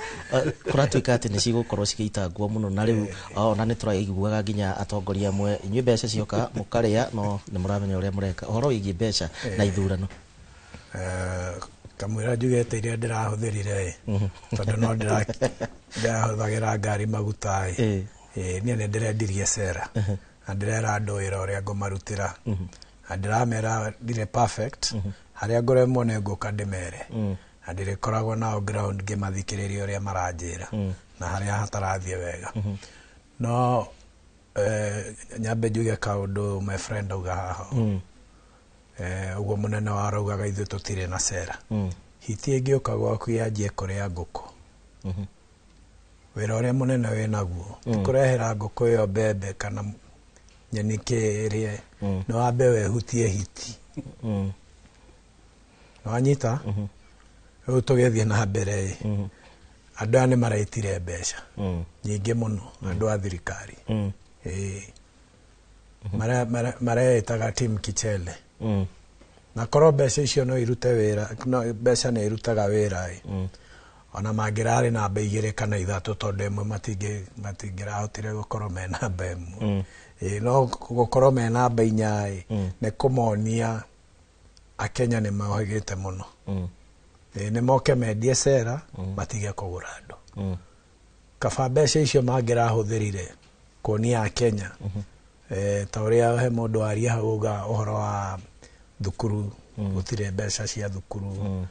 kũratuĩka atĩ nĩ cigũkorwo cigĩitangwo mũno, na rĩu ona nĩ tũraiguaga nginya atongoria amwe, inyuĩ mbeca cioka mũkarĩa, no nĩ mũramenya ũrĩa mũreka ũhoro wĩgiĩ mbeca na ithurano. Kamwĩra njugĩte iria ndĩrahũthĩrire ĩ, tondũ no ndĩrahũthagĩra ngari maguta ĩ. Niĩ nĩ ndĩrendirie cera na ndĩrera andũ wĩra ũrĩa ngũmarutĩra, na ndĩramera ndirĩ perfect, harĩa ngũremwo nĩ ngũka ndĩmere, na ndĩrĩkoragwo nao ground ngĩmathikĩrĩria ũrĩa maranjĩra na harĩa hatarathiĩ wega. No nyambe njuge kaũndũ my friend auga haha. Ũguo mũnene waraugaga ithuĩ tũtirĩ na cera. Hiti ĩngĩũka gwaku yanjie kũrĩa ngũkũ, wĩra ũrĩa mũnene wĩ naguo ti kũrehera ngũkũ ĩyo mbembe kana nyeni kĩ ĩrĩe, nĩ wambe wehutie hiti. Nĩwanyita? Rĩu tũgĩthiĩ na mbere ĩ, andũ aya nĩ maraitire mbeca nyingĩ mũno, andũ a thirikari. Ĩĩ. Mareĩtaga team Kichele, na korwo mbeca icio no irute wĩra, no mbeca nĩ irutaga wĩra ĩ, ona mangĩrarĩ namba 2 kana 3, tondũ ĩmwe matingĩrahotire gũkorwo me namba 1. Ĩĩ, no gũkorwo me namba 4 ĩ, nĩ kũmonia akenya nĩ mohĩgĩte mũno. Ĩĩ, nĩ moke mendie cera, matige kũgũra andũ. Kaba mbeca icio mangĩrahũthĩrire kuonia akenya, ta ũrĩa he mũndũ waria hau auga ũhoro wa thukuru, gũtirĩ mbeca cia thukuru,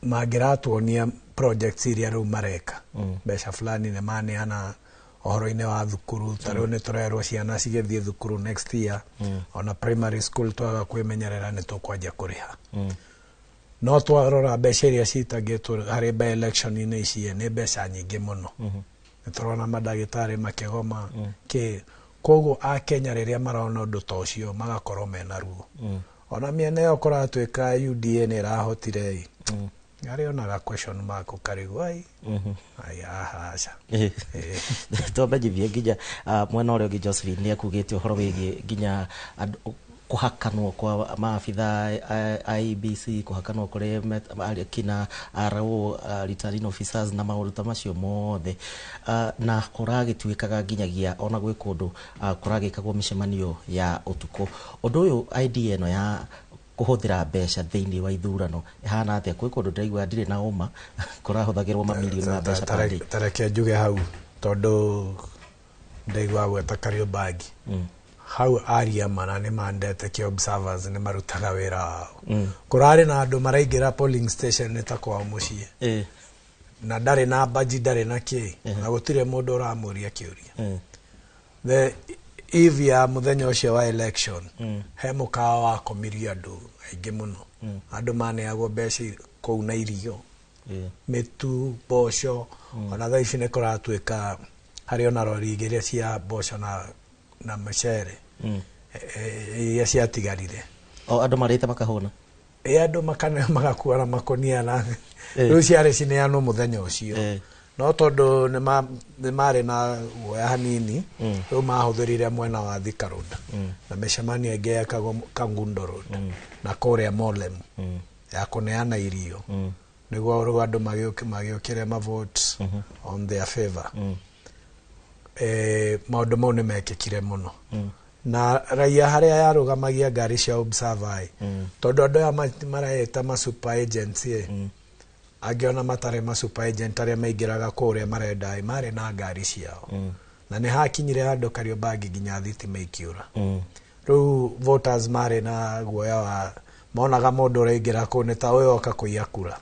mangĩratuonia projects iria rĩu mareka, mbeca fulani nĩ maneana ũhoro-inĩ wa thukuru. Ta rĩu nĩ tũrerwo ciana cigĩthiĩ thukuru next year, ona primary school twaga kwĩmenyerera nĩ tũkwanjia kũrĩha. No twarora mbeca iria citangĩtwo harĩ by election-inĩ ici nĩ mbeca nyingĩ mũno. Nĩ tũrona mandagĩtarĩ makĩgoma kĩ, koguo akenya rĩrĩa marona ũndũ ta ũcio magakorwo mena ruo. Ona mĩena ĩyo kũratuĩka UDA nĩ ĩrahotire ĩ, arĩonaga question mark ũkarigwo ai ai aha aca. Twamenyithie nginya mwena ũrĩa ũngĩ Josephine nĩ akugĩte ũhoro wĩgiĩ nginya kũhakanwo kwa maabitha IEBC, kũhakanwo kũrĩ kina RO, returning officers na maũndũ ta macio mothe, na kũragĩtuĩkaga nginyagia ona gwĩ kũndũ kũragĩkagwo mĩcemanio ya ũtukũ. Ũndũ ũyũ, idea ĩno ya kũhũthĩra mbeca thĩinĩ wa ithurano ĩhana atĩa? Gwĩ kũndũ ndĩraigua ndirĩ na ũma kũrahũthagĩrwo mamirioni ma mbeca per day. Tareke njuge hau, tondũ ndaigua gweta Kariobangi hau aria mana nĩ mandete kĩ observers nĩ marutaga wĩra wao. Kũrarĩ na andũ maraingĩra polling station nĩ ta kwao mũciĩ, na ndarĩ na baji, ndarĩ na kĩ, na gũtirĩ mũndũ ũramũria kĩũria. The eve ya mũthenya ũcio wa election, he mũkawa wakomirie andũ aingĩ mũno, andũ maneagwo mbeca kũu na irio, mĩtu, mboco. Ona thaa ici nĩ kũratuĩka harĩ ona rori 2 cia mboco na mĩcere iria ciatigarire. O andũ marĩte makahũna. Ĩ, andũ magakua na makonia, na rĩu ciarĩ cineanwo mũthenya ũcio, no tondũ nĩ marĩ na guoya hanini, rĩu mahũthĩrire mwena wa Thika Road na mĩcemanio ĩngĩ yekagwo Kangundo Road na kũrĩa Molem ya kũneana irio, nĩguo rĩu andũ magĩũkĩre mavote on their favor. Maũndũ mau nĩ mekĩkire mũno, na raia harĩa yarũgamagia ngari cia observer, tondũ andũ aya mareĩta ma super agents ĩ, angĩ ona matarĩ ma super agent arĩa maingĩraga kũrĩa marenda ĩ, marĩ na ngari ciao, na nĩ hakinyire handũ Kariobangi nginya thitima ikiũra. Rĩu voters marĩ na guoya wa monaga mũndũ ũraingĩra kũu nĩ ta ũyũ oka kũiya kura,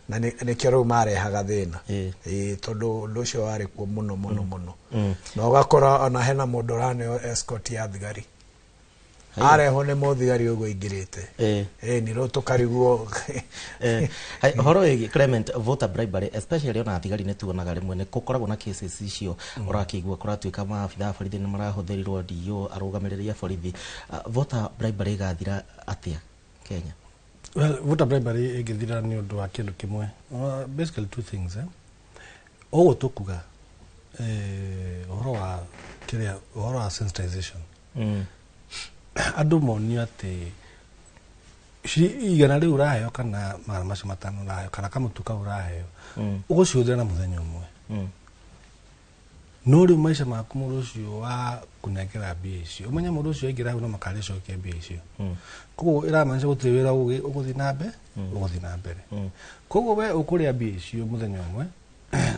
na nĩkĩo rĩu marehaga thĩna. Ĩĩ, tondũ ũndũ ũcio warĩ kuo mũno mũno mũno, na ũgakora ona hena mũndũ ũraneo escort ya thigari. Arehwo nĩ mũthigari ũguo aingĩrĩte. Ĩni rĩu tũkarigwo. Ũhoro wĩgiĩ Clement, voter bribery, especially ona thigari nĩ tuonaga rĩmwe nĩ gũkoragwo na cases icio, ũrakĩigua kũratuĩka maabitha a borithi nĩ marahũthĩrirwo DO arũgamĩrĩri a borithi. Voter bribery ĩgathira atĩa Kenya? Well, voter bribery ĩngĩthira nĩ ũndũ wa kĩndũ kĩmwe. Basically two things, eh? Ũguo tũkuga ũhoro wa kĩrĩa, ũhoro wa sensitization. Andũ monio atĩ igana rĩu ũraheo kana 500 ũraheo kana kamũtu kau ũraheo, ũgũcihũthĩra na mũthenya ũmwe. No rĩu maica maku mũndũ ũcio wa kũnengera mbia icio, ũmenye mũndũ ũcio aingĩra hau no makarĩcokia mbia icio. Koguo ĩramaanisha gũtirĩ wĩra ũgũthiĩ na mbere, ũgũthiĩ na mbere. Koguo we ũkũrĩa mbia icio mũthenya ũmwe,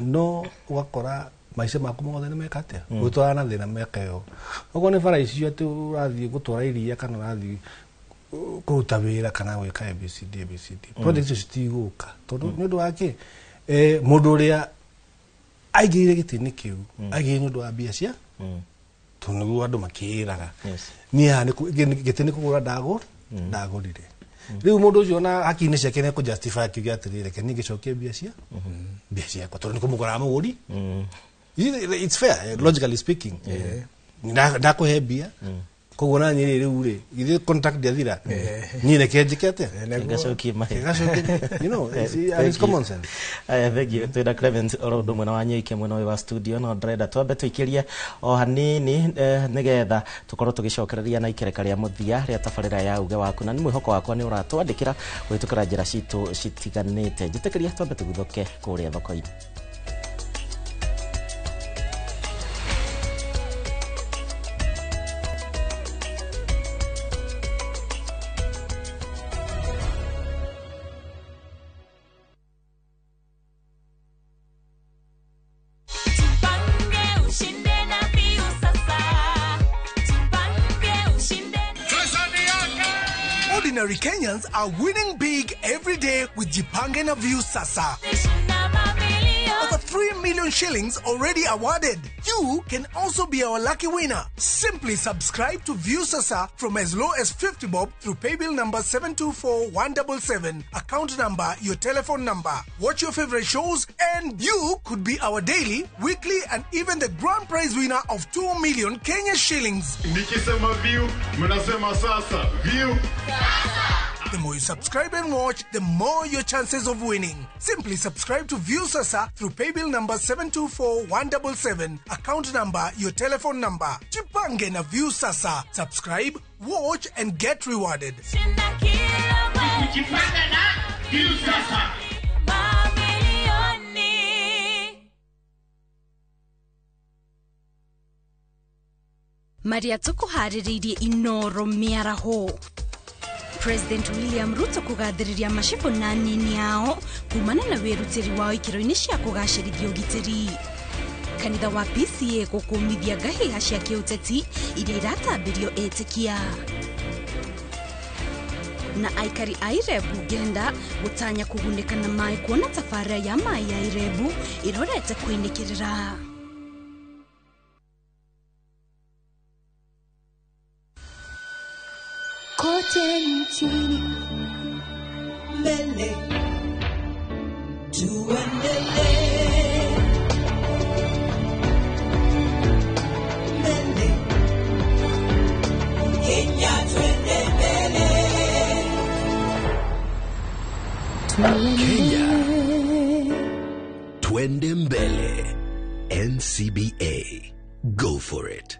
no ũgakora maica maku mothe nĩ meka atĩa, ũgĩtwarana na thĩna mĩaka ĩyo. Okorwo nĩ bara icio atĩ ũrathiĩ gũtwara iria kana ũrathiĩ kũruta wĩra kana gwĩka ABCD ABCD, project icio citigũka tondũ nĩ ũndũ wa kĩ, mũndũ ũrĩa aingĩrire gĩtĩ-inĩ kĩu aingĩrire nĩ ũndũ wa mbia cia, tondũ nĩguo andũ makĩĩraga niĩ haha gĩtĩ nĩ kũgũra ndagũrire. Rĩu mũndũ ũcio ona hakiri-inĩ ciake nĩ ekũ-justify akiuga atĩrĩrĩ, reke niĩ ngĩcokie mbia cia mbia ciakwa tondũ nĩ kũmũgũra mũgũri. It's fair, logically speaking. Ndakũhe mbia, koguo na niĩ rĩu rĩ, githĩ contract ndĩathira, niĩ reke njĩke atĩa? Ngacokie mahe. Ngacokie, and it's common sense. Aya, thank you. Twĩna Clement oro ũndũ ũmwe na Wanyoike mwena ũyũ wa studio, no ndĩrenda twambe tũikĩrie o hanini, nĩgetha tũkorwo tũgĩcokereria na ikereka rĩa mũthia rĩa tabarĩra ya uge waku, na nĩ mwĩhoko wakwa nĩ ũratwandĩkĩra kũhĩtũkĩra njĩra citũ citiganĩte. Njĩtĩkĩria twambe tũguthũke kũrĩa thoko-inĩ. Tupange ushinde na Viu sasa. Tupange ushinde. Ordinary Kenyans are winning big every day with Jipange na Viusasa. Over 3 million shillings already awarded. You can also be our lucky winner. Simply subscribe to Viusasa from as low as 50 bob through paybill number 724177, account number, your telephone number. Watch your favorite shows and you could be our daily, weekly and even the grand prize winner of 2 million Kenya shillings. Nikisema view, mnasema sasa. View. The more you subscribe and watch, the more your chances of winning. Simply subscribe to Viusasa through paybill number 724177, account number, your telephone number. Jipange na Viusasa. Subscribe, watch and get rewarded. Jipange na Viusasa. Mamilioni. Maria tũkũharĩrĩirie inoro mĩaraho. President William Ruto kũgathĩrĩria macibũ na nini ao kumana na wĩrutĩri wao ikĩro-inĩ cia kũgacĩrithia ũgitĩri. Kanitha wa PCA gũkũmithia ngahĩha cia kĩũteti iria iratambĩrio etĩkia. Na aikari a Irebu Ngenda gũtanya kũgunĩka na maĩ kuona tabarĩra ya maĩ ya Irebu ĩrorete kũinĩkĩrĩra. Kote nchini mbele tuendelee, mbele Kenya twende mbele. Kenya twende mbele. NCBA, go for it.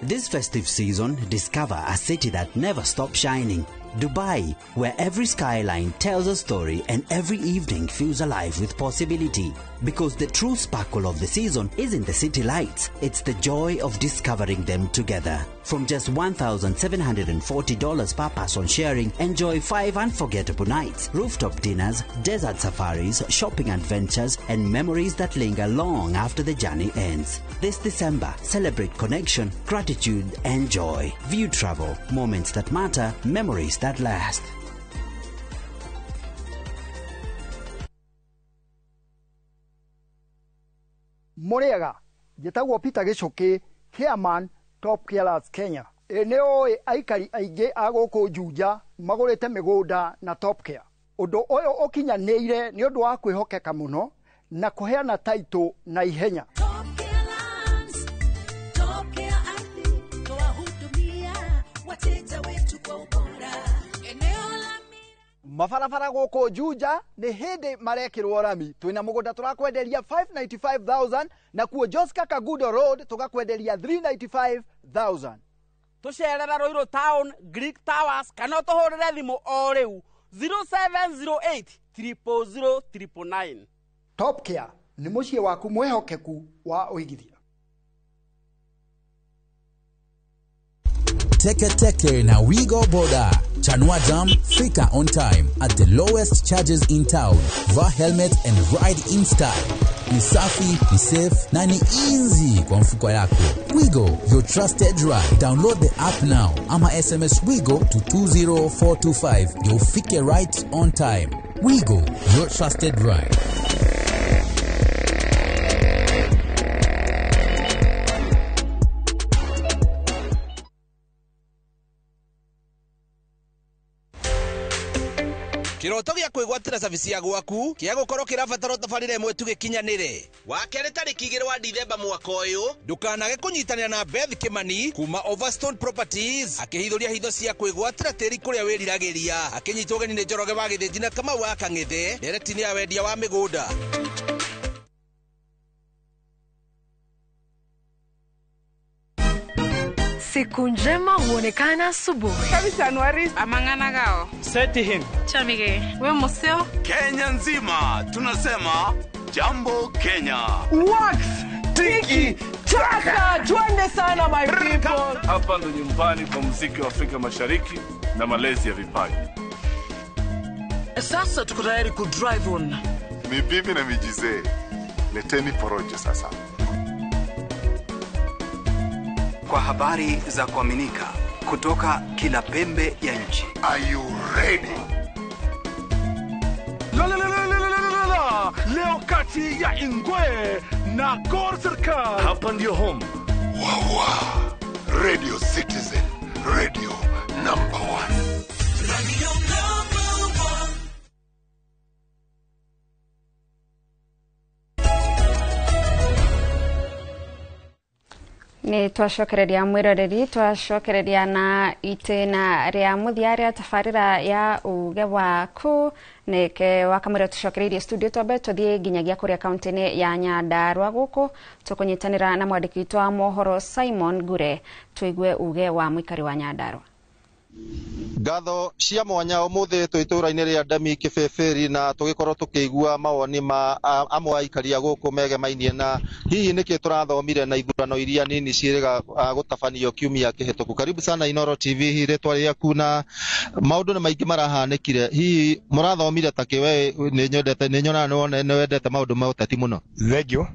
This festive season, discover a city that never stops shining. Dubai, where every skyline tells a story and every evening feels alive with possibility. Because the true sparkle of the season isn't the city lights, it's the joy of discovering them together. From just $1,740 per person sharing, enjoy 5 unforgettable nights, rooftop dinners, desert safaris, shopping adventures, and memories that linger long after the journey ends. This December, celebrate connection, gratitude, and joy. View Travel, moments that matter, memories that last. Muriaga Njĩtagwo Peter Gĩcũkĩ, chairman Top Carers Kenya. Ĩ nĩ ũĩ aikari aingĩ a gũkũ Juja magũrĩte mĩgũnda na Top Care. Ũndũ ũyũ ũkinyanĩire nĩ ũndũ wa kwĩhokeka mũno na kũheana taitũ na ihenya. Top Care Ardhi twahudumia wateja wetu kwa ubora. Eneo la Mabarabara gũkũ Juja nĩ hĩndĩ marekĩrwo rami. Twĩna mũgũnda tũrakwenderia 595,000 na kuo Joska Kagudo Road tũgakwenderia 395,000. Tũcerera Ruiru Town, Greek Towers, kana ũtũhũrĩre thimũ o rĩu 0708 000 999. Top Care nĩ mũciĩ waku mwĩhokeku wa ũigithia. Teke Teke na Wigo Boda. Chanua Jam, fika on time at the lowest charges in town. Vaa helmet and ride in style. Ni safi, ni safe na ni easy kwa mfuko yako. Wigo, your trusted ride. Download the app now ama SMS Wigo to 20425 ndio ufike right on time. Wigo, your trusted ride. Kiroto gĩa kwĩgwatĩra cabici ya gwaku kĩa gũkorwo kĩrabatara tabarĩra ĩmwe tu gĩkinyanĩre. Wa kerĩ tarĩki 2 wa Dithemba mwaka ũyũ, ndũkanage kũnyitanĩra na Beth Kimani kuma Overstone Properties akĩhithũria hitho cia kwĩgwatĩra tĩri kũrĩa wĩriragĩria, akĩnyitwo ũgeni nĩ Njoroge wa Gĩthĩnji na Kamau wa Kang'ethe ndereti-inĩ ya wendia wa mĩgũnda. Siku njema huonekana asubuhi. Amang'ana gao. Seti him. Chamige. We museo. Kenya nzima tunasema jambo Kenya. Wax tiki taka, twende sana my people. Hapa ndo nyumbani kwa muziki wa Afrika Mashariki na malezi ya vipaji. Sasa tuko tayari ku drive on. Ni bibi na mijizee. Leteni porojo sasa. Kwa habari za kuaminika kutoka kila pembe ya nchi. Are you ready? La la la la la la la la. Leo kati ya Ingwe na Gor Serikal. Hapa ndio home. Wawa. Radio Citizen, radio number 1. Radio number 1. Nĩ twacokereria mwĩroreri, twacokereria na itĩna rĩa mũthia rĩa tabarĩra ya uge waku nĩke wakamwĩra tũcokereirie studio twambe tũthiĩ nginyagia kũrĩa kaunti-inĩ ya Nyandarua gũkũ tũkũnyitanĩra na mwandĩki witũ wa mohoro Simon Ngure tũigue uge wa mũikari wa Nyandarua. Ngatho cia mwanya ũmũthĩ twĩ itũũra-inĩ rĩa Ndemi Kĩbĩbĩri na tũgĩkorwo tũkĩigua mawoni ma amwe aikari a gũkũ megemainie na hihi nĩkĩ tũrathomire na ithurano iria nini ciĩrĩga gũtabanio kiumia kĩhĩtũku. Karibu sana Inoro TV, hihi rĩtwa rĩaku na maũndũ nĩ maingĩ marahanĩkire, hihi mũrathomire takĩ? We nĩ nyendete, nĩ nyonaga nĩ wendete maũndũ ma ũteti mũno. Thank you.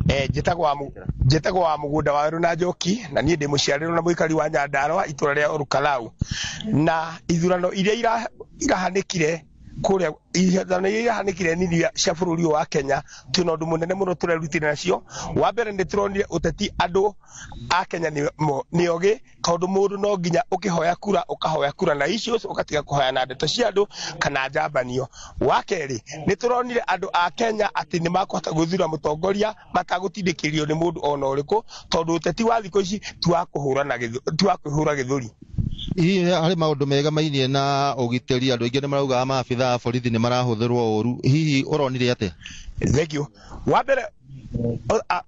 Njĩtagwo wa mũgũnda wa Werũ na Njoki, na niĩ ndĩ mũciarĩrwo na mũikari wa Nyandarua itũra rĩa Orukalau. Na ithurano iria irahanĩkire kũrĩa, ithurano iria irahanĩkire nini cia bũrũri ũyũ wa Kenya, twĩna ũndũ mũnene mũno tũrerutire nacio. Wa mbere nĩ tũronire ũteti andũ a Kenya nĩ ogĩ, tondũ mũndũ no nginya ũkĩhoya kura ũkahoya kura na issues, ũgatiga kũhoya na ndeto cia andũ kana njambanio. Wa kerĩ nĩ tũronire andũ a Kenya atĩ nĩ makũhota gwĩthura mũtongoria matagũtindĩkĩrĩrio nĩ mũndũ ona ũrĩkũ, tondũ ũteti wa thikũ ici ti wa kwĩhũra gĩthũri. Hihi harĩ maũndũ megemainie na ũgitĩri, andũ aingĩ nĩ maraugaga maabithaa a borithi nĩ marahũthĩrwo ũru, hihi ũronire atĩa? Thank you. Wa mbere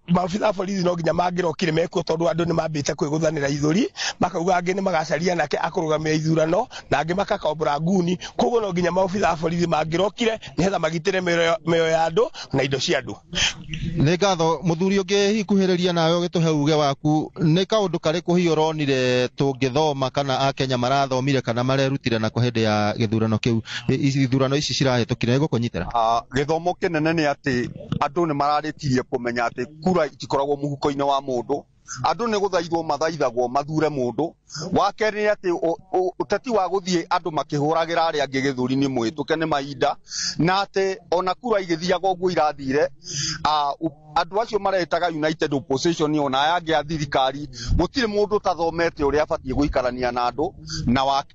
maabithaa a borithi no nginya mangĩrokire mekuo, tondũ andũ nĩ mambĩte kwĩgũthanĩra ithũri, makauga angĩ nĩ magacaria nake akũrũgamia ithurano na angĩ makakombora nguni. Koguo no nginya maabithaa a borithi mangĩrokire nĩgetha magitĩre mĩoyo ya andũ na indo cia andũ. Nĩ ngatho mũthuri ũngĩ, hihi kuhĩrĩria nawe ũgĩtũhe uge waku, nĩ kaũndũ karĩkũ hihi ũronire tũngĩthoma kana akenya marathomire kana marerutire nako hĩndĩ ya gĩthurano kĩu, ithurano ici cirahĩtũkire? Nĩgũkũnyitĩra. Gĩthomo kĩnene nĩ atĩ andũ nĩ mararĩkirie kũmenya atĩ kura itikoragwo mũhuko-inĩ wa mũndũ. Andũ nĩ gũthaithwo mathaithagwo mathure mũndũ. Wa kerĩ nĩ atĩ ũteti wa gũthiĩ andũ makĩhũragĩra arĩa angĩ gĩthũri nĩ mũhĩtũke nĩ mahinda, na atĩ ona kura igĩthiaga ũguo irathire, andũ acio maretaga United Opposition ona aya angĩ a thirikari, gũtirĩ mũndũ ũtathomete ũrĩa abatiĩ gũikarania na andũ.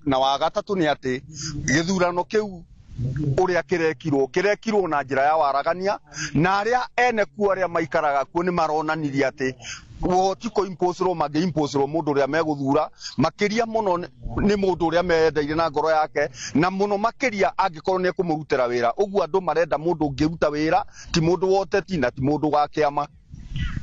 Na wa gatatũ nĩ atĩ gĩthurano kĩu ũrĩa kĩrekirwo na njĩra ya waragania, na arĩa ene kuo arĩa maikaraga kuo nĩ maronanirie atĩ ũhoti kũ impose-rwo mangĩ impose-rwo mũndũ ũrĩa megũthura, makĩria mũno nĩ mũndũ ũrĩa mendeire na ngoro yake, na mũno makĩria angĩkorwo nĩ ekũmũrutĩra wĩra. Ũguo andũ marenda mũndũ ũngĩruta wĩra, ti mũndũ wa ũteti na ti mũndũ wa kĩama.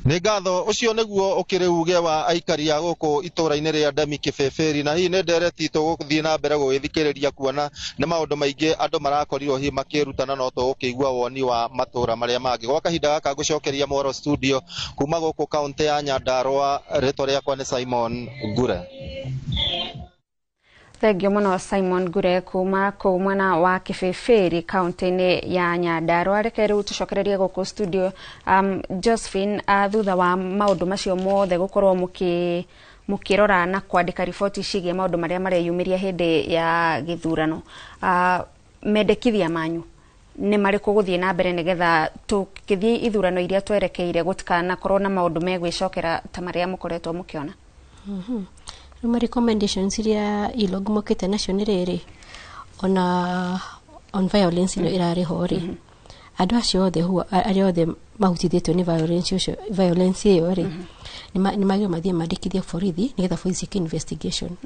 Nĩ ngatho. Ũcio nĩguo ũkĩrĩ uge wa aikari a gũkũ itũra-inĩ rĩa Ndemi Kĩbĩbĩri, na hihi nĩ ndereti tũgũthiĩ na mbere gũgĩthikĩrĩria kuona nĩ maũndũ maingĩ andũ marakorirwo hihi makĩrutana, no tũgũkĩigua woni wa matũra marĩa mangĩ. Gwa kahinda gaka ngũcokeria mwaro studio kuma gũkũ kaũntĩ ya Nyandarua. Rĩtwa rĩakwa nĩ Simon Ngure. Thengio mũno Simon Ngure kuma kũu mwena wa Kĩbĩbĩri kaunti-inĩ ya Nyandarua. Reke rĩu tũcokererie gũkũ studio. Josephine, thutha wa maũndũ macio mothe gũkorwo mũkĩrora na kwandĩka riboti ciĩgiĩ maũndũ marĩa mareyumĩria hĩndĩ ya gĩthurano, mendekithia manyu nĩ marĩkũ gũthiĩ na mbere nĩgetha tũkĩthiĩ ithurano iria twerekeire gũtikanakorwo na maũndũ megwĩcokera ta marĩa mũkoretwo mũkĩona? Rĩu ma recommendations iria ILOG mokĩte nacio nĩ rĩrĩ, ona on violence ĩno ĩrarĩ ho rĩ, andũ acio othe arĩa othe mahutithĩtio nĩ violence ũcio, violence ĩyo rĩ, nĩ magĩrĩirwo mathiĩ mandĩkithie borithi nĩgetha borithi ciĩke investigation.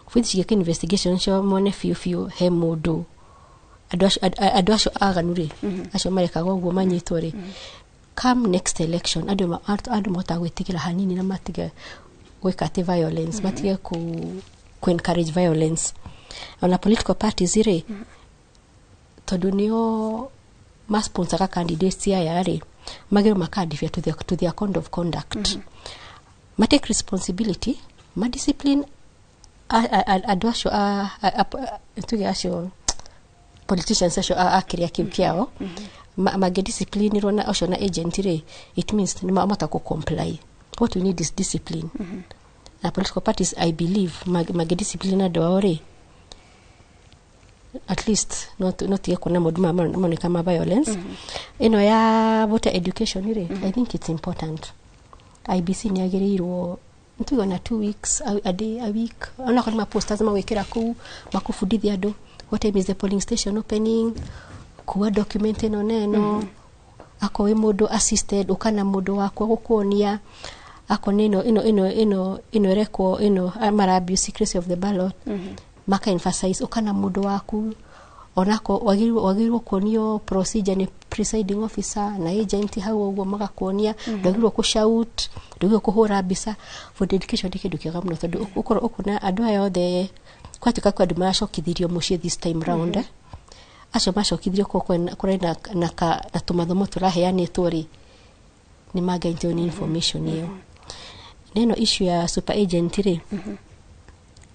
Borithi ciĩke investigation cio mone biũ biũ he mũndũ andũ acio aganu rĩ, acio marekaga ũguo manyitwo rĩ, come next election andũ mahotaga gwĩtigĩra hanini na matige gwĩka atĩ violence, matige ku encourage violence. Ona political parties rĩ, tondũ nĩo masponsoraga candidates aya rĩ, magĩrĩirwo makadhere to their code of conduct, ma take responsibility, ma discipline andũ acio tuge acio politicians acio a kĩrĩa kĩu kĩao. Mangĩdisciplinirwo na ũcio na agent rĩ, it means nĩ mahota kũ comply. What we need is discipline. Na political parties, I believe, mangĩdiscipline andũ ao rĩ, at least no tige kuona maũndũ maya maroneka ma violence. Ĩno ya voter education rĩ, I think it's important. IEBC nĩ yagĩrĩirwo ntuge ona 2 weeks, a day, a week, onakorwo nĩ ma posters magwĩkĩra kũu makũbundithia andũ what time is the polling station opening, kuua document ĩno na ĩno, akorwo wĩ mũndũ assisted ũka na mũndũ waku gũkuonia, akorwo nĩ ĩno ĩno ĩno ĩno ĩno ĩrekwo ĩno mara abuse secrecy of the ballot, maka emphasize ũka na mũndũ waku, onako wagĩrĩirwo kuonio procedure nĩ presiding officer na agent hau ũguo magakuonia. Ndwagĩrĩirwo kũ shout, ndwagĩrĩirwo kũhũra mbica. For education nĩ kĩndũ kĩega mũno tondũ ũkorwo ũkuona andũ aya othe kwatuĩka kwĩ andũ maracokithirio mũciĩ this time round, acio macokithirio kũu kũrĩ na tũmathomo tũraheanĩtwo rĩ, nĩ mangĩanyitwo nĩ information ĩyo. Na ĩno issue ya super agent rĩ,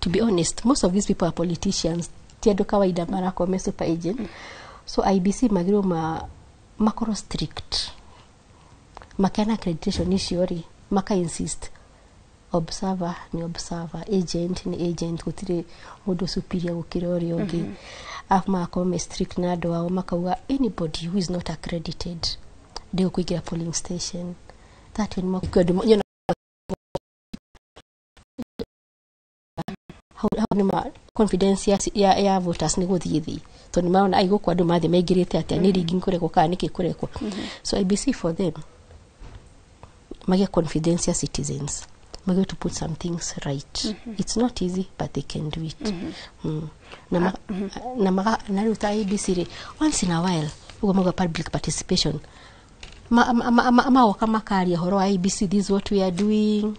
to be honest, most of these people are politicians, ti andũ kawaida marakorwo me super agent. So IEBC magĩrĩirwo makorwo strict makeana accreditation icio rĩ, maka insist observer nĩ observer, agent nĩ agent, gũtirĩ mũndũ superior gũkĩra ũrĩa ũngĩ. Arabu magakorwo me strict na andũ ao, makauga anybody who is not accredited ndĩgũkũingĩra polling station. That way nĩ andũ hau nĩ ma confidence ya voters nĩ gũthiĩ thĩ tondũ nĩ marona ai gũkũ andũ mathiĩ maingĩrĩte atĩa, nĩ rigging kũrekwo kana nĩkĩ kũrekwo. So IEBC, for them magĩe confidence ya citizens, magĩe to put some things right. It's not easy, but they can do it. Na rĩu ta IEBC rĩ, once in a while ũguo mauga public participation, magoka makaria ũhoro wa IEBC, this is what we are doing,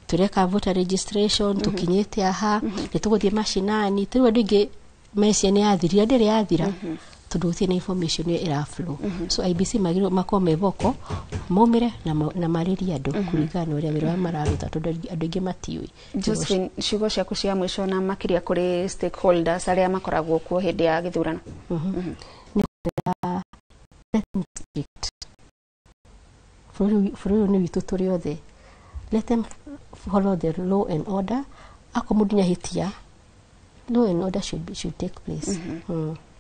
tureka voter registration, tukinyĩte aha, nĩ tũgũthiĩ macinani. Rĩu andũ aingĩ mecia nĩ yathirire, ndĩrĩ yathira tondũ gũtirĩ na information ĩyo ĩraflow. So IEBC magĩrĩirwo makorwo me vocal, maumĩre na marĩrie andũ kũringana na ũrĩa wĩra ũrĩa mararuta tondũ andũ aingĩ matiũĩ. Josephine, ciugo ciaku cia mũico na makĩria kũrĩ stakeholders arĩa makoragwo kuo hĩndĩ ya gĩthurano? Nĩ kwĩra let them strict. Bũrũri ũyũ nĩ witũ tũrĩ othe. Let them follow the law and order. Akorwo mũndũ nĩahĩtia, law and order should take place.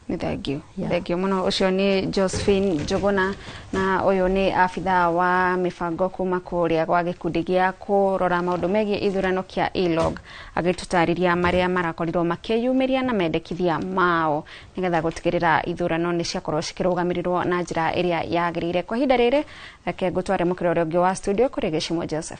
Nĩ thank you. Thank you mũno. Ũcio nĩ Josephine Njũgũna, na ũyũ nĩ abithaa wa mĩbango kuma kũrĩa gwa gĩkundi gĩa kũrora maũndũ megiĩ ithurano kĩa ILOG, agĩtũtarĩria marĩa marakorirwo makĩyumĩria na mendekithia mao nĩgetha gũtigĩrĩra ithurano nĩ ciakorwo cikĩrũgamĩrĩrwo na njĩra ĩrĩa yagĩrĩire. Kwa ihinda rĩrĩ, reke ngũtware mũkĩra ũrĩa ũngĩ wa studio kũrĩ Gĩcimo Joseph.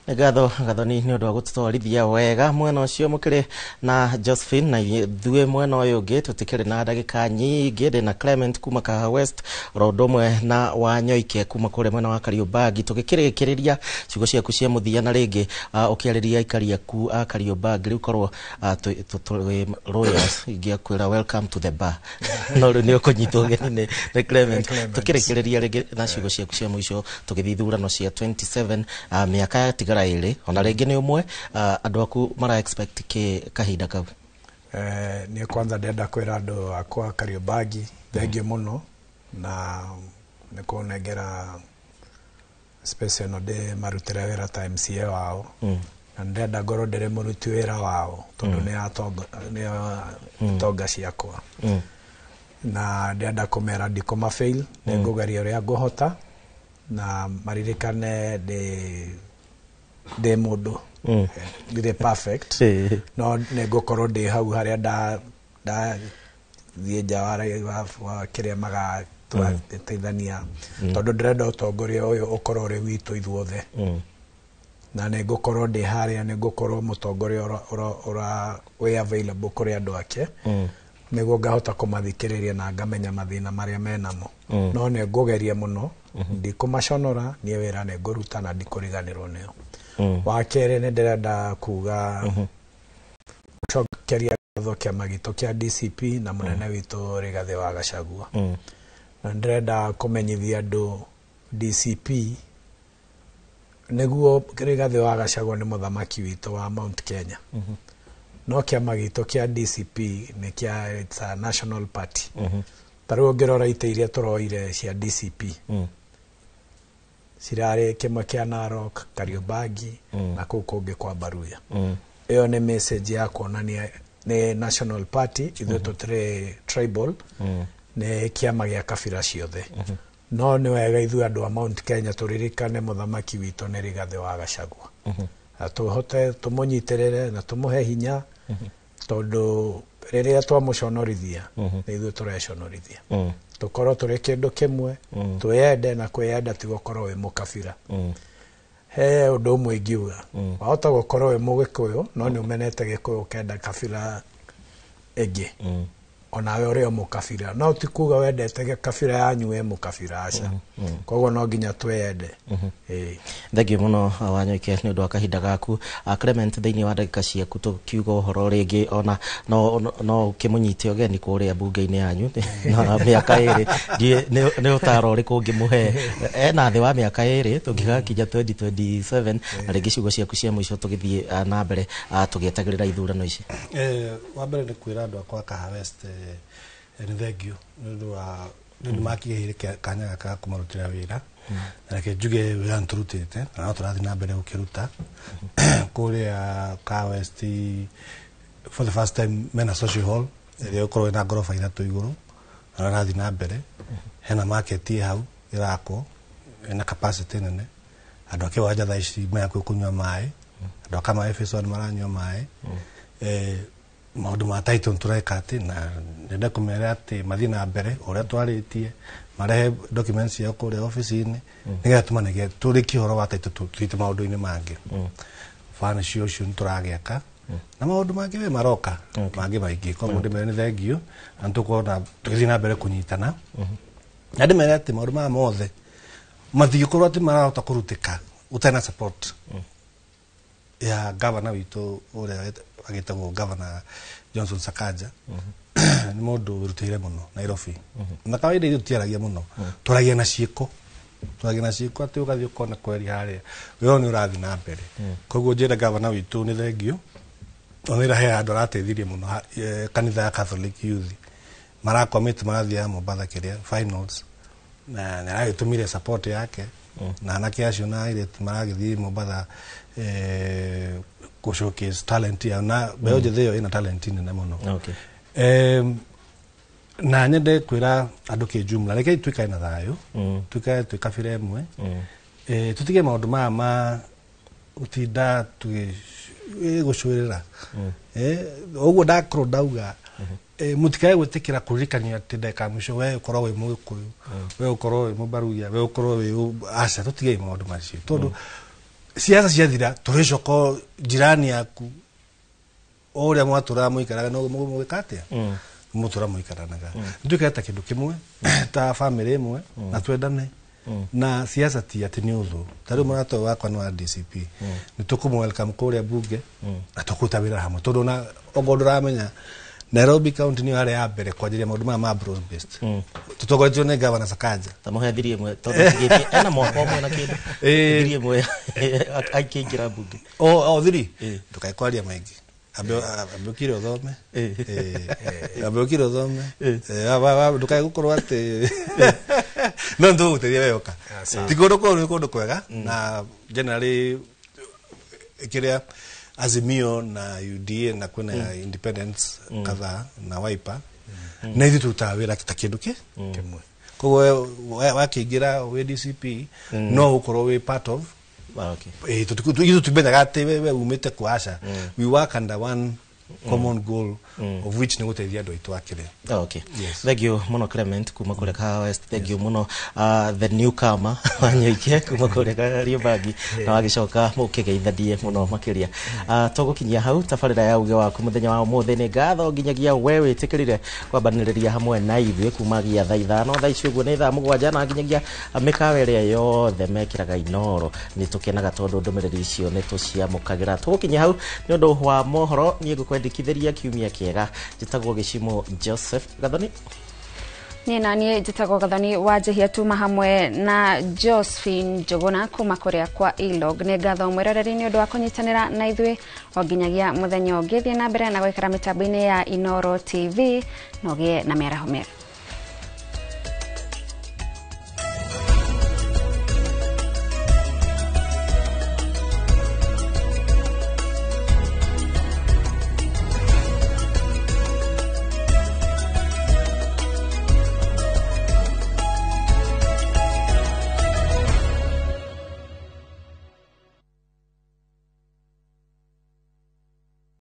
Nĩ ngatho, Gathoni, nĩ ũndũ wa gũtũtwarithia wega mwena ũcio mũkĩrĩ na Josephine, na ithuĩ mwena ũyũ ũngĩ tũtikĩrĩ na ndagĩka nyingĩ. Ndĩ na Clement kuma Kahawa West, oro ũndũ ũmwe na Wanyoike kuma kũrĩa mwena wa Kariobangi. Tũgĩkĩrĩkĩrĩria ciugo ciaku cia mũthia, na rĩngĩ ũkĩarĩria aikari aku a Kariobangi, rĩu korwo tũrĩ lawyers ingĩakwĩra welcome to the bar, no rĩu nĩ ũkũnyitwo ũgeni nĩ Clement. Tũkĩrĩkĩrĩria rĩngĩ na ciugo ciaku cia mũico, tũgĩthiĩ ithurano cia 27, mĩaka yatigara 2, ona rĩngĩ nĩ ũmwe, andũ aku mara expect kĩ kahinda kau? Niĩ kwanza ndĩrenda kwĩra andũ akwa Kariobangi thengiũ mũno na nĩ kũnengera space ĩno ndĩ marutĩre wĩra ta MCA wao, na ndĩrenda ngorwo ndĩrĩ mũruti wĩra wao tondũ nĩ tonga ciakwa, na ndĩrenda kũmera ndikũma fail, nĩ ngũgeria ũrĩa ngũhota, na maririkane ndĩ mũndũ, ndirĩ perfect, no nĩ ngũkorwo ndĩ hau harĩa ndathiĩ nja wa kĩrĩa magatũteithania, tondũ ndĩrenda ũtongoria ũyũ ũkorwo ũrĩ witũ ithuothe, na nĩ ngũkorwo ndĩ harĩa, nĩ ngũkorwo mũtongoria ũra wĩ available kũrĩ andũ ake, nĩguo ngahota kũmathikĩrĩria na ngamenya mathĩna marĩa menamo. No nĩ ngũgeria mũno, ndikũmaconora, niĩ wĩra nĩ ngũruta na ndikũriganĩrwo nĩo. Wa kerĩ, nĩ ndĩrenda kuga gũcokeria ngatho kĩama gitũ kĩa DCP na mũnene witũ Rigathĩ wa Gachagua, na ndĩrenda kũmenyithia andũ DCP nĩguo Rigathĩ wa Gachagua nĩ mũthamaki witũ wa Mount Kenya, no kĩama gitũ kĩa DCP nĩ kĩa, it's a national party. Ta rĩu ũngĩrora itĩ iria tũroire cia DCP, cirarĩ kĩmwe kĩa Narok, Kariobangi, na kũu kũngĩ kwa Baruya. Ĩyo nĩ message ya kuonania nĩ national party, ithuĩ tũtirĩ tribal, nĩ kĩama gĩa kabira ciothe. No nĩ wega ithuĩ andũ a Mount Kenya tũririkane mũthamaki witũ nĩ Rigathĩ wa Gachagua, na tũhote tũmũnyitĩrĩre na tũmũhe hinya, tondũ rĩrĩa twamũconorithia, nĩ ithuĩ tũreconorithia. Tũkorwo tũrĩ kĩndũ kĩmwe, twĩyende, na kwĩyenda ti gũkorwo wĩ mũkabira. He ũndũ ũmwe ingiuga, wahota gũkorwo wĩ mũgĩkũyũ no nĩ ũmenete gĩkũyũ, ũkenda kabira ĩngĩ, onawe ũrĩ o mũkabira, no ti kuga wendete kabira yanyu wĩ mũkabira, aca. Koguo no nginya twĩyende. Ĩĩ. Thengiũ mũno, Wanyoike, nĩ ũndũ wa kahinda gaku. Clement, thĩinĩ wa ndagĩka ciaku, tũkiuga ũhoro rĩngĩ, ona no ũkĩmũnyite ũgeni kũrĩa mbunge-inĩ yanyu na mĩaka 2, ndiũĩ nĩ ũtaro ũrĩkũ ũngĩmũhe ena thĩ wa mĩaka 2 tũngĩgakinya 2027, na rĩngĩ ciugo ciaku cia mũico tũgĩthiĩ na mbere, tũgĩetagĩrĩra ithurano ici. Wa mbere nĩ kwĩra andũ akwa a Kahawa West nĩ thengio nĩ ũndũ wa nĩ makĩheire kanya gaka ga kũmarutĩra wĩra, na reke njuge wĩra nĩ tũrutĩte na no tũrathiĩ na mbere gũkĩruta. Kũrĩa Kahawa West, for the first time mena social hall ĩrĩa ĩgũkorwo ĩna ngoroba 3 igũrũ, na ĩrathiĩ na mbere. Hena market ĩ hau ĩrakwo ĩna capacity nene. Andũ a kĩwanja thaa ici me hakuhĩ kũnyua maĩ, andũ a Kamaĩ Phase 1 maranyua maĩ. Maũndũ ma title tũreka atĩ, na ndĩrenda kũmera atĩ mathiĩ na mbere ũrĩa twarĩtie, marehe documents ciao kũrĩa obici-inĩ nĩgetha tũmanenge tũrĩkie ũhoro wa title, tũthiĩte maũndũ-inĩ mangĩ. Furniture ũcio nĩ tũragĩaka na maũndũ mangĩ we maroka mangĩ maingĩ. Koguo ndĩmere nĩ thengio, na nĩ tũkuona tũgĩthiĩ na mbere kũnyitana, na ndĩmere atĩ maũndũ maya mothe matingĩkorwo atĩ marahota kũrutĩka ũtarĩ na support ya gavana witũ ũrĩa agĩtagwo Gavana Johnson Sakaja. Nĩ mũndũ wĩrutĩire mũno Nairobi, na kawaida ithuĩ tũtiaragia mũno, twaragia na ciĩko, twaragia na ciĩko, atĩ ũgathiĩ ũkona kweri harĩa wĩra nĩ ũrathiĩ na mbere. Koguo njĩre gavana witũ nĩ thengio, ona he handũ arateithirie mũno, kanitha ya Catholic Youth marakwamĩte marathiaga Mombatha kĩrĩa finals, na nĩ aragĩtũmire support yake. Na anake acio na airĩtu maragĩthiĩ Mombatha kũ showcase talent yao, na mbeũ njĩthĩ ĩyo ĩna talent nene mũno. Na nyende kwĩra andũ kĩjumla, rekei tuikare na thayũ, tuikare twĩ kabira ĩmwe, tũtige maũndũ maya ma gũtinda tũgĩgũcũĩrĩra. Ũguo ndakorwo ndauga, mũtikae gwĩtĩkĩra kũririkanio atĩ ndagĩka ya mũico we ũkorwo wĩ Mũgĩkũyũ, we ũkorwo wĩ Mũbaruya, we ũkorwo wĩ aca, tũtigei maũndũ macio, tondũ siasa ciathira tũrĩcoka jirani yaku o ũrĩa mwatũraga mũikaraga no mũgĩka atĩa, mũtũra mũikaranaga. Nĩtũikare ta kĩndũ kĩmwe, ta bamĩrĩ ĩmwe, na twendane. Na siasa ti atĩ nĩ ũthũ. Ta rĩu mũrata ũyũ wakwa nĩ wa DCP, nĩ tũkũmũ welcome kũrĩa bunge na tũkũruta wĩra hamwe, tondũ ona okorwo ndũramenya, Nairobi County nĩyo yarĩ ya mbere kwanjĩrĩria maũndũ maya ma broad based, tũtongoretio nĩ Governor Sakaja. Ta mũhe thiri ĩmwe, tondũ tigĩtie ena mwaka ũmwe na kĩndũ, thiri ĩmwe akĩingĩra bunge. O thiri, ndũkae kwaria maingĩ, ambe ũkire ũthome. Ambe ũkire ũthome. Ndũkae gũkorwo atĩ no nĩtũgũgũteithia weyoka. Ti kũndũ kũu, nĩ kũndũ kwega. Na generally kĩrĩa Azimio na UDA na kwĩna independents kadhaa na Wiper, na ithuĩ tũrutaga wĩra ta kĩndũ kĩ kĩmwe. Koguo wakĩingĩra wĩ DCP no ũkorwo wĩ part of. Ithuĩ tũtimenyaga atĩ we umĩte kwa, aca. We work under one common goal, of which nĩ gũteithia andũ aitũ akĩrĩa. Okay. Thank you mũno Clement kuma kũrĩa Kahawa West. Thank you mũno the newcomer Wanyoike kuma kũrĩa Kariobangi, na wagĩcoka mũkĩgeithanie mũno makĩria. Tũgũkinyia hau tabarĩra ya uge waku mũthenya wa ũmũthĩ. Nĩ ngatho nginyagia we wĩtĩkĩrire kwambanĩrĩria hamwe na ithuĩ kumagia thaa 5, thaa ici ũguo nĩ thaa 7, na nginyagia mĩkawa ĩrĩa yothe mekĩraga Inoro. Nĩ tũkenaga tondũ ndũmĩrĩri icio nĩ tũciamũkagĩra. Tũgũkinyia hau nĩ ũndũ wa mohoro. Niĩ ngũkwendekithĩria kiumia kĩega. Njĩtagwo Gĩcimo Joseph Gathoni. Niĩ na niĩ njĩtagwo Gathoni wa Njĩhia, tuma hamwe na Josephine Njũgũna kuma kũrĩa kwa Ilog. Nĩ ngatho mwĩroreri nĩ ũndũ wa kũnyitanĩra na ithuĩ o nginyagia mũthenya ũngĩ. Thiĩ na mbere na gũikara mĩtambo-inĩ ya Inoro TV na ũgĩe na mĩaraho mĩega.